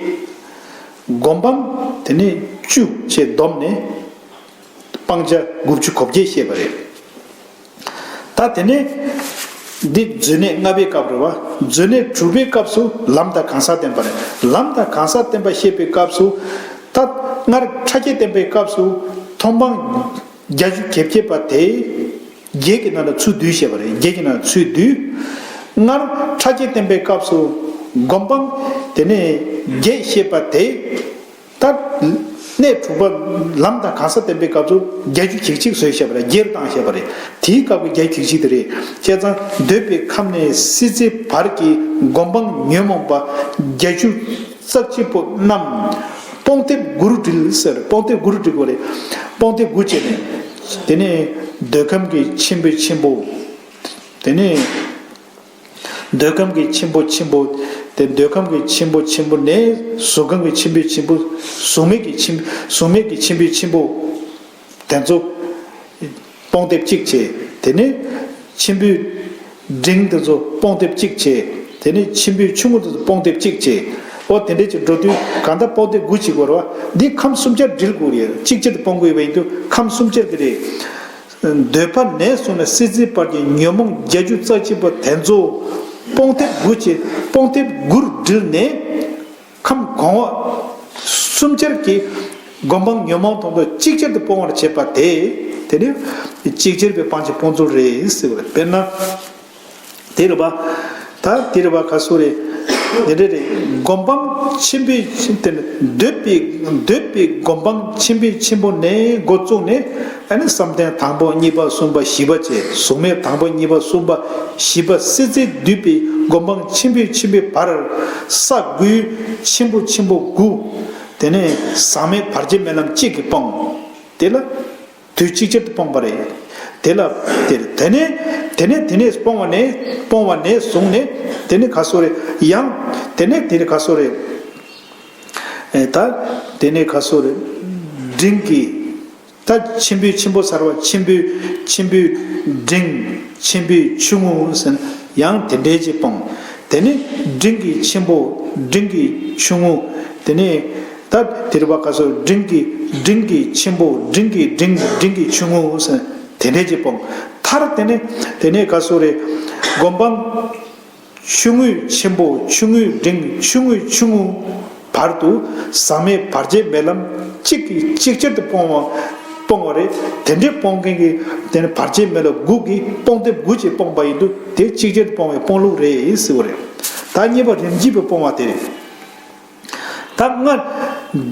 སྒོམ་སྤང་དེ་ནས་བཅུ་བྱས་བསྡོམས་ནས་སྤང་བྱ་དགུ་བཅུ་གོ་བརྒྱད་བཤད་པ་རེད། ད་དེ་ནས་འདི་མཛོད་གནས་ལྔ་པའི་སྐབས་རེད་བ། མཛོད་གནས་དྲུག་པའི་སྐབས་སུ་ལམ་དང་གང་ཟག་བསྟན་པ་རེད། ལམ་དང་གང་ཟག་བསྟན་པ་བཤད་པའི་སྐབས་སུ། ད་སྔར་ཕྲ་རྒྱས་བསྟན་པའི་སྐབས་སུ་མཐོང་སྤང་བརྒྱད་ཅུ་གྱ་བརྒྱད་པ་དེ་བརྒྱད་ཀྱི་ནང་ལ་ཚུར་བསྡུས་བཤད་པ་རེད། བརྒྱད་ཀྱི་ནང་ལ་ཚུར་བསྡུས། སྔར་ཕྲ་རྒྱས་བསྟན་པའི་སྐབས་སུ་སྒོམ་སྤང་དེ་ནས་བརྒྱད་བཤད་པ་དེ། ད་གནས་དྲུག་པ་ལམ་དང་གང་ཟག་བསྟན་པའི་སྐབས་སུ་བརྒྱད་ཅུ་གྱ་གཅིག་བཟོས་བཤད་པ་རེད། བརྒྱད་བཏང་བཤད་པ་རེད། དེའི་སྐབས་ཀྱི་བརྒྱད་ཅུ་གྱ་གཅིག་དེ་རེད། བྱས་ཙང་འདོད་པའི་ཁམས་ནས་སྲིད་རྩེའི་བར་གྱི་སྒོམ་སྤང་ཉོན་མོངས་པ་བརྒྱད་ཅུ་རྩ་གཅིག་པོ་རྣམས་སྤོང་ཐེབས་དགུ་རུ་བསྒྲིལ་ཟེར། སྤོང་ཐེབས་དགུ་རུ་བསྒྲིལ་དགོས་རེད། སྤོང་ཐེབས་དགུ་བྱས་ནས། དེ་ནས་འདོད་ཁམས་ཀྱི་ཆེན་པོའི་ཆེན་པོ། དེ་ནས་འདོད་ཁམས་ཀྱི་ཆེན་པོ་ཆེན་པོ། དེ་འདོད་ཁམས་ཀྱི་ཆེན་པོ་ཆེན་པོ་ནས་གཟུགས་ཁམས་ཀྱི་ཆེན་པོའི་ཆེན་པོ། གཟུགས་མེད་ཀྱི་ཆེན། གཟུགས་མེད་ཀྱི་ཆེན་པོའི་ཆེན་པོ། དེ་ཚོ་སྤོང་ཐེབས་གཅིག་བྱས། དེ་ནས་ཆེན་པོའི་འབྲིང་དེ་ཚོ་སྤོང་ཐེབས་གཅིག་བྱས། དེ་ནས་ཆེན་པོའི་ཆུང་ངུ་དེ་ཚོ་སྤོང་ཐེབས་གཅིག་བྱས། ཨོ་དེ་འདྲས་ཀྱི་འགྲོ་དུས་གང་ལྟར་སྤོང་ཐེབས་དགུ་བྱེད་དགོས་རེད་བ། འདི་ཁམས་གསུམ་ཆར་འདྲིལ་དགོས་རེད། གཅིག་ཆར་དུ་སྤོང་དགོས་པ་ཡིན་དུས་ཁམས་གསུམ་ཆར་གྱི་རེད། འདོད་པ་ནས་བཟུང་ནས་སྲིད་རྩེའི་བར་གྱི་ཉོན་མོངས་བརྒྱད་ཅུ་རྩ་གཅིག་པ་དེ་ཚོ་སྤོང་ཐེབས་དགུ་བྱས། སྤོང་ཐེབས་དགུར་བསྒྲིལ་ནས། ཁམས་གོང་འོག་གསུམ་ཆར་གྱི་སྒོམ་སྤང་ཉོན་མོངས་དང་པོ་གཅིག་ཆར་དུ་སྤོང་བར་བྱེད་པ་དེ། དེ་ནི་གཅིག་ཆར་པའི་སྤང་བྱ་སྤོང་ཚུལ་རེད་ཟེར་བ་རེད། དཔེར་ན། དེ་རེད་པ། ད་དེ་རེད་པ་ག་སུ་རེད། དེ་འདྲ་རེད། སྒོམ་སྤང་ཆེན་པོའི་དེ་ནི་འདོད་པའི་འདོད་པའི་སྒོམ་སྤང་ཆེན་པོའི་ཆེན་པོ་ནས་འགོ་བཙུགས་ནས། ཨ་ནི་བསམ་གཏན་དང་པོ་གཉིས་པ་གསུམ་པ་བཞི་པ་བཅས། གཟུགས་མེད་དང་པོ་གཉིས་པ་གསུམ་པ་བཞི་པ་སྲིད་རྩེ་འདུས་པའི་སྒོམ་སྤང་ཆེན་པོའི་ཆེན་པོའི་བར། ས་དགུའི་ཆེན་པོ་ཆེན་པོ་དགུ། དེ་ནས་ཟག་མེད་བར་ཆད་མེད་ལམ་གཅིག་གིས་སྤོང་། དེ་ལ་དུས་གཅིག་ཆར་དུ་སྤོང་བ་རེད། དེ་ལ་དེ་དེ་ནས་དེ་ནས་དེ་ནས་སྤོང་བ་ནས་སྤོང་བ་ནས་བཟུང་ནས། དེ་ནས་ག་སོ་རེད། ཡང་དེ་ནས་དེ་ནས་ག་སོ་རེད། ཨེ་ད་དེ་ནས་ག་སོ་རེད། འབྲིང་གི། ད་ཆེན་པོའི་ཆེན་པོ་ཚར་བ། ཆེན་པོའི་ཆེན་པོའི་འབྲིང་། ཆེན་པོའི་ཆུང་ངུ་ཟེར་ན་ཡང་དེ་འདྲའི་ཅིག་སྤོང་། དེ་ནས་འབྲིང་གི་ཆེན་པོ། འབྲིང་གི་ཆུང་ངུ། དེ་ནས་ད་དེ་རེད་པ་ག་སོ། འབྲིང་གི་འབྲིང་གི་ཆེན་པོ། འབྲིང་གི་འབྲིང་། འབྲིང་གི་ཆུང་ངུ་ཟེར་ན་དེ་འདྲའི་ཅིག་སྤོང་། མཐར་དེ་ནས་དེ་ནས་ག་སོ་རེད། སྒོམ་སྤང་ཆུང་ངུས་ཆེན་པོ། ཆུང་ངུས་འབྲིང་། ཆུང་ངུས་ཆུང་ངུ་བར་དུ་ཟག་མེད་བར་ཆད་མེད་ལམ་གཅིག་གིས་གཅིག་ཆར་དུ་སྤོང་བ་སྤོང་བ་རེད། དེ་འདྲའི་སྤོང་མཁན་གྱི་དེ་ནི་བར་ཆད་མེད་ལམ་དགུ་གིས་སྤོང་ཐེབས་དགུ་ཅིག་སྤོང་བ་ཡིན་དུས་དེ་གཅིག་ཆར་དུ་སྤོང་བའི་སྤོང་ལུགས་རེད་ཟེར་བ་རེད། ད་གཉིས་པ་རིམ་གྱིས་པའི་སྤོང་བ་དེ་རེད། ད་སྔར་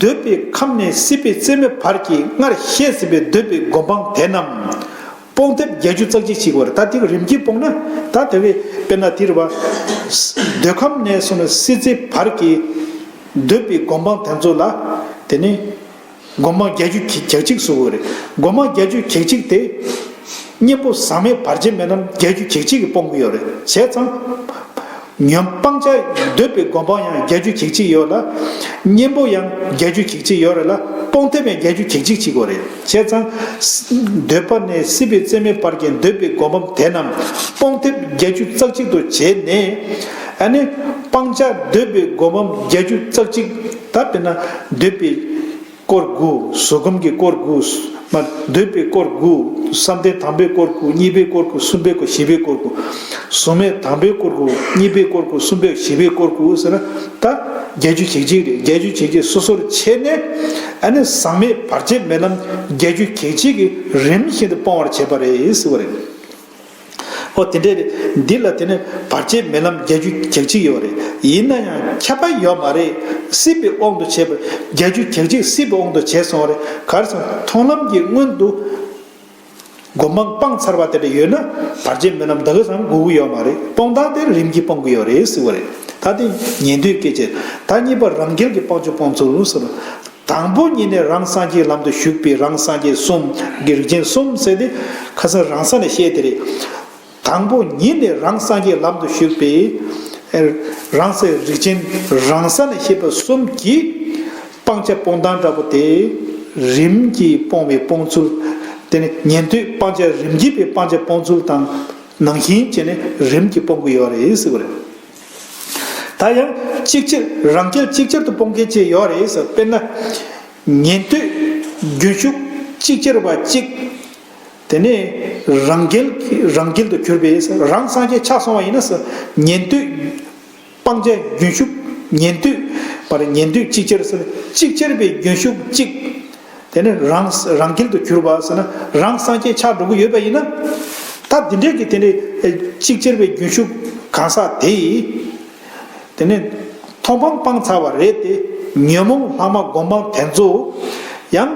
འདོད་པའི་ཁམས་ནས་སྲིད་པའི་རྩེ་མོའི་བར་གྱི་སྔར་བཤད་ཟིན་པའི་འདོད་པའི་སྒོམ་སྤང་དེ་རྣམས་སྤོང་ཐེབས་བརྒྱད་ཅུ་རྩ་གཅིག་ཞིག་བར། ད་དེ་གི་རིམ་གྱིས་སྤོང་ན། ད་དེ་བས་དཔེར་ན་དེ་རེད་བ། འདོད་ཁམས་ནས་བཟུང་ནས་སྲིད་རྩེའི་བར་གྱི་འདོད་པའི་སྒོམ་སྤང་དེ་ཚོ་ལ། དེ་ནི་སྒོམ་སྤང་བརྒྱད་ཅུ་གྱ་གཅིག་ཟེར་བ་རེད། སྒོམ་སྤང་བརྒྱད་ཅུ་གྱ་གཅིག་དེ། གཉེན་པོ་ཟག་མེད་བར་ཆད་མེད་ལམ་བརྒྱད་ཅུ་གྱ་གཅིག་གིས་སྤོང་གི་ཡོད་རེད། བྱས་ཙང་། ཉོན་སྤང་བྱ་འདོད་པའི་སྒོམ་སྤང་ཡང་བརྒྱད་ཅུ་གྱ་གཅིག་ཡོད་ལ། གཉེན་པོ་ཡང་བརྒྱད་ཅུ་གྱ་གཅིག་ཡོད་རེད་ལ། སྤོང་ཐེབས་ཡང་བརྒྱད་ཅུ་གྱ་གཅིག་ཅིག་དགོས་རེད། བྱས་ཙང་། འདོད་པ་ནས་སྲིད་པའི་རྩེ་མོའི་བར་གྱི་འདོད་པའི་སྒོམ་སྤང་དེ་རྣམས་སྤོང་ཐེབས་བརྒྱད་ཅུ་རྩ་གཅིག་ཏུ་བྱས་ནས། ཨ་ནི་སྤང་བྱ་འདོད་པའི་སྒོམ་སྤང་བརྒྱད་ཅུ་རྩ་གཅིག་ད་དཔེར་ན་འདོད་པའི་སྐོར་དགུ། གཟུགས་ཁམས་ཀྱི་སྐོར་དགུ། མ་འདོད་པའི་སྐོར་དགུ། བསམ་གཏན་དང་པོའི་སྐོར་དགུ། གཉིས་པའི་སྐོར་དགུ། གསུམ་པའི་སྐོར། བཞི་པའི་སྐོར་དགུ། གཟུགས་མེད་དང་པོའི་སྐོར་དགུ། གཉིས་པའི་སྐོར་དགུ། གསུམ་པའི། བཞི་པའི་སྐོར་དགུ་ཟེར་ན། ད་བརྒྱད་ཅུ་གྱ་གཅིག་རེད། བརྒྱད་ཅུ་གྱ་གཅིག་སོ་སོར་ཕྱེ་ནས། ཨ་ནི་ཟག་མེད་བར་ཆད་མེད་ལམ་བརྒྱད་ཅུ་གྱ་གཅིག་གིས་རིམ་བཞིན་དུ་སྤོང་བར་བྱེད་པ་རེད་ཟེར་བ་རེད། ཨོ་དེ་འདྲའི་རེད། འདི་ལ་དེ་ནི་བར་ཆད་མེད་ལམ་བརྒྱད་ཅུ་གྱ་གཅིག་ཡོད་རེད། ཡིན་ན་ཡང་ཁྱབ་པ་ཡོད་མ་རེད། སྲིད་པའི་དབང་དུ་བྱས་པ། བརྒྱད་ཅུ་གྱ་གཅིག་སྲིད་པའི་དབང་དུ་བྱས་སོང་བ་རེད། ག་རེ་ཟེར་ན་མཐོང་ལམ་གྱི་སྔོན་དུ་སྒོམ་སྤང་སྤངས་ཚར་བ་དེ་འདྲ་ཡོད་ན་བར་ཆད་མེད་ལམ་ད་ག་ཙམ་དགོས་ཀྱི་ཡོད་མ་རེད། སྤོང་སྟངས་དེ་རིམ་གྱིས་སྤོང་གི་ཡོད་རེད་ཟེར་བ་རེད། ད་དེ་ཉན་ཐོས་སྐད་ཆ། ད་གཉིས་པ་རང་རྒྱལ་གྱི་སྤང་བྱ་སྤོང་ཚུལ་ཟེར་བ། དང་པོ་ཉིད་ནས་རང་སངས་རྒྱས་ལམ་དུ་ཞུགས་པའི་རང་སངས་རྒྱས་གསུམ་གྱི་རིགས་ཅན་གསུམ་ཟེར་ཏེ་ཁ་སང་རང་ས་ནས་བཤད་དེ་རེད། དང་པོ་ཉིད་ནས་རང་སངས་རྒྱས་ལམ་དུ་ཞུགས་པའི་རང་སའི་རིགས་ཅན་རང་ས་ནས་བཤད་པ་གསུམ་གྱི་སྤང་བྱ་སྤོང་སྟངས་འདྲ་པོ་དེ་རིམ་གྱིས་སྤོང་བའི་སྤོང་ཚུལ། དེ་ནི་ཉན་ཐོས་སྤང་བྱ་རིམ་གྱིས་པའི་སྤང་བྱ་སྤོང་ཚུལ་དང་ནང་བཞིན་བྱས་ནས་རིམ་གྱིས་སྤོང་གི་ཡོད་རེད་ཟེར་བ་རེད། ད་ཡང་ ཅིག་ཅར་རང་རྒྱལ་ཅིག་ཅར་དུ་སྤོང་མཁན་ཅིག་ཡོད་རེད་ཟེར། དཔེར་ན། ཉན་ཐོས་རྒྱུན་ཞུགས་ཅིག་ཅར་བ་གཅིག་དེ་ནས་རང་རྒྱལ་རང་རྒྱལ་དུ་གྱུར་པའི་རང་སངས་རྒྱས་ཆགས་སོང་བ་ཡིན་ན་ཟེར། ཉན་ཐོས་སྤང་བྱ་རྒྱུན་ཞུགས་ཉན་ཐོས་པར་ཉན་ཐོས་ཅིག་ཅར་ཟེར། ཅིག་ཅར་བའི་རྒྱུན་ཞུགས་གཅིག་དེ་ནས་རང་རང་རྒྱལ་དུ་གྱུར་པ་ཟེར་ན་རང་སངས་རྒྱས་ཆགས་འགྲོ་གི་ཡོད་པ་ཡིན་ན། ད་འདི་འདྲས་ཀྱི་དེ་འདྲས་ཅིག་ཅར་བའི་རྒྱུན་ཞུགས་གང་ཟག་དེ་ཡིས། དེ་ནས་མཐོང་སྤང་སྤངས་ཚར་བ་རེད་དེ། ཉོན་མོངས་ལྷག་མ་སྒོམ་སྤང་དེ་ཚོ་ཡང་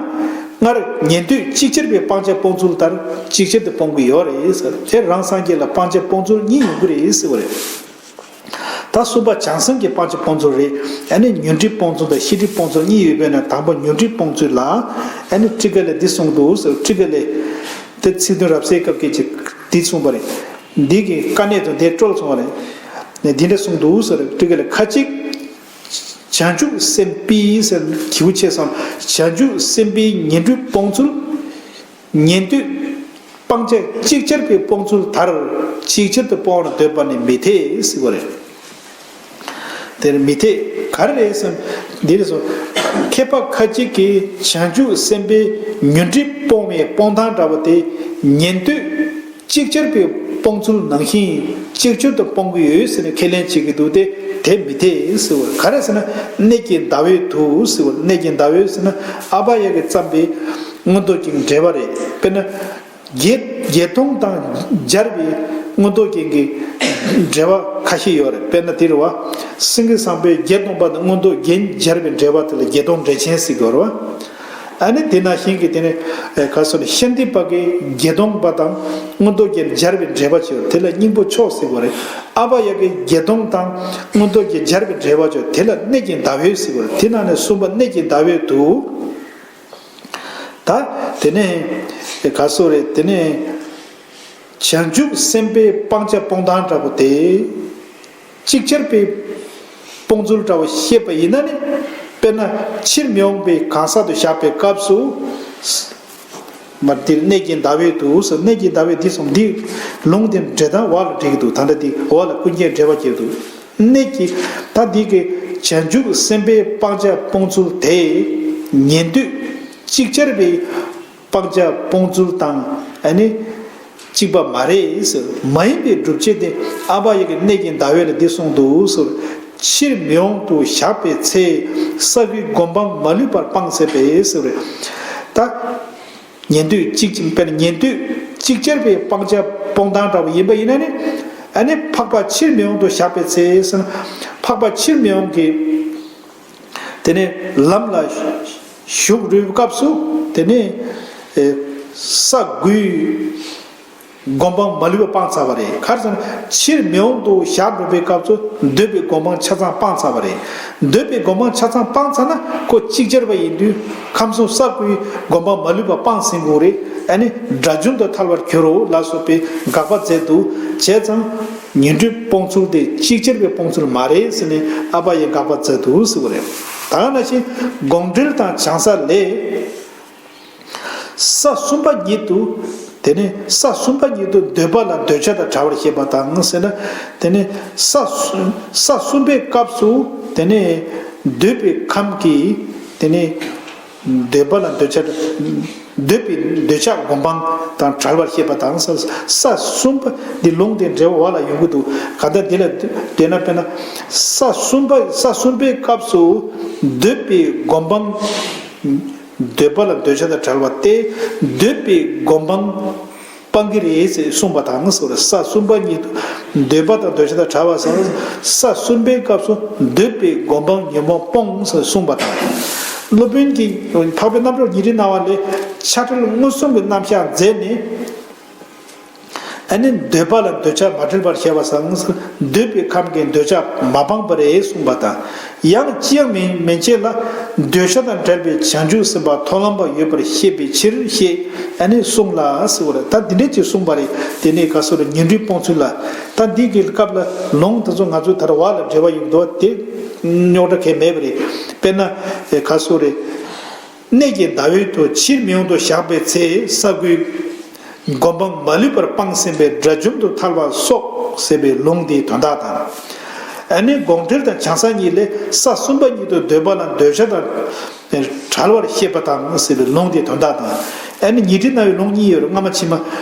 སྔར་ཉན་ཐོས་ཅིག་ཅར་བའི་སྤང་བྱ་སྤོང་ཚུལ་ལྟར་ཅིག་ཅར་དུ་སྤོང་གི་ཡོད་རེད་ཟེར། དེ་རང་སངས་རྒྱས་ལ་སྤང་བྱ་སྤོང་ཚུལ་གཉིས་ཡོང་གི་རེད་ཟེར་བ་རེད། ད་གསུམ་པ་བྱང་སེམས་ཀྱི་སྤང་བྱ་སྤོང་ཚུལ་རེད། ཨ་ནི་ཉོན་སྒྲིབ་སྤོང་ཚུལ་དང་ཤེས་སྒྲིབ་སྤོང་ཚུལ་གཉིས་ཡོད་པས་ན། དང་པོ་ཉོན་སྒྲིབ་སྤོང་ཚུལ་ལ་ཨ་ནི་ཊཱི་ཀ་ལས་འདི་གསུངས་འདུག་ཟེར། ཊཱི་ཀ་ལས་དེ་ཚིག་དོན་རབ་གསལ་སྐབས་ཀྱི་ཅིག་འདི་གསུངས་པ་རེད། འདི་གི་དཀའ་གནད་དུ་དེ་བཀྲོལ་སོང་བ་རེད། ནས་འདི་འདྲ་གསུངས་འདུག་ཟེར། ཊཱི་ཀ་ལས་ཁ་ཅིག་བྱང་ཆུབ་སེམས་དཔའི་ཟེར། གལ་ཆེ་སོང་། བྱང་ཆུབ་སེམས་དཔའི་ཉོན་སྒྲིབ་སྤོང་ཚུལ། ཉན་ཐོས་སྤང་བྱ་ཅིག་ཅར་བའི་སྤོང་ཚུལ་ལྟར་ཅིག་ཅར་དུ་སྤོང་བར་འདོད་པ་ནི་མི་འཐད་ཟེར་བ་རེད། དེར་མི་འཐད་ག་རེ་རེད་ཟེར་ན། འདི་རེད་སོ། མཁས་པ་ཁ་ཅིག་གིས་བྱང་ཆུབ་སེམས་དཔའི་ཉོན་སྒྲིབ་སྤོང་བའི་སྤོང་སྟངས་འདྲ་བོ་དེ་ཉན་ཐོས་ཅིག་ཅར་བའི་སྤོང་ཚུལ་ནང་བཞིན་ཅིག་ཅར་དུ་སྤོང་གི་ཡོད་ཟེར་ནས་ཁས་ལེན་བྱེད་ཀྱི་འདུག་སྟེ། དེ་མི་འཐད་ཟེར་བ་ག་རེ་ཟེར་ན། གནས་ཀྱི་ཟླ་འོད་དུ་ཟེར་བ། གནས་ཀྱི་ཟླ་འོད་ཟེར་ན་ཨ་བྷ་ཡ་གིས་བརྩམས་པའི་མངོན་རྟོགས་ཀྱི་འགྲེལ་པ་རེད། དཔེར་ན། བརྒྱད་བརྒྱད་སྟོང་དང་སྦྱར་བའི་མངོན་རྟོགས་རྒྱན་གྱི་འགྲེལ་པ་ཁ་ཤས་ཡོད་རེད། དཔེར་ན་དེ་རེད་བ། སེང་གེ་བཟང་པོས་བརྒྱད་སྟོང་པ་དང་མངོན་རྟོགས་རྒྱན་སྦྱར་བའི་འགྲེལ་པ་དེ་ལ་བརྒྱད་སྟོང་འགྲེལ་ཆེན་ཟེར་གྱི་ཡོད་རེད་བ། ཨ་ནི་དེ་ནང་བཞིན་གྱི་དེ་ནི་ག་སོ་ནི་ཤཱནྟི་པ་གིས་བརྒྱད་སྟོང་པ་དང་མངོན་རྟོགས་རྒྱན་སྦྱར་བའི་འགྲེལ་པ་ཅིག་ཡོད་རེད། དེ་ལ་སྙིང་པོ་མཆོག་ཟེར་གྱི་ཡོད་རེད། ཨ་བྷ་ཡ་གིས་བརྒྱད་སྟོང་དང་མངོན་རྟོགས་རྒྱན་སྦྱར་བའི་འགྲེལ་པ་ཅིག་ཡོད་རེད། དེ་ལ་གནས་ཀྱི་ཟླ་འོད་ཟེར་གྱི་ཡོད་རེད། དེ་ནང་ནས་གསུམ་པ་གནས་ཀྱི་ཟླ་འོད་དུ། ད་དེ་ནས་ག་སོ་རེད། དེ་ནས་བྱང་ཆུབ་སེམས་དཔའི་སྤང་བྱ་སྤོང་སྟངས་འདྲ་པོ་དེ་ཅིག་ཅར་བའི་སྤོང་ཚུལ་འདྲ་བོ་བཤད་པ་ཡིན་ན་ནི། དཔེར་ན་ཕྱིར་མི་འོང་པའི་གང་ཟག་ཏུ་བཞག་པའི་སྐབས་སུ། མར་འདིར་གནས་ཀྱི་ཟླ་འོད་དུ་ཟེར། གནས་ཀྱི་ཟླ་འོད་འདི་གསུངས། འདི་ལུང་དེ་འགྲེལ་སྟངས་འོག་ལ་འགྲིག་གི་འདུག་ད་ལྟ་འདི་འོག་ལ་ཀུན་མཁྱེན་འགྲེལ་པ་བརྒྱབ་འདུག་གནས་ཀྱི་ད་འདི་གི་བྱང་ཆུབ་སེམས་དཔའི་སྤང་བྱ་སྤོང་ཚུལ་དེ་ཉན་ཐོས་ཅིག་ཅར་བའི་སྤང་བྱ་སྤོང་ཚུལ་དང་ཨ་ནི་གཅིག་པ་མ་རེད་ཟེར། མ་ཡིན་པའི་སྒྲུབ་བྱེད་དེ་ཨ་བྷ་ཡ་གིས་གནས་ཀྱི་ཟླ་འོད་ལ་འདི་གསུངས་འདུག་ཟེར། ཕྱིར་མི་འོང་དུ་བཞག་པའི་ཚེ། ས་དགུའི་སྒོམ་སྤང་མ་ལུས་པར་སྤངས་ཟེར་བས་ཟེར་བས། ད་ཉན་ཐོས་གཅིག་ཅིག་དཔེར་ན་ཉན་ཐོས་ཅིག་ཅར་བའི་སྤང་བྱ་སྤོང་སྟངས་འདྲ་བ་ཡིན་པ་ཡིན་ན་ནི། ཨ་ནི་འཕགས་པ་ཕྱིར་མི་འོང་དུ་བཞག་པའི་ཚེ་ཟེར་ན། འཕགས་པ་ཕྱིར་མི་འོང་གི་དེ་ནས་ལམ་ལ་ཞུགས་རུང་སྐབས་སུ་དེ་ནས་ས་དགུའི་སྒོམ་སྤང་མ་ལུས་པ་སྤངས་ཚར་བ་རེད། ག་རེ་ཟེར་ན་ཕྱིར་མི་འོང་དུ་བཞག་འགྲོ་བའི་སྐབས་སུ་འདོད་པའི་སྒོམ་སྤང་ཆ་ཚང་སྤངས་ཚར་བ་རེད། འདོད་པའི་སྒོམ་སྤང་ཆ་ཚང་སྤངས་ཚར་ན་ཁོ་ཅིག་ཅར་བ་ཡིན་དུས་ཁམས་གསུམ་ས་དགུའི་སྒོམ་སྤང་མ་ལུས་པ་སྤངས་ཟིན་དགོས་རེད། ཨ་ནི་དགྲ་བཅོམ་དུ་ཐལ་བར་འགྱུར་རོ་ལ་སོགས་པའི་དགག་པ་མཛད་འདུག་བྱས་ཙང་། ཉོན་སྒྲིབ་སྤོང་ཚུལ་དེ་ཅིག་ཅར་བའི་སྤོང་ཚུལ་མ་རེད་ཟེར་ནས་ཨ་བྷ་ཡས་དགག་པ་མཛད་འདུག་ཟེར་བ་རེད། ད་ག་ནང་བཞིན་དགོངས་འགྲེལ་དང་བྱང་ས་ལས། ས་གསུམ་པ་ཉིད་དུ། དེ་ནས་ས་གསུམ་པ་ཉིད་དུ་འདོད་པ་ལ་འདོད་ཆགས་དང་བྲལ་བར་བཤད་པ་དང་ཟེར་ན། དེ་ནས་ས་གསུམ་ས་གསུམ་པའི་སྐབས་སུ་དེ་ནས་འདོད་པའི་ཁམས་ཀྱི་དེ་ནས། འདོད་པ་ལ་འདོད་ཆགས། འདོད་པའི་འདོད་ཆགས་སྒོམ་སྤང་དང་བྲལ་བར་བཤད་པ་དང་ས་ས་གསུམ་པ་འདི་ལུང་དེ་འགྲེལ་བ་ལ་ཡོང་གི་འདུག་ག་ད་འདི་ལ་དེ་ན་དཔེར་ན་ས་གསུམ་པ་ས་གསུམ་པའི་སྐབས་སུ་འདོད་པའི་སྒོམ་སྤང་། འདོད་པ་ལ་འདོད་ཆགས་དང་བྲལ་བ་སྟེ་འདོད་པའི་སྒོམ་སྤང་སྤང་གི་རེད་ཟེར་གསུངས་པ་དང་ཟེར་བ་རེད། ས་གསུམ་པ་ཉིད་དུ་འདོད་པ་དང་འདོད་ཆགས་དང་བྲལ་བ་ཟེར་ས་གསུམ་པའི་སྐབས་སུ་འདོད་པའི་སྒོམ་སྤང་ཉོན་མོངས་སྤོང་ཟེར་གསུངས་པ་དང་། སློབ་དཔོན་གྱིས་འཕགས་པའི་རྣམ་གྲོལ་ཉི་ཁྲི་སྣང་བ་ལས་ཆགས་བྲལ་མངོན་སུམ་གྱི་རྣམ་གཞག་མཛད་ནས། ཨ་ནི་འདོད་པ་ལ་འདོད་ཆགས་མ་བྲལ་བར་བཤད་པ་སང་འདོད་པའི་ཁམས་ཀྱི་འདོད་ཆགས་མ་སྤངས་པ་རེད་གསུངས་པ་དང་། ཡང་ཅི་ཡང་མིན་མན་ཆད་ལ་འདོད་ཆགས་དང་བྲལ་བའི་བྱང་ཆུབ་སེམས་དཔའ་མཐོང་ལམ་པ་ཡོད་པར་བཤད་པའི་ཕྱིར་ཞེས་ཨ་ནི་གསུངས་ལ་ཟེར་བ་རེད། ད་འདི་འདྲས་ཅིག་གསུངས་པ་རེད། དེ་ནས་ག་སོ་རེ་ཉོན་སྒྲིབ་སྤོང་ཚུལ་ལ། ད་འདི་གི་སྐབས་ལ་ལུང་དེ་ཚོ་ང་ཚོས་ད་ར་བ་ལ་འགྲེལ་བ་ཡོད་འདུག་བ་དེ་རྙོག་དྲ་གང་ཡང་མེད་པ་རེད། དཔེར་ན་ག་སོ་རེ། གནས་ཀྱི་ཟླ་འོད་དུ་ཕྱིར་མི་འོང་དུ་བཞག་པའི་ཚེ་ས་དགུའི་སྒོམ་སྤང་མ་ལུས་པར་སྤངས་ཟིན་པས་དགྲ་བཅོམ་དུ་ཐལ་བ་སོགས་ཟེར་བའི་ལུང་དེའི་དོན་དག་དང་། ཨ་ནི་དགོངས་འགྲེལ་དང་བྱང་ས་གཉིས་ལས་ས་གསུམ་པ་ཉིད་དུ་འདོད་པ་ལ་འདོད་ཆགས་དང་བྲལ་བར་བཤད་པ་དང་ཟེར་བའི་ལུང་དེའི་དོན་དག་དང་། ཨ་ནི་ཉི་ཁྲི་རྣ་བའི་ལུང་གཉིས་ཡོད་རེད། སྔ་མ་ཕྱི་མ།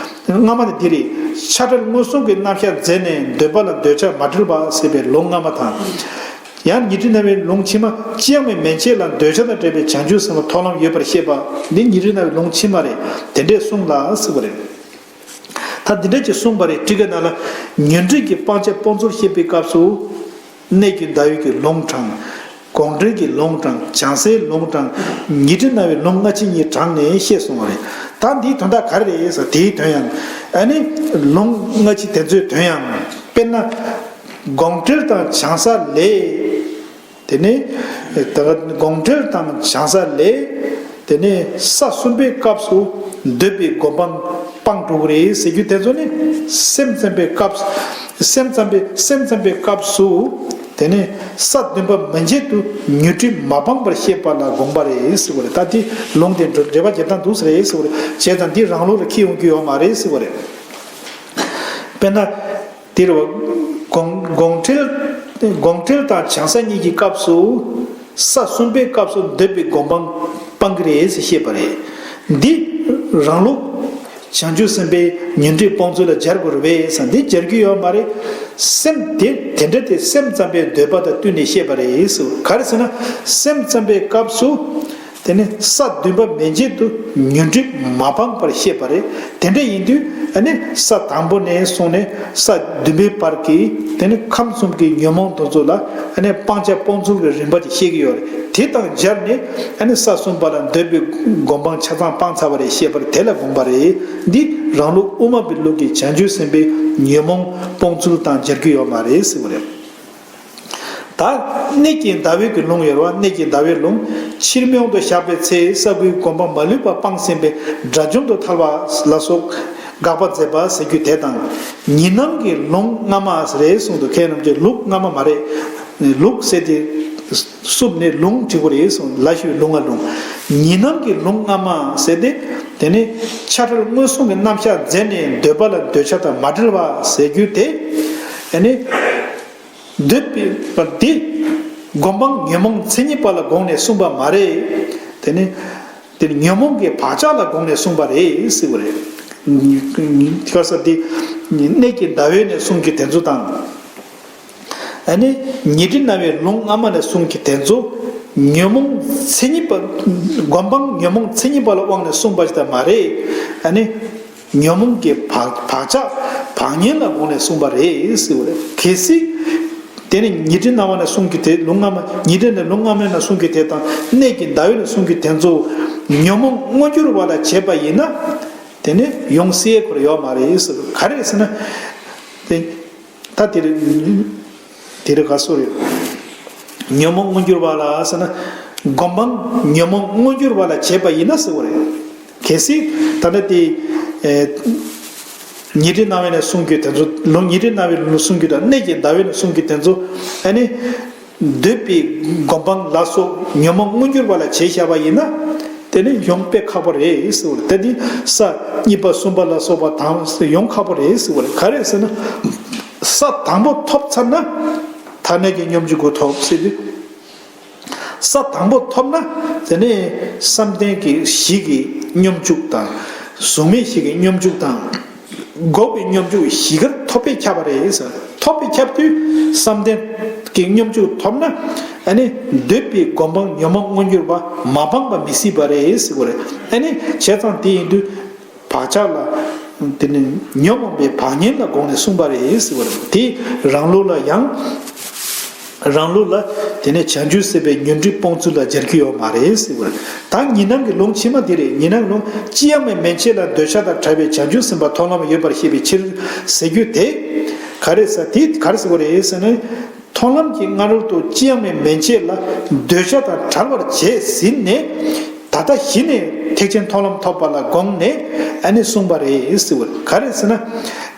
སྔ་མ་དེ་འདི་རེད། ཆགས་བྲལ་མངོན་སུམ་གྱི་རྣམ་གཞག་མཛད་ནས་འདོད་པ་ལ་འདོད་ཆགས་མ་བྲལ་བ་ཟེར་བའི་ལུང་སྔ་མ་དང་། ཡང་ཉི་ཁྲི་རྣ་བའི་ལུང་ཕྱི་མ་ཅི་ཡང་མེད་མན་ཆད་ལ་འདོད་ཆགས་དང་བྲལ་བའི་བྱང་ཆུབ་སེམས་དཔའི་མཐོང་ལམ་ཡོད་པར་བཤད་པ་འདི་ཉི་ཁྲི་རྣ་བའི་ལུང་ཕྱི་མ་རེད། དེ་འདྲས་གསུངས་ལ་ཟེར་བ་རེད། ད་འདི་འདྲས་ཀྱི་གསུངས་པ་རེད། ཊཱི་ཀ་ནང་ལ་ཉོན་སྒྲིབ་ཀྱི་སྤང་བྱ་སྤོང་ཚུལ་བཤད་པའི་སྐབས་སུ། གནད་ཀྱི་ཟླ་འོད་ཀྱི་ལུང་དྲངས། དགོངས་འགྲེལ་གྱི་ལུང་དྲངས། བྱང་སའི་ལུང་དྲངས། ཉི་ཁྲི་རྣ་བའི་ལུང་སྔ་ཕྱི་གཉིས་དྲངས་ནས་བཤད་སོང་བ་རེད། ད་འདིའི་དོན་དག་ག་རེ་རེད་ཟེར། དེའི་དོན་ཡང་། ཨ་ནི་ལུང་སྔ་ཕྱི་དེ་ཚོའི་དོན་ཡང་། དཔེར་ན། དགོངས་འགྲེལ་དང་བྱང་ས་ལས། དེ་ནས་ད་དགོངས་འགྲེལ་དང་བྱང་ས་ལས། དེ་ནས་ས་གསུམ་པའི་སྐབས་སུ་འདོད་པའི་སྒོམ་སྤང་སྤངས་འགྲོ་གི་རེད་ཟེར་རྒྱུ་དེ་ཚོ་ནི། སེམས་ཙམ་པའི་སྐབས། སེམས་ཙམ་པའི་སེམས་ཙམ་པའི་སྐབས་སུ། དེ་ནས་ས་བདུན་པ་མན་ཆད་དུ་ཉོན་སྒྲིབ་མ་སྤངས་པར་བཤད་པ་ལ་དགོངས་པ་རེད་ཟེར་བ་རེད། ད་དེ་ལུང་དེ་འགྲེལ་པ་རྒྱག་སྟངས་འདུག་ཟེར་རེད་ཟེར་བ་རེད། བྱས་ཙང་འདི་རང་ལུགས་ལ་འཁྱེར་ཡོང་རྒྱུ་ཡོད་མ་རེད་ཟེར་བ་རེད། དཔེར་ན། དེ་རུ་དགོངས་དགོངས་འགྲེལ། དགོངས་འགྲེལ་དང་བྱང་ས་གཉིས་ཀྱི་སྐབས་སུ། ས་གསུམ་པའི་སྐབས་སུ་འདོད་པའི་སྒོམ་སྤང་སྤང་གི་རེད་ཟེར་བཤད་པ་རེད། འདི་རང་ལུགས་བྱང་ཆུབ་སེམས་དཔའི་ཉོན་སྒྲིབ་སྤོང་ཚུལ་ལ་སྦྱར་དགོས་རེད་པས་ཟེར། འདི་སྦྱར་རྒྱུ་ཡོད་མ་རེད། སེམས་དེ་དེ་འདྲ་དེ་སེམས་ཙམ་པའི་འདོད་པ་དང་བསྟུན་ནས་བཤད་པ་རེད་ཟེར། ག་རེ་ཟེར་ན། སེམས་ཙམ་པའི་སྐབས་སུ། དེ་ནི་ས་བདུན་པ་མན་ཆད་དུ་ཉོན་སྒྲིབ་མ་སྤངས་པར་བཤད་པ་རེད། དེ་འདྲ་ཡིན་དུས་ཨ་ནི་ས་དང་པོ་ནས་བཟུང་ནས་ས་བདུན་པའི་བར་གྱི་དེ་ནི་ཁམས་གསུམ་གྱི་ཉོན་མོངས་དེ་ཚོ་ལ་ཨ་ནི་སྤང་བྱ་སྤོང་ཚུལ་གྱི་རིམ་པ་དེ་བཤད་ཀྱི་ཡོད་རེད། དེ་དང་སྦྱར་ནས་ཨ་ནི་ས་གསུམ་པ་ལ་འདོད་པའི་སྒོམ་སྤང་ཆ་ཚང་སྤངས་ཚར་བ་རེད་བཤད་པར་དེ་ལ་དགོངས་པ་རེད། འདི་རང་ལུགས་དབུ་མ་པའི་ལུགས་ཀྱི་བྱང་ཆུབ་སེམས་དཔའི་ཉོན་མོངས་སྤོང་ཚུལ་དང་སྦྱར་རྒྱུ་ཡོད་མ་རེད་ཟེར་བ་རེད། ད་གནད་ཀྱི་ཟླ་འོད་ཀྱི་ལུང་ཡོད་རེད་པ། གནད་ཀྱི་ཟླ་འོད་ལུང་། ཕྱིར་མི་འོང་དུ་བཞག་པའི་ཚེ་ས་དགུའི་སྒོམ་སྤང་མ་ལུས་པ་སྤངས་ཟིན་པས་དགྲ་བཅོམ་དུ་ཐལ་བ་ལ་སོགས་དགག་པ་མཛད་པ་ཟེར་རྒྱུ་དེ་དང་། ཉི་སྣང་གི་ལུང་སྔ་མ་རེད་གསུངས་འདུག་ཁྱེད་རྣམས་ཀྱིས་ལུགས་སྔ་མ་མ་རེད། ལུགས་ཟེར་དེ་བསུབས་ནས་ལུང་བྲིས་པ་རེད་གསུངས། ལ་ཞུ་ལུང་ང་ལུང་། ཉི་སྣང་གི་ལུང་སྔ་མ་ཟེར་དེ། དེ་ནི་ཆགས་བྲལ་མངོན་སུམ་གྱི་རྣམ་གཞག་མཛད་ནས་འདོད་པ་ལ་འདོད་ཆགས་དང་མ་བྲལ་བ་ཟེར་རྒྱུ་དེ། ཨ་ནི། འདོད་པའི་བར་དེ། སྒོམ་སྤང་ཉོན་མོངས་མཚན་ཉིད་པ་ལ་དགོངས་ནས་གསུངས་པ་མ་རེད། དེ་ནི། དེ་ནི་ཉོན་མོངས་ཀྱི་བག་ཆགས་ལ་དགོངས་ནས་གསུངས་པ་རེད་ཟེར་བ་རེད། དེ་ག་ས་དེ། གནད་ཀྱི་ཟླ་འོད་ནས་གསུངས་ཀྱི་དེ་ཚོ་དང་། ཨ་ནི། ཉི་ཁྲི་རྣ་བའི་ལུང་སྔ་མ་ནས་གསུངས་ཀྱི་དེ་ཚོ། ཉོན་མོངས་མཚན་ཉིད་པ། སྒོམ་སྤང་ཉོན་མོངས་མཚན་ཉིད་པ་ལ་དབང་ནས་གསུངས་པ་ཞིག་ད་མ་རེད། ཨ་ནི། ཉོན་མོངས་ཀྱི་བག་བག་ཆགས་བག་ཉལ་ལ་དགོངས་ནས་གསུངས་པ་རེད་ཟེར་བ་རེད། གལ་སྲིད། དེ་ནི་ཉི་ཁྲི་རྣ་བ་ནས་གསུངས་ཀྱི་དེ་ལུང་སྔ་མ་ཉི་ཁྲི་ནས་ལུང་སྔ་མ་ནས་གསུངས་ཀྱི་དེ་དང་གནད་ཀྱི་ཟླ་འོད་ནས་གསུངས་ཀྱི་དེ་ཚོ་ཉོན་མོངས་མངོན་གྱུར་བ་ལ་བྱེད་པ་ཡིན་ན། དེ་ནི་ཡོང་སྲིད་ཁོ་ཡོད་མ་རེད་ཟེར། ག་རེ་ཟེར་ན། དེ། ད་དེ་རེད། དེ་རེད་ག་སོ་རེད། ཉོན་མོངས་མངོན་གྱུར་བ་ལ་ཟེར་ན། སྒོམ་སྤང་ཉོན་མོངས་མངོན་གྱུར་བ་ལ་བྱེད་པ་ཡིན་ན་ཟེར་བ་རེད། གལ་སྲིད་ད་ལྟ་དེ། ཨེ། ཉི་ཁྲི་རྣ་བའི་ནས་གསུང་རྒྱུ་དེ་ཚོ་ལུང་ཉི་ཁྲི་རྣ་བའི་ལུང་གསུང་རྒྱུ་དང་གནད་ཀྱི་ཟླ་འོད་ནས་གསུང་རྒྱུ་དེ་ཚོ། ཨ་ནི། འདོད་པའི་སྒོམ་སྤང་ལ་སོགས་ཉོན་མོངས་མངོན་གྱུར་བ་ལ་བྱས་བཞག་པ་ཡིན་ན། དེ་ནི་ཡོང་དཔེ་ཁག་པོ་རེད་ཟེར་བ་རེད། ད་འདི་ས་གཉིས་པ་གསུམ་པ་ལ་སོགས་པ་དང་ཡོང་ཁག་པོ་རེད་ཟེར་བ་རེད། ག་རེ་ཟེར་ན། ས་དང་པོ་ཐོབ་ཚར་ན། ཐ་མལ་གྱི་སྙོམས་འཇུག་དགུ་ཐོབ་ཟེར་དུས། ས་དང་པོ་ཐོབ་ན། དེ་ནས་བསམ་གཏན་གྱི་གཞི་གི་སྙོམས་འཇུག་དང་། གཟུགས་མེད་གཞི་གི་སྙོམས་འཇུག་དང་། འགོག་པའི་སྙོམས་འཇུག་བཞི་ཀར་ཐོབ་པས་ཁྱབ་པ་རེད་ཟེར། ཐོབ་པས་ཁྱབ་དུས་བསམ་གཏན་གྱི་སྙོམས་འཇུག་ཐོབ་ན། ཨ་ནི་འདོད་པའི་སྒོམ་སྤང་ཉོན་མོངས་མངོན་གྱུར་བ་མ་སྤངས་པ་མི་སྲིད་པ་རེད་ཟེར་བ་རེད། ཨ་ནི་བྱས་ཙང་དེ་ཡིན་དུས་བག་ཆགས་ལ། དེ་ནི་ཉོན་མོངས་པའི་བག་ཉལ་ལ་དགོངས་ནས་གསུངས་པ་རེད་ཟེར་བ་རེད། དེ་རང་ལུགས་ལ་ཡང་། རང་ལུགས་ལ་དེ་ནས་བྱང་ཆུབ་སེམས་དཔའི་ཉོན་སྒྲིབ་སྤོང་ཚུལ་ལ་སྦྱར་རྒྱུ་ཡོད་མ་རེད་ཟེར་བ་རེད། ད་ཉི་སྣང་གི་ལུང་ཕྱི་མ་དེ་རེད། ཉི་སྣང་ལུང་ཅི་ཡང་མེད་མན་ཆད་ལ་འདོད་ཆགས་དང་བྲལ་བའི་བྱང་ཆུབ་སེམས་དཔའི་མཐོང་ལམ་ཡོད་པར་བཤད་པའི་ཕྱིར་ཟེར་རྒྱུ་དེ། ག་རེ་ཟེར་དེ་ག་རེ་ཟེར་བ་རེད་ཟེར་ན། མཐོང་ལམ་གྱི་སྔ་རོལ་དུ་ཅི་ཡང་མེད་མན་ཆད་ལ་འདོད་ཆགས་དང་བྲལ་བར་བྱས་ཟིན་ནས། ད་ལྟ་གཞི་ནས་ཐེག་ཆེན་མཐོང་ལམ་ཐོབ་པ་ལ་དགོངས་ནས་ཨ་ནི་གསུངས་པ་རེད་ཟེར་བ་རེད། ག་རེ་ཟེར་ན།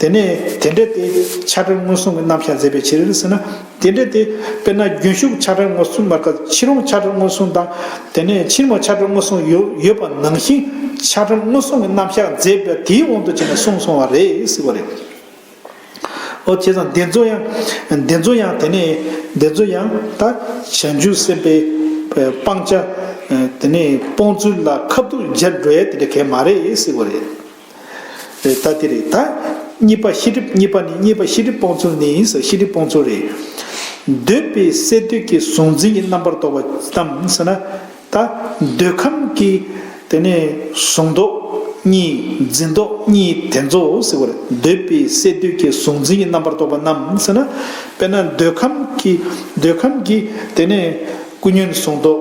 དེ་ནས་དེ་འདྲ་དེ་ཆགས་བྲལ་མངོན་སུམ་གྱི་རྣམ་གཞག་མཛད་པའི་ཕྱིར་ཟེར་ན། དེ་འདྲ་དེ་དཔེར་ན་རྒྱུན་ཞུགས་ཆགས་བྲལ་མངོན་སུམ་མ་ག་ཕྱི་རུ་ཆགས་བྲལ་མངོན་སུམ་དང་། དེ་ནས་ཕྱི་མ་ཆགས་བྲལ་མངོན་སུམ་ཡོད་ཡོད་པ་ནང་བཞིན་ཆགས་བྲལ་མངོན་སུམ་གྱི་རྣམ་གཞག་མཛད་པ་དེའི་དབང་དུ་བྱས་ནས་གསུངས་སོང་བ་རེད་ཟེར་བ་རེད། ཨོ་བྱས་ཙང་འདི་ཚོ་ཡང་འདི་ཚོ་ཡང་དེ་ནས་འདི་ཚོ་ཡང་ད་བྱང་ཆུབ་སེམས་དཔའི་སྤང་བྱ་དེ་ནས་སྤོང་ཚུལ་ལ་ཁ་ཐུག་སྦྱར་འགྲོ་ཡ་དེ་འདྲ་གལ་མ་རེད་ཟེར་བ་རེད། རེད་ད་དེ་རེད་ད། གཉིས་པ་ཤེས་སྒྲིབ་གཉིས་པ་ནི་གཉིས་པ་ཤེས་སྒྲིབ་སྤོང་ཚུལ་ནི་ཟེར་ཤེས་སྒྲིབ་སྤོང་ཚུལ་རེད། འདོད་པའི་སས་བསྡུས་ཀྱི་གཟུང་འཛིན་གྱི་རྣམ་པར་རྟོག་པ་རྣམས་ཟེར་ན། ད་འདོད་ཁམས་ཀྱི་དེ་ནས་གཟུང་རྟོག་གཉིས་འཛིན་རྟོག་གཉིས་དེ་ཚོ་ཟེར་བ་རེད། འདོད་པའི་སས་བསྡུས་ཀྱི་གཟུང་འཛིན་གྱི་རྣམ་པར་རྟོག་པ་རྣམས་ཟེར་ན། དཔེར་ན་འདོད་ཁམས་ཀྱི་འདོད་ཁམས་ཀྱི་དེ་ནས་ཀུན་ཉོན་གཟུང་རྟོག་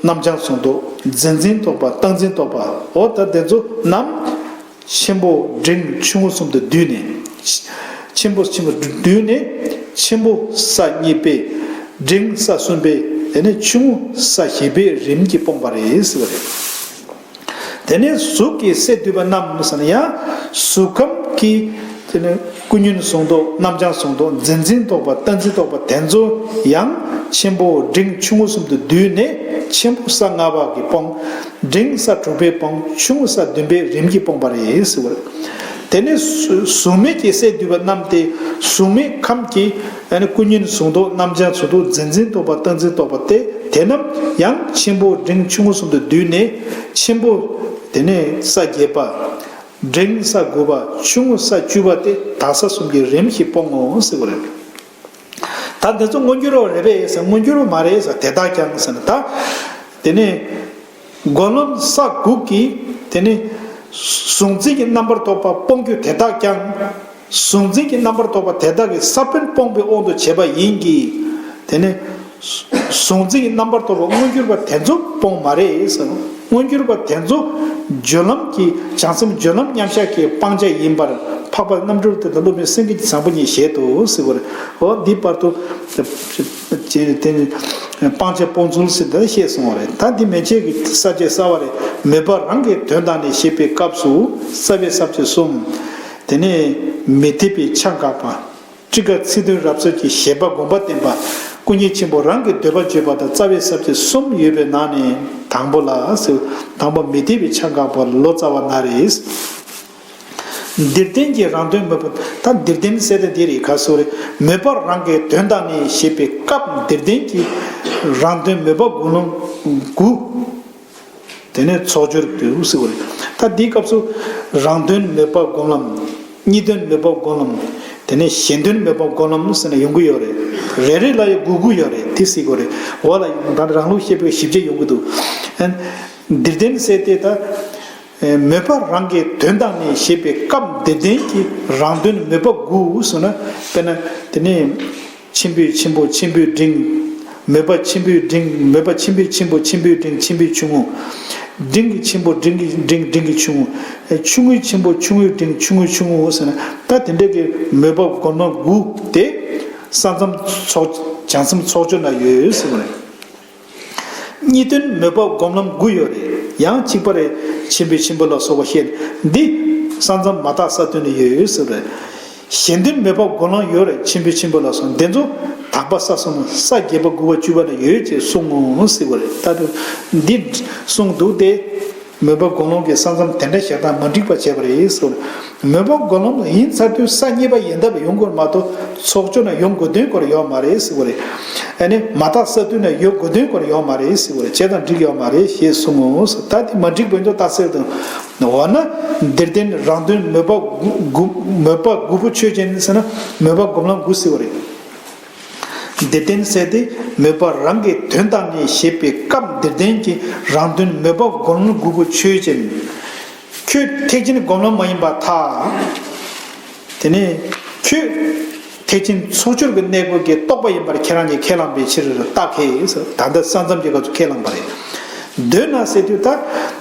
རྣམ་བྱང་གཟུང་རྟོག་འཛིན་འཛིན་རྟོག་པ་རྟག་འཛིན་རྟོག་པ། འོ་ད་དེ་ཚོ་རྣམས་ཆེན་པོ་འབྲིང་ཆུང་ངུ་གསུམ་དུ་བསྡུས་ནས། ཆེན་པོ་ཆེན་པོ་བསྡུས་ནས་ཆེན་པོ་ས་གཉིས་པས། འབྲིང་ས་གསུམ་པས། དེ་ནས་ཆུང་ངུ་ས་བཞི་པས་རིམ་གྱིས་སྤོང་བ་རེད་ཟེར་བ་རེད། དེ་ནས་གཟུགས་ཀྱི་སས་བསྡུས་པ་རྣམས་ཟེར་ན་ཡང་གཟུགས་ཁམས་ཀྱི་དེ་ནས་ཀུན་ཉོན་གཟུང་རྟོག་རྣམ་བྱང་གཟུང་རྟོག་འཛིན་འཛིན་རྟོག་པ་རྟག་འཛིན་རྟོག་པ་དེ་ཚོ་ཡང་ཆེན་པོ་འབྲིང་ཆུང་ངུ་གསུམ་དུ་བསྡུས་ནས་ཆེན་པོ་ས་ལྔ་པ་གིས་སྤོང་། འབྲིང་ས་དྲུག་པས་སྤོང་། ཆུང་ས་བདུན་པས་རིམ་གྱིས་སྤོང་བ་རེད་ཟེར་བ་རེད། དེ་ནས་གཟུགས་མེད་ཀྱི་སས་བསྡུས་པ་རྣམས་ཏེ་གཟུགས་མེད་ཁམས་ཀྱི་ཀུན་ཉོན་གཟུང་རྟོག་རྣམ་བྱང་གཟུང་རྟོག་འཛིན་འཛིན་རྟོག་པ་རྟག་འཛིན་རྟོག་པ་སྟེ་དེ་རྣམས་ཡང་ཆེན་པོ་འབྲིང་ཆུང་ངུ་གསུམ་དུ་བསྡུས་ནས་ཆེན་པོ་དེ་ནས་ས་བརྒྱད་པ། འབྲིང་ས་དགུ་པ། ཆུང་ངུ་ས་བཅུ་པ་སྟེ་དག་ས་གསུམ་གྱིས་རིམ་གྱིས་སྤོང་ངོ་ཟེར་བ་རེད། ད་འདི་ཚོ་མངོན་གྱུར་བ་རེད་པས་ཟེར་མངོན་གྱུར་བ་མ་རེད་ཟེར་དེ་དག་ཀྱང་ཟེར་ན་ད། དེ་ནས་སྒོམ་ལམ་ས་དགུ་གི་དེ་ནས་གཟུང་འཛིན་གྱི་རྣམ་པར་རྟོག་པ་སྤོང་རྒྱུ་དེ་དག་ཀྱང་། གཟུང་འཛིན་གྱི་རྣམ་པར་རྟོག་པ་དེ་དག་གི་ས་བོན་སྤོང་བའི་དབང་དུ་བྱས་པ་ཡིན་གྱི། དེ་ནས་གཟུང་འཛིན་གྱི་རྣམ་པར་རྟོག་པ་མངོན་གྱུར་བ་དེ་ཚོ་སྤོང་མ་རེད་ཟེར། མངོན་གྱུར་བ་དེ་ཚོ་སྦྱོར་ལམ་གྱི་བྱང་སེམས་སྦྱོར་ལམ་མཉམ་བཞག་གི་སྤང་བྱ་ཡིན་པར་འཕགས་པ་རྣམ་གྲོལ་དེ་དང་སློབ་དཔོན་སེང་གེ་བཟང་པོ་ཉིད་བཞེད་དོ་ཟེར་བ་རེད། འོ་འདི་བར་དུ་སྤང་བྱ་སྤོང་ཚུལ་ཟེར་དེ་བཤད་སོང་བ་རེད། ད་འདི་མན་ཆད་ཀྱི་ས་བཅད་གསར་བ་རེད། མོས་པ་རང་གི་དོན་དག་ནི་ཞེས་པའི་སྐབས་སུ་རྩ་བའི་ས་བཅད་གསུམ། དེ་ནས་མི་འཐད་པའི་ཆ་འགག་པ། ཊཱི་ཀ་ཚིག་དོན་རབ་གསལ་གྱི་བཞེད་པ་སྒོམ་པ་བསྟན་པ། སྐུ་ཉིད་ཆེན་པོ་རང་གི་འདོད་པ་བརྗོད་པ་དང་རྩ་བའི་ས་བཅད་གསུམ་ཡོད་པའི་ནང་ནས་དང་པོ་ལ་ཟེར། དང་པོ་མི་འཐད་པའི་ཆ་འགག་པ་ལོ་ཙཱ་བ་ན་རེ། འདིར་བསྟན་གྱི་རང་དོན་མོས་པ། ད་འདིར་བསྟན་ཟེར་ཏེ་འདི་རེད་ག་སོ་རེད། མོས་པ་རང་གི་དོན་དག་ནི་ཞེས་པའི་སྐབས་འདིར་བསྟན་གྱི་རང་དོན་མོས་པ་དགུ་ལོང་དགུ། དེ་ནས་ཚོགས་སྦྱོར་དུ་ཟེར་བ་རེད། ད་འདིའི་སྐབས་སུ་རང་དོན་མོས་པ་སྒོམ་ལམ། གཉིས་དོན་མོས་པ་སྒོམ་ལམ། དེ་ནས་གཞན་དོན་མོས་པ་སྒོམ་ལམ་ཟེར་ནས་ཡོང་གི་ཡོད་རེད། རེ་རེ་ལ་ཡང་དགུ་དགུ་ཡོད་རེད། དེ་ཟེར་དགོས་རེད། འོ་ལ་ད་རང་ལུགས་བཤད་པའི་ཞིབ་ཆ་ཡོང་གི་འདུག་ཨན། འདིར་བསྟན་ཟེར་ཏེ་ད། མོས་པ་རང་གི་དོན་དག་ནི་ཞེས་པའི་སྐབས་འདིར་བསྟན་གྱི་རང་དོན་མོས་པ་དགུ་ཟེར་ན་དཔེར་ན་དེ་ནས། ཆེན་པོའི་ཆེན་པོ་ཆེན་པོའི་འབྲིང་། མོས་པ་ཆེན་པོའི་འབྲིང་མོས་པ་ཆེན་པོའི་ཆེན་པོ་ཆེན་པོའི་འབྲིང་ཆེན་པོའི་ཆུང་ངུ། འབྲིང་གི་ཆེན་པོ་འབྲིང་གི་འབྲིང་འབྲིང་གི་ཆུང་ངུ། ཆུང་ངུའི་ཆེན་པོ་ཆུང་ངུའི་འབྲིང་ཆུང་ངུའི་ཆུང་ངུ་ཟེར་ན་ད་དེ་འདྲ་གི་མོས་པ་སྒོམ་ལམ་དགུ་དེ་ས་མཚམས་ཚོགས་བྱང་སེམས་ཚོགས་སྦྱོར་ན་ཡོད་ཟེར་བ་རེད། གཉིས་དོན་མོས་པ་སྒོམ་ལམ་དགུ་ཡོད་རེད། ཡང་གཅིག་པ་རེད། ཆེན་པོའི་ཆེན་པོ་ལ་སོགས་པ་བཤད། འདི་ས་མཚམས་མ་དག་ས་བདུན་ནས་ཡོད་ཟེར་བ་རེད། གཞན་དོན་མོས་པ་སྒོམ་ལམ་ཡོད་རེད། ཆེན་པོའི་ཆེན་པོ་ལ་སོགས་འདི་ཚོ་དག་པ་ས་གསུམ་ས་བརྒྱད་པ་དགུ་པ་བཅུ་པ་ལ་ཡོད་ཅེས་གསུངས་ངོ་ཟེར་བ་རེད། ད་དུ་འདི་གསུངས་འདུག་སྟེ། མོས་པ་སྒོམ་ལམ་གྱི་ས་མཚམས་དེ་འདྲ་བཞག་སྟངས་མ་འགྲིག་པ་བྱས་པ་རེད་ཟེར། མོས་པ་སྒོམ་ལམ་ཡིན་ཚར་དུས་ས་གཉིས་པ་ཡིན་སྟབས་ཡོང་དགོས་མ་གཏོགས་ཚོགས་སྦྱོར་ན་ཡོང་དགོས་དོན་སྐོར་ཡོད་མ་རེད་ཟེར་བ་རེད། ཨ་ནི་མ་དག་ས་བདུན་ན་ཡོང་དགོས་དོན་སྐོར་ཡོད་མ་རེད་ཟེར་བ་རེད། བྱས་ཙང་འགྲིག་ཡོད་མ་རེད་ཞེས་གསུངས་ངོ་ཟེར། ད་དེ་མ་འགྲིག་པ་ཡིན་དུས་རྟགས་གསལ་དང་། འོ་ན་འདིར་བསྟན་རང་དོན་མོས་པ་དགུ་མོས་པ་དགུ་པོ་ཆོས་ཅན་ཟེར་ན་མོས་པ་སྒོམ་ལམ་དགུ་ཟེར་བ་རེད། འདིར་བསྟན་ཟེར་ཏེ་མོས་པ་རང་གི་དོན་དག་ནི་ཞེས་པའི་སྐབས་འདིར་བསྟན་གྱི་རང་དོན་མོས་པ་སྒོམ་ལམ་དགུ་པོ་ཆོས་ཅན། ཁྱོད་ཐེག་ཆེན་སྒོམ་ལམ་མ་ཡིན་པར་ཐལ། དེ་ནས་ཁྱོད་ཐེག་ཆེན་ཚོགས་སྦྱོར་གྱི་གནས་སྐབས་ཀྱི་རྟོགས་པ་ཡིན་པར་ཁྱེད་རང་གིས་ཁས་བླངས་པའི་ཕྱིར་རྟགས་ཁས་ད་ལྟ་ས་མཚམས་ཀྱི་སྐབས་སུ་ཁས་བླངས་པ་རེད། འདོད་ན་ཟེར་དུས་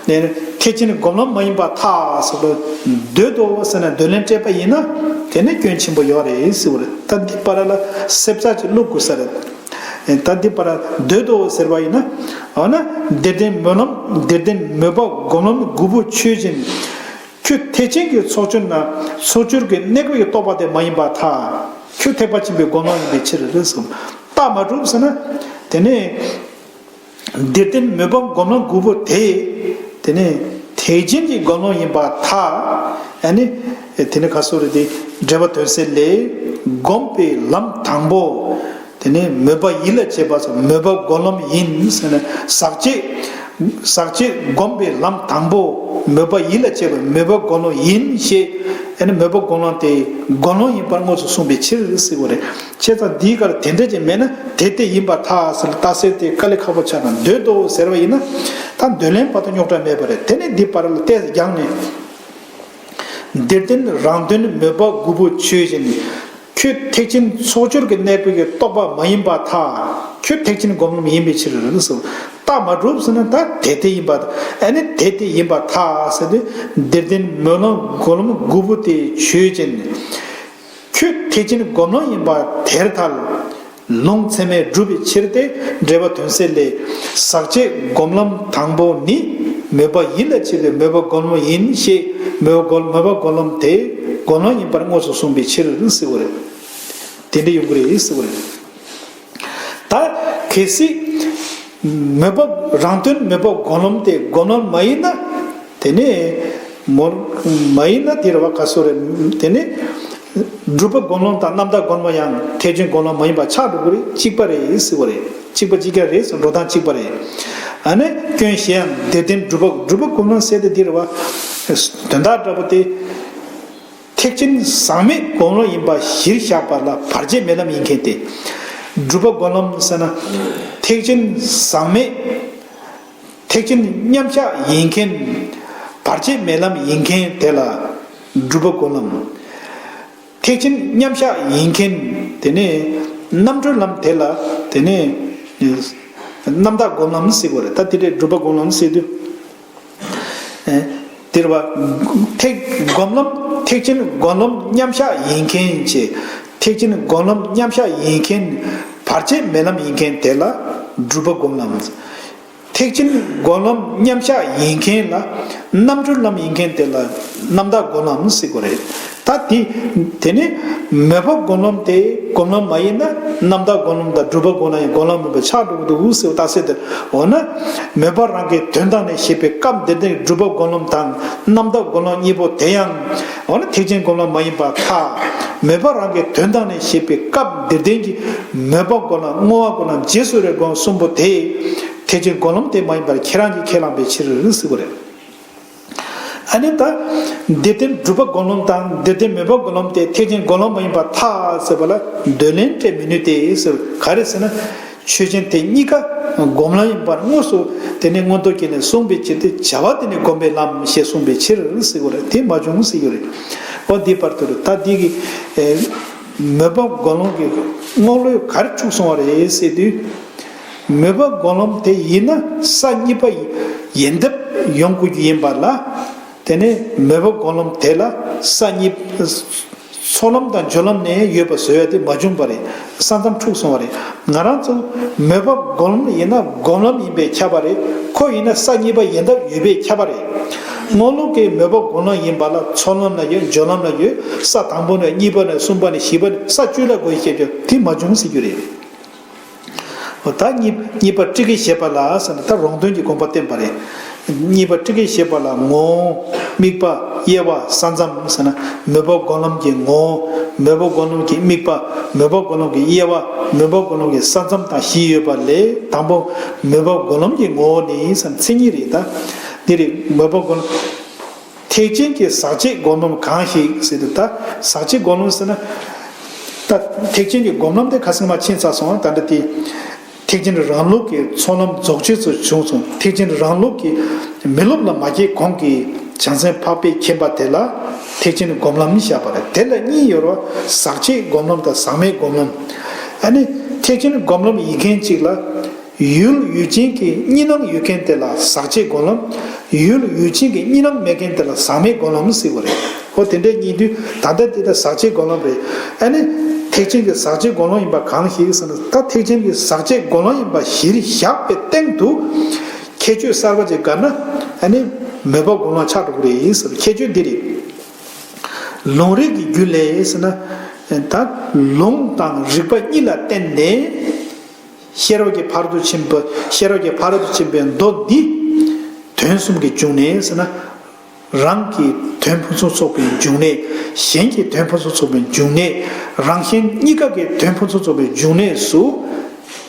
ད། ཐེག་ཆེན་སྒོམ་ལམ་མ་ཡིན་པར་ཐལ་ཟེར་བ། འདོད་དོ་ཟེར་ན་འདོད་ལན་སྤྲད་པ་ཡིན་ན། དེ་ནི་སྐྱོན་ཆེན་པོ་ཡོད་རེད་ཟེར་བ་རེད། ད་འདི་བར་ལ་སེམས་ཚ་ཅིག་བླུག་དགོས་ས་རེད། ད་འདི་བར་འདོད་དོ་ཟེར་བ་ཡིན་ན། འོ་ན་འདིར་བསྟན་སྨོན་ལམ་འདིར་བསྟན་མོས་པ་སྒོམ་ལམ་དགུ་པོ་ཆོས་ཅན། ཁྱོད་ཐེག་ཆེན་གྱི་ཚོགས་སྦྱོར་ན་ཚོགས་སྦྱོར་གྱི་གནས་སྐབས་ཀྱི་རྟོགས་པ་དེ་མ་ཡིན་པར་ཐལ། ཁྱོད་ཐེག་པ་ཆེན་པོའི་སྒོམ་ལམ་ཡིན་པའི་ཕྱིར་རེད་གསུངས། རྟགས་མ་གྲུབ་ཟེར་ན། དེ་ནས། འདིར་བསྟན་མོས་པ་སྒོམ་ལམ་དགུ་པོ་དེ། དེ་ནས་ཐེག་ཆེན་གྱི་སྒོམ་ལམ་ཡིན་པར་ཐལ། ཨ་ནི། དེ་ནི་ཁ་སོ་རེ་དེ་འགྲེལ་པ་དོན་གསལ་ལས། བསྒོམ་པའི་ལམ་དང་པོ། དེ་ནས་མོས་པ་ཡིད་ལ་བྱེད་པ་སོགས་མོས་པ་སྒོམ་ལམ་ཡིན་ཟེར་ནས། ཟག་བཅས། ཟག་བཅས་བསྒོམ་པའི་ལམ་དང་པོ། མོས་པ་ཡིད་ལ་བྱེད་པ་མོས་པ་སྒོམ་ལམ་ཡིན་ཞེས། ཨ་ནི་མོས་པ་སྒོམ་ལམ་དེ་སྒོམ་ལམ་ཡིན་པར་དངོས་སུ་གསུངས་པའི་ཕྱིར་ཟེར་བ་རེད། བྱས་ཙང་འདིའི་ཁར་དེ་འདྲ་ཅིག་མེད་ན་དེ་དེ་ཡིན་པར་ཐལ་ཟེར། རྟགས་གསལ་དེ་དཀའ་ལས་ཁག་པོ་ཆགས་ན། འདོད་དོ་ཟེར་བ་ཡིན་ན། ད་འདོད་ལན་བར་དུ་རྙོག་དྲ་མེད་པ་རེད། དེ་ནས་འདི་བར་ལ་ཏོག་ཙམ་སྦྱངས་ནས། འདིར་བསྟན་རང་དོན་མོས་པ་དགུ་པོ་ཆོས་ཅན། ཁྱོད་ཐེག་ཆེན་ཚོགས་སྦྱོར་གྱི་གནས་སྐབས་ཀྱི་རྟོགས་པ་མ་ཡིན་པར་ཐལ། ཁྱོད་ཐེག་ཆེན་སྒོམ་ལམ་ཡིན་པའི་ཕྱིར་ཟེར། རྟགས་མ་གྲུབ་ཟེར་ན་ད་དེ་དེ་ཡིན་པར། ཨ་ནི་དེ་དེ་ཡིན་པར་ཐལ་ཟེར་ཏེ། འདིར་བསྟན་མོས་ལམ་སྒོམ་ལམ་དགུ་པོ་དེ་ཆོས་ཅན། ཁྱོད་ཐེག་ཆེན་སྒོམ་ལམ་ཡིན་པ་དེར་ཐལ། ལུང་ཚད་མས་སྒྲུབ་པའི་ཕྱིར་ཏེ། འགྲེལ་པ་དོན་གསལ་ལས། ཟག་བཅས་སྒོམ་ལམ་དང་པོ་ནི། མོས་པ་ཡིད་ལ་བྱེད་པའི་མོས་པ་སྒོམ་ལམ་ཡིན་ཞེས། མོས་པ་སྒོམ་མོས་པ་སྒོམ་ལམ་དེ་སྒོམ་ལམ་ཡིན་པར་དངོས་སུ་གསུངས་པའི་ཕྱིར་ཟེར་བ་རེད། དེ་འདྲ་ཡོང་གི་རེད་ཟེར་བ་རེད། ད་གལ་སྲིད་མོས་པ་རང་དོན་མོས་པ་སྒོམ་ལམ་དེ་སྒོམ་ལམ་མ་ཡིན་ན། དེ་ནས་མོ་མ་ཡིན་ན་དེ་རེད་བ། ག་སོ་རེད། དེ་ནས་སྒྲུབ་པ་སྒོམ་ལམ་དང་རྣམ་དག་སྒོམ་ལམ་ཡང་ཐེག་ཆེན་སྒོམ་ལམ་མ་ཡིན་པ་ཆགས་འགྲོ་གི་རེད། གཅིག་པ་རེད་ཟེར་བ་རེད། གཅིག་པ་གཅིག་རྐྱང་རེད་ཟེར། འགྲོ་སྟངས་གཅིག་པ་རེད། ཨ་ནི་སྐྱོན་གཞན་ཡང་། འདིར་བསྟན་སྒྲུབ་པ་སྒྲུབ་པ་སྒོམ་ལམ་ཟེར་དེ་འདི་རེད་བ། དོན་དག་འདྲ་པོ་དེ། ཐེག་ཆེན་ཟག་མེད་སྒོམ་ལམ་ཡིན་པ་གཞིར་བཞག་པ་ལ་བར་ཆད་མེད་ལམ་ཡིན་མཁན་དེ། སྒྲུབ་པ་སྒོམ་ལམ་ཟེར་ན། ཐེག་ཆེན་ཟག་མེད། ཐེག་ཆེན་མཉམ་གཞག་ཡིན་མཁན། བར་ཆད་མེད་ལམ་ཡིན་མཁན་དེ་ལ་སྒྲུབ་པ་སྒོམ་ལམ། ཐེག་ཆེན་མཉམ་གཞག་ཡིན་མཁན། དེ་ནས་རྣམ་གྲོལ་ལམ་དེ་ལ། དེ་ནས་རྣམ་དག་སྒོམ་ལམ་ཟེར་དགོས་རེད། ད་དེ་འདྲའི་སྒྲུབ་པ་སྒོམ་ལམ་ཟེར་དུས། ཨེ། དེ་རེད་བ། ཐེག་སྒོམ་ལམ། ཐེག་ཆེན་སྒོམ་ལམ་མཉམ་གཞག་ཡིན་མཁན་བྱས། ཐེག་ཆེན་སྒོམ་ལམ་མཉམ་གཞག་ཡིན་མཁན། བར་ཆད་མེད་ལམ་ཡིན་མཁན་དེ་ལ་སྒྲུབ་པ་སྒོམ་ལམ། ཐེག་ཆེན་སྒོམ་ལམ་མཉམ་གཞག་ཡིན་མཁན་ལ། རྣམ་གྲོལ་ལམ་ཡིན་མཁན་དེ་ལ་རྣམ་དག་སྒོམ་ལམ་ཟེར་དགོས་རེད། ད་དེ། དེ་ནི་མོས་པ་སྒོམ་ལམ་དེ་སྒོམ་ལམ་མ་ཡིན་ན། རྣམ་དག་སྒོམ་ལམ་དང་སྒྲུབ་པ་སྒོམ་ལམ་ཡང་སྒོམ་ལམ་མིན་པ་ཆགས་འགྲོ་གི་འདུག་ཟེར་བ་རྟགས་གསལ་དེ། འོ་ན། མོས་པ་རང་གི་དོན་དག་ནས་བཤད་པའི་སྐབས་འདིར་བསྟན་སྒྲུབ་པ་སྒོམ་ལམ་དང་རྣམ་དག་སྒོམ་ལམ་གཉིས་པོ་དེ་ཡང་། འོ་ན་ཐེག་ཆེན་སྒོམ་ལམ་མ་ཡིན་པར་ཐལ། མོས་པ་རང་གི་དོན་དག་ནས་བཤད་པའི་སྐབས་འདིར་བསྟན་གྱི་མོས་པ་སྒོམ་ལམ། བསྔོ་བ་སྒོམ་ལམ། རྗེས་སུ་རེ་སྒོམ་གསུམ་པོ་དེ། ཐེག་ཆེན་སྒོམ་ལམ་དེ་མ་ཡིན་པར་ཁྱེད་རང་གིས་ཁས་བླངས་པའི་ཕྱིར་ཟེར་བ་རེད། ཨ་ནི་ད། འདིར་བསྟན་སྒྲུབ་པ་སྒོམ་ལམ་དང་འདིར་བསྟན་མོས་པ་སྒོམ་ལམ་དེ་ཐེག་ཆེན་སྒོམ་ལམ་མ་ཡིན་པར་ཐལ་ཟེར་བ་ལ་འདོད་ལན་སྤྲད་མི་ནུས་ཏེ་ཟེར། ག་རེ་ཟེར་ན། ཆོས་ཅན་དེ་གཉིས་ཀ་སྒོམ་ལམ་ཡིན་པར་དངོས་སུ་དེ་ནས་མངོན་རྟོགས་རྒྱན་ལས་གསུངས་པའི་ཕྱིར་ཏེ། བྱ་བ་དེ་ནི་སྒོམ་པའི་ལམ་ཞེས་གསུངས་པའི་ཕྱིར་ཟེར་གྱི་རེད། དེ་མ་བྱུང་ཟེར་གྱི་རེད། འོ་འདི་བར་དུ་རེད། ད་འདི་གི་ཨེ། མོས་པ་སྒོམ་ལམ་གྱི་རྔོག་ལོས་ག་རེ་འཁྲུགས་སོང་བ་རེད་ཟེར་དུས། མོས་པ་སྒོམ་ལམ་དེ་ཡིན་ན་ས་གཉིས་པ་ཡལ་འདབ་ཡོང་དགོས་རྒྱུ་ཡིན་པ་ལ། དེ་ནས་མོས་པ་སྒོམ་ལམ་དེ་ལ་ས་གཉིས། ཚོགས་ལམ་དང་སྦྱོར་ལམ་ནས་ཡོད་པ་བཟོ་ཡ་དེ་མ་བྱུང་བ་རེད། ས་མཚམས་འཁྲུགས་སོང་བ་རེད། ང་རང་ཚོ་མོས་པ་སྒོམ་ལམ་ཡིན་ན་སྒོམ་ལམ་ཡིན་པས་ཁྱབ་པ་རེད། ཁོ་ཡིན་ན་ས་གཉིས་པ་ཡལ་འདབ་ཡོད་པས་ཁྱབ་པ་རེད། རྔོག་ལོ་གིས་མོས་པ་སྒོམ་ལམ་ཡིན་པ་ལ་ཚོགས་ལམ་ལ་ཡོད། སྦྱོར་ལམ་ལ་ཡོད། ས་དང་པོ་ནས་གཉིས་པ་ནས་གསུམ་པ་ནས་བཞི་པ་ནས་ས་བཅུ་ལ་དགོས་ཤེས་ཀྱང་དེ་མ་བྱུང་ཟེར་རྒྱུ་རེད། འོ་ད་གཉིས་གཉིས་པ་སྤྲུལ་སྐུའི་བཞེད་པ་ལ་ཟེར་ན་ད་རོང་སྟོན་གྱི་དགོངས་པ་བསྟན་པ་རེད། གཉིས་པ་སྤྲུལ་སྐུའི་བཞེད་པ་ལ་ངོ་བོ། དམིགས་པ། དབྱེ་བ། ས་མཚམས་ཟེར་ན། མོས་པ་སྒོམ་ལམ་གྱི་ངོ་བོ། མོས་པ་སྒོམ་ལམ་གྱི་དམིགས་པ། མོས་པ་སྒོམ་ལམ་གྱི་དབྱེ་བ། མོས་པ་སྒོམ་ལམ་གྱི་ས་མཚམས་དང་བཞི་ཡོད་པ་ལས། དང་པོ། མོས་པ་སྒོམ་ལམ་གྱི་ངོ་བོ་ནི་ཟེར་ན་མཚན་ཉིད་རེད། ད་འདི་རེད། མོས་པ་སྒོམ་ལམ། ཐེག་ཆེན་གྱི་ཟག་བཅས་སྒོམ་ལམ་གང་ཞིག་ཟེར་དུས། ད་ཟག་བཅས་སྒོམ་ལམ་ཟེར་ན། ད་ཐེག་ཆེན་གྱི་སྒོམ་ལམ་དེ་ཁ་སང་མར་ཕྱིན་ཚར་སོང་། ད་འདི་དེ་ཐེག་ཆེན་རང་ལུགས་ཀྱི་ཚོགས་ལམ་རྫོགས་ཆེན་དུ་བྱུང་སོང་། ཐེག་ཆེན་རང་ལུགས་ཀྱི་མི་སློབ་ལ་མ་སྐྱེས་གོང་གི་བྱང་སེམས་འཕགས་པའི་མཁྱེན་པ་དེ་ལ་ཐེག་ཆེན་སྒོམ་ལམ་བཞག་པ་རེད། དེ་ལ་གཉིས་ཡོད་རེད་བ། ཟག་བཅས་སྒོམ་ལམ་དང་ཟག་མེད་སྒོམ་ལམ། ཨ་ནི་ཐེག་ཆེན་སྒོམ་ལམ་ཡིན་མཁན་གཅིག་ལ། ཡུལ་ཡུལ་ཅན་གྱི་གཉིས་སྣང་ཡོད་མཁན་དེ་ལ་ཟག་བཅས་སྒོམ་ལམ། ཡུལ་ཡུལ་ཅན་གྱི་གཉིས་སྣང་མེད་མཁན་དེ་ལ་ཟག་མེད་སྒོམ་ལམ་ཟེར་བ་རེད། ཨོ་དེ་འདྲ་གཉིས་དུས་ད་ལྟ་དེ་ལ་ཟག་བཅས་སྒོམ་ལམ་རེད། ཨ་ནི་ཐེག་ཆེན་གྱི་ཟག་བཅས་སྒོམ་ལམ་ཡིན་པ་གང་ཞིག་ཟེར་ན། ད་ཐེག་ཆེན་གྱི་ཟག་བཅས་སྒོམ་ལམ་ཡིན་པ་གཞིར་བཞག་པའི་སྟེང་དུ་ཁྱད་ཆོས་གསར་པ་ཅིག་བཀར་ན། ཨ་ནི་མོས་པ་སྒོམ་ལམ་ཆགས་འགྲོ་གི་རེད་ཟེར། ཁྱད་ཆོས་འདི་རེད། ལུང་རིགས་ཀྱི་རྒྱུ་ལས་ཟེར་ན། ད་ལུང་དང་རིགས་པ་གཉིས་ལ་བརྟེན་ནས། ཤེས་རབ་ཀྱི་ཕ་རོལ་ཏུ་ཕྱིན་པ། ཤེས་རབ་ཀྱི་ཕ་རོལ་ཏུ་ཕྱིན་པའི་མདོ་འདི་དོན་གསུམ་གྱི་འབྱུང་གནས་ཟེར་ན། རང་གི་དོན་ཕུན་སུམ་ཚོགས་པའི་འབྱུང་གནས། གཞན་གྱི་དོན་ཕུན་སུམ་ཚོགས་པའི་འབྱུང་གནས། རང་གཞན་གཉིས་ཀ་གི་དོན་ཕུན་སུམ་ཚོགས་པའི་འབྱུང་གནས་སུ།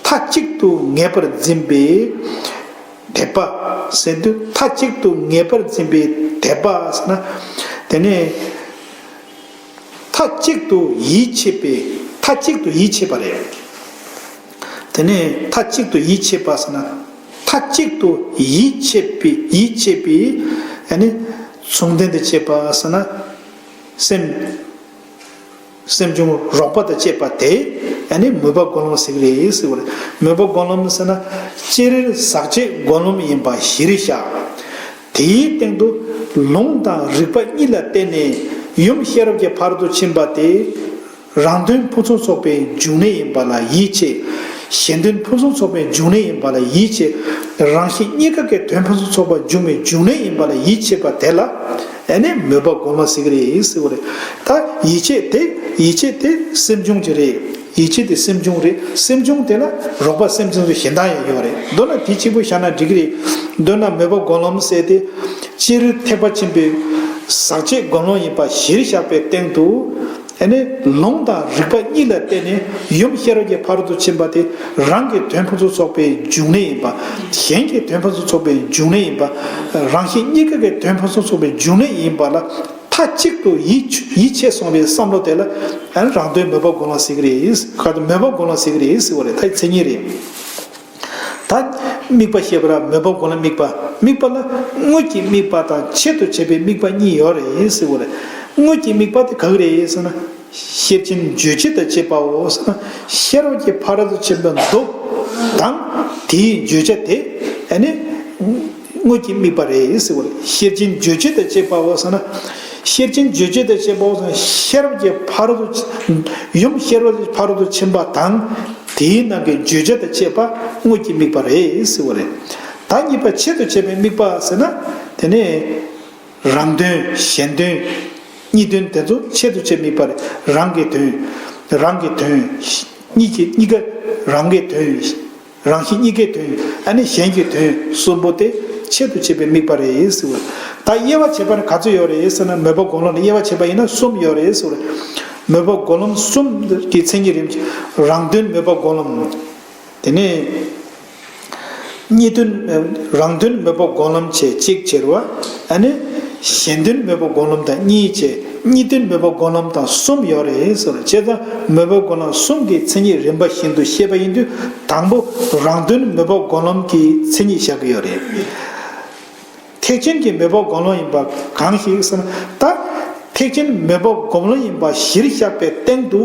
མཐའ་གཅིག་ཏུ་ངེས་པར་འཛིན་པའི་དད་པ་ཟེར་དུས། མཐའ་གཅིག་ཏུ་ངེས་པར་འཛིན་པའི་དད་པ་ཟེར་ན། དེ་ནས་མཐའ་གཅིག་ཏུ་ཡིད་ཆེས་པའི། མཐའ་གཅིག་ཏུ་ཡིད་ཆེས་པ་རེད། དེ་ནས་མཐའ་གཅིག་ཏུ་ཡིད་ཆེས་པ་ཟེར་ན། མཐའ་གཅིག་ཏུ་ཡིད་ཆེས་པའི། ཡིད་ཆེས་པའི་ཨ་ནི་མཚུངས་ལྡན་དུ་བྱེད་པ་ཟེར་ན། སེམས། སེམས་བྱུང་རོགས་པ་དང་བཅས་པ་དེ་ཨ་ནི་མོས་པ་སྒོམ་ལམ་ཟེར་གི་རེད་ཟེར་བ་རེད། མོས་པ་སྒོམ་ལམ་ཟེར་ན། སྤྱིར་ཟག་བཅས་སྒོམ་ལམ་ཡིན་པ་གཞིར་བཞག་དེའི་སྟེང་དུ་ལུང་དང་རིགས་པ་གཉིས་ལ་བརྟེན་ནས་ཡུམ་ཤེས་རབ་ཀྱི་ཕ་རོལ་ཏུ་ཕྱིན་པ་དེ། རང་དོན་ཕུན་སུམ་ཚོགས་པའི་འབྱུང་གནས་ཡིན་པ་ལ་ཡིད་ཆེས། གཞན་དོན་ཕུན་སུམ་ཚོགས་པའི་འབྱུང་གནས་ཡིན་པ་ལ་ཡིད་ཆེས། རང་གཞན་གཉིས་ཀ་གི་དོན་ཕུན་སུམ་ཚོགས་པ་འབྱུང་བའི་འབྱུང་གནས་ཡིན་པ་ལ་ཡིད་ཆེས་པ་དེ་ལ་ཨ་ནི་མོས་པ་སྒོམ་ལམ་ཟེར་གི་རེད་ཟེར་བ་རེད། ད་ཡིད་ཆེས་དེ། ཡིད་ཆེས་དེ་སེམས་བྱུང་གི་རེད། ཡིད་ཆེས་དེ་སེམས་བྱུང་རེད། སེམས་བྱུང་དེ་ལ་རོགས་པ་སེམས་ཅན་ཚོ་གཞན་དག་ཡང་ཡོད་རེད། མདོར་ན་དེ་གཅིག་པུ་བཞག་ན་འགྲིག་གི་རེད། མདོར་ན་མོས་པ་སྒོམ་ལམ་ཟེར་དེ། སྤྱིར་ཐེག་པ་ཆེན་པོའི་ཟག་བཅས་སྒོམ་ལམ་ཡིན་པ་གཞིར་བཞག་པའི་སྟེང་དུ། ཨ་ནི་ལུང་དང་རིགས་པ་གཉིས་ལ་བརྟེན་ནས་ཡུམ་ཤེས་རབ་ཀྱི་ཕ་རོལ་ཏུ་ཕྱིན་པ་དེ་རང་གི་དོན་ཕུན་སུམ་ཚོགས་པའི་འབྱུང་གནས་ཡིན་པ། གཞན་གྱི་དོན་ཕུན་སུམ་ཚོགས་པའི་འབྱུང་གནས་ཡིན་པ། རང་གཞན་གཉིས་ཀ་གི་དོན་ཕུན་སུམ་ཚོགས་པའི་འབྱུང་གནས་ཡིན་པ་ལ། མཐའ་གཅིག་ཏུ་ཡིད་ཡིད་ཆེས་སོང་བའི་བསམ་བློ་དེ་ལ་ཨ་ནི་རང་དོན་མོས་པ་སྒོམ་ལམ་ཟེར་གི་རེད། ཁ་ཏ་མོས་པ་སྒོམ་ལམ་ཟེར་གི་རེད་ཟེར་བ་རེད། ད་མཚན་ཉིད་རེད། ད་དམིགས་པ་བཤད་པ་ལ་མོས་པ་སྒོམ་ལམ་དམིགས་པ། དམིགས་པ་ལ་དངོས་ཀྱི་དམིགས་པ་དང་ཆེད་དུ་བྱེད་པའི་དམིགས་པ་གཉིས་ཡོད་རེད་ཟེར་བ་རེད། དངོས་ཀྱི་དམིགས་པ་དེ་ག་གི་རེད་ཟེར་ན། ཤེར་ཕྱིན་རྗོད་བྱེད་དང་བཅས་པའོ་ཟེར་ན། ཤེས་རབ་ཀྱི་ཕ་རོལ་ཏུ་ཕྱིན་པའི་མདོ་དང་དེའི་བརྗོད་བྱ་དེ་ཨ་ནི་དངོས་ཀྱི་དམིགས་པ་རེད་ཟེར་བ་རེད། ཤེར་ཕྱིན་རྗོད་བྱེད་དང་བཅས་པའོ་ཟེར་ན། ཤེར་ཕྱིན་རྗོད་བྱེད་དང་བཅས་པའོ་ཟེར་ན། ཤེས་རབ་ཀྱི་ཕ་རོལ་ཏུ། ཡུམ་ཤེས་རབ་ཀྱི་ཕ་རོལ་ཏུ་ཕྱིན་པ་དང་། དེའི་ནང་གི་བརྗོད་བྱ་དང་བཅས་པ་དངོས་ཀྱི་དམིགས་པ་རེད་ཟེར་བ་རེད། ད་གཉིས་པ་ཆེད་དུ་བྱེད་པའི་དམིགས་པ་ཟེར་ན། དེ་ནས་རང་དོན་གཞན་དོན་གཉིས་དོན་དེ་ཚོ་ཆེད་དུ་བྱེད་དམིགས་པ་རེད། རང་གི་དོན། རང་གི་དོན་གཉིས་ཀྱི་གཉིས་ཀ། རང་གི་དོན། རང་གཞན་གཉིས་ཀའི་དོན། ཨ་ནི་གཞན་གྱི་དོན་གསུམ་པོ་དེ་ཆེད་དུ་བྱེད་པའི་དམིགས་པ་རེད་ཟེར་བ། ད་དབྱེ་བ་བྱས་པ་ནི་ག་ཚོད་ཡོད་རེད་ཟེར་ན། མོས་པ་སྒོམ་ལམ་ལ་དབྱེ་བ་བྱས་པ་ཡིན་ན་གསུམ་ཡོད་རེད་ཟེར་བ། མོས་པ་སྒོམ་ལམ་གསུམ་གྱི་མཚན་ཉིད་རིམ་བྱེད། རང་དོན་མོས་པ་སྒོམ་ལམ། དེ་ནས་གཉིས་དོན། རང་དོན་མོས་པ་སྒོམ་ལམ་བྱས་གཅིག་བྱེད་པ། ཨ་ནི་གཞན་དོན་མོས་པ་སྒོམ་ལམ་དང་གཉིས་བྱས། གཉིས་དོན་མོས་པ་སྒོམ་ལམ་དང་གསུམ་ཡོད་རེད་ཟེར་བ། བྱས་ཙང་མོས་པ་སྒོམ་ལམ་གསུམ་གྱི་མཚན་ཉིད་རིམ་པ་བཞིན་དུ་བཤད་པ་ཡིན་དུས། དང་པོ་རང་དོན་མོས་པ་སྒོམ་ལམ་གྱི་མཚན་ཉིད་བཞག་གི་ཡོད་རེད། ཐེག་ཆེན་གྱི་མོས་པ་སྒོམ་ལམ་ཡིན་པ་གང་ཞིག་ཟེར་ན། ད་ཐེག་ཆེན་མོས་པ་སྒོམ་ལམ་ཡིན་པ་གཞིར་བཞག་པའི་སྟེང་དུ་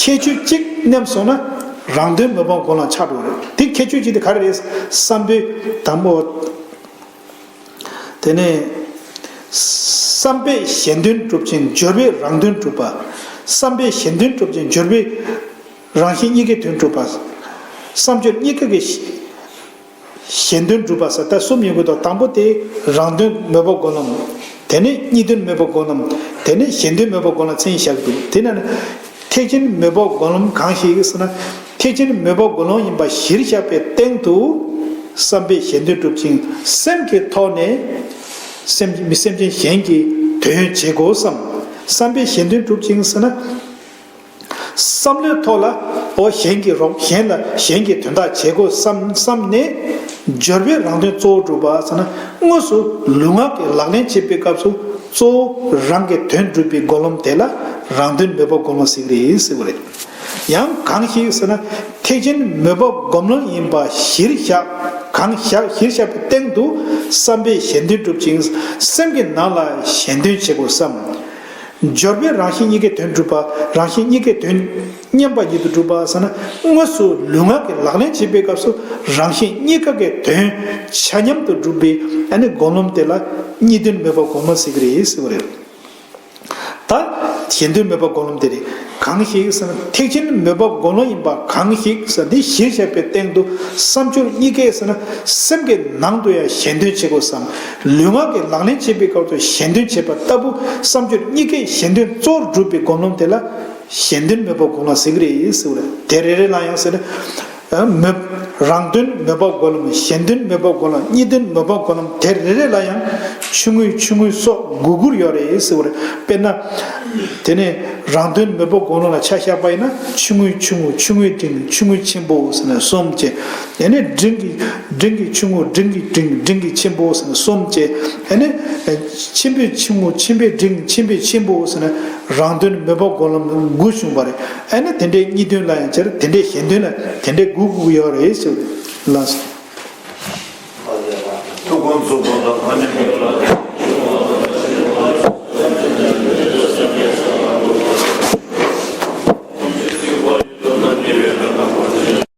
ཁྱད་ཆོས་གཅིག་མནན་སོང་ན། རང་དོན་མོས་པ་སྒོམ་ལམ་ཆགས་འགྲོ་གི་རེད། དེ་ཁྱད་ཆོས་གཅིག་དེ་ག་རེ་རེད། བསམ་པས་དང་པོ། དེ་ནས་བསམ་པས་གཞན་དོན་སྒྲུབ་ཅིང་། སྦྱོར་བས་རང་དོན་སྒྲུབ་པ། བསམ་པས་གཞན་དོན་སྒྲུབ་ཅིང་། སྦྱོར་བས་རང་གཞན་གཉིས་ཀའི་དོན་སྒྲུབ་པ། བསམ་སྦྱོར་གཉིས་ཀ་གི་གཞན་དོན་སྒྲུབ་པ་ཟེར། ད་གསུམ་ཡོང་གི་འདུག་དང་པོ་དེ་རང་དོན་མོས་པ་སྒོམ་ལམ། དེ་ནས་གཉིས་དོན་མོས་པ་སྒོམ་ལམ། དེ་ནས་གཞན་དོན་མོས་པ་སྒོམ་ལམ་མཚན་ཉིད་བཞག་གི་འདུག་དེ་ནས་ཐེག་ཆེན་མོས་པ་སྒོམ་ལམ་གང་ཞིག་ཟེར་ན། ཐེག་ཆེན་མོས་པ་སྒོམ་ལམ་ཡིན་པ་གཞིར་བཞག་པའི་སྟེང་དུ། བསམ་པས་གཞན་དོན་སྒྲུབ་ཅིང་། སེམས་ཀྱི་ཐོག་ནས་སེམས་མི་སེམས་ཅན་གཞན་གྱི་དོན་བྱེད་དགོས་བསམ། བསམ་པས་གཞན་དོན་སྒྲུབ་ཅིང་ཟེར་ན། བསམ་བློའི་ཐོག་ལ། འོ་གཞན་གྱི་རོགས། གཞན་ལ། གཞན་གྱི་དོན་དག་བྱེད་དགོས་བསམ་བསམ་ནས། སྦྱོར་བས་རང་དོན་གཙོ་བོར་སྒྲུབ་པ་ཟེར་ན། དངོས་སུ་ལུས་ངག་གི་ལག་ལེན་བྱེད་པའི་སྐབས་སུ་གཙོ་བོ་རང་གི་དོན་སྒྲུབ་པའི་སྒོམ་ལམ་དེ་ལ་རང་དོན་མོས་པ་སྒོམ་ལམ་ཟེར་གི་རེད་ཟེར་བ་རེད། ཡང་གང་ཞིག་ཟེར་ན། ཐེག་ཆེན་མོས་པ་སྒོམ་ལམ་ཡིན་པ་གཞིར་བཞག་གང་བཞག་གཞིར་བཞག་པའི་སྟེང་དུ། བསམ་པས་གཞན་དོན་སྒྲུབ་ཅིང་། སེམས་ཀྱི་ནང་ལ་གཞན་དོན་བྱེད་དགོས་བསམ། སྦྱོར་བས་རང་གཞན་གཉིས་ཀའི་དོན་སྒྲུབ་པ། རང་གཞན་གཉིས་ཀའི་དོན་མཉམ་པ་ཉིད་དུ་སྒྲུབ་པ་ཟེར་ན། དངོས་སུ་ལུས་ངག་གི་ལག་ལེན་བྱེད་པའི་སྐབས་སུ་རང་གཞན་གཉིས་ཀ་གི་དོན་ཆ་མཉམ་དུ་སྒྲུབ་པའི་ཨ་ནི་སྒོམ་ལམ་དེ་ལ་གཉིས་དོན་མོས་པ་སྒོམ་ལམ་ཟེར་གི་རེད་ཟེར་བ་རེད། ད་གཞན་དོན་མོས་པ་སྒོམ་ལམ་དེ་རེད། གང་ཞིག་ཟེར་ན། ཐེག་ཆེན་མོས་པ་སྒོམ་ལམ་ཡིན་པ་གང་ཞིག་ཟེར་འདི་གཞིར་བཞག་པའི་སྟེང་དུ། བསམ་སྦྱོར་གཉིས་ཀས་ཟེར་ན། སེམས་ཀྱི་ནང་དུ་ཡང་གཞན་དོན་བྱེད་དགོས་བསམ། ལུས་ངག་གི་ལག་ལེན་བྱེད་པའི་སྐབས་སུ་གཞན་དོན་བྱེད་པ་ལྟ་བུ། བསམ་སྦྱོར་གཉིས་ཀས་གཞན་དོན་གཙོ་བོར་སྒྲུབ་པའི་སྒོམ་ལམ་དེ་ལ་གཞན་དོན་མོས་པ་སྒོམ་ལམ་ཟེར་གི་རེད་ཟེར་བ་རེད། དེ་རེ་རེ་ལ་ཡང་ཟེར་ན། མོས། རང་དོན་མོས་པ་སྒོམ་ལམ། གཞན་དོན་མོས་པ་སྒོམ་ལམ། གཉིས་དོན་མོས་པ་སྒོམ་ལམ། དེ་རེ་རེ་ལ་ཡང་ ཆུང་ངུའི་ཆུང་ངུའི་སོགས་དགུ་དགུར་ཡོད་རེད་ཟེར་བ་རེད། དཔེར་ན། དེ་ནས་རང་དོན་མོས་པ་སྒོམ་ལམ་ལ་ཆ་བཞག་པ་ཡིན་ན། ཆུང་ངུའི་ཆུང་ངུ། ཆུང་ངུའི་འབྲིང་། ཆུང་ངུའི་ཆེན་པོ་ཟེར་ནས་གསུམ་བྱས། དེ་ནས་འབྲིང་གི་འབྲིང་གི་ཆུང་ངུ། འབྲིང་གི་འབྲིང་། འབྲིང་གི་ཆེན་པོ་ཟེར་ནས་གསུམ་བྱས། དེ་ནས་ཆེན་པོའི་ཆུང་ངུ། ཆེན་པོའི་འབྲིང་། ཆེན་པོའི་ཆེན་པོ་ཟེར་ནས་རང་དོན་མོས་པ་སྒོམ་ལམ་དགུ་བྱུང་བ་རེད། ཨ་ནི་དེ་འདྲའི་གཉིས་དོན་ལ་ཡང་བྱས། དེ་འདྲའི་གཞན་དོན་ལ་དེ་འདྲའི་དགུ་དགུ་ཡོད་རེད་ཟེར་ལ། ཐུགས་དགོངས་རྫོགས་པ་དང་། ཨ་ནི།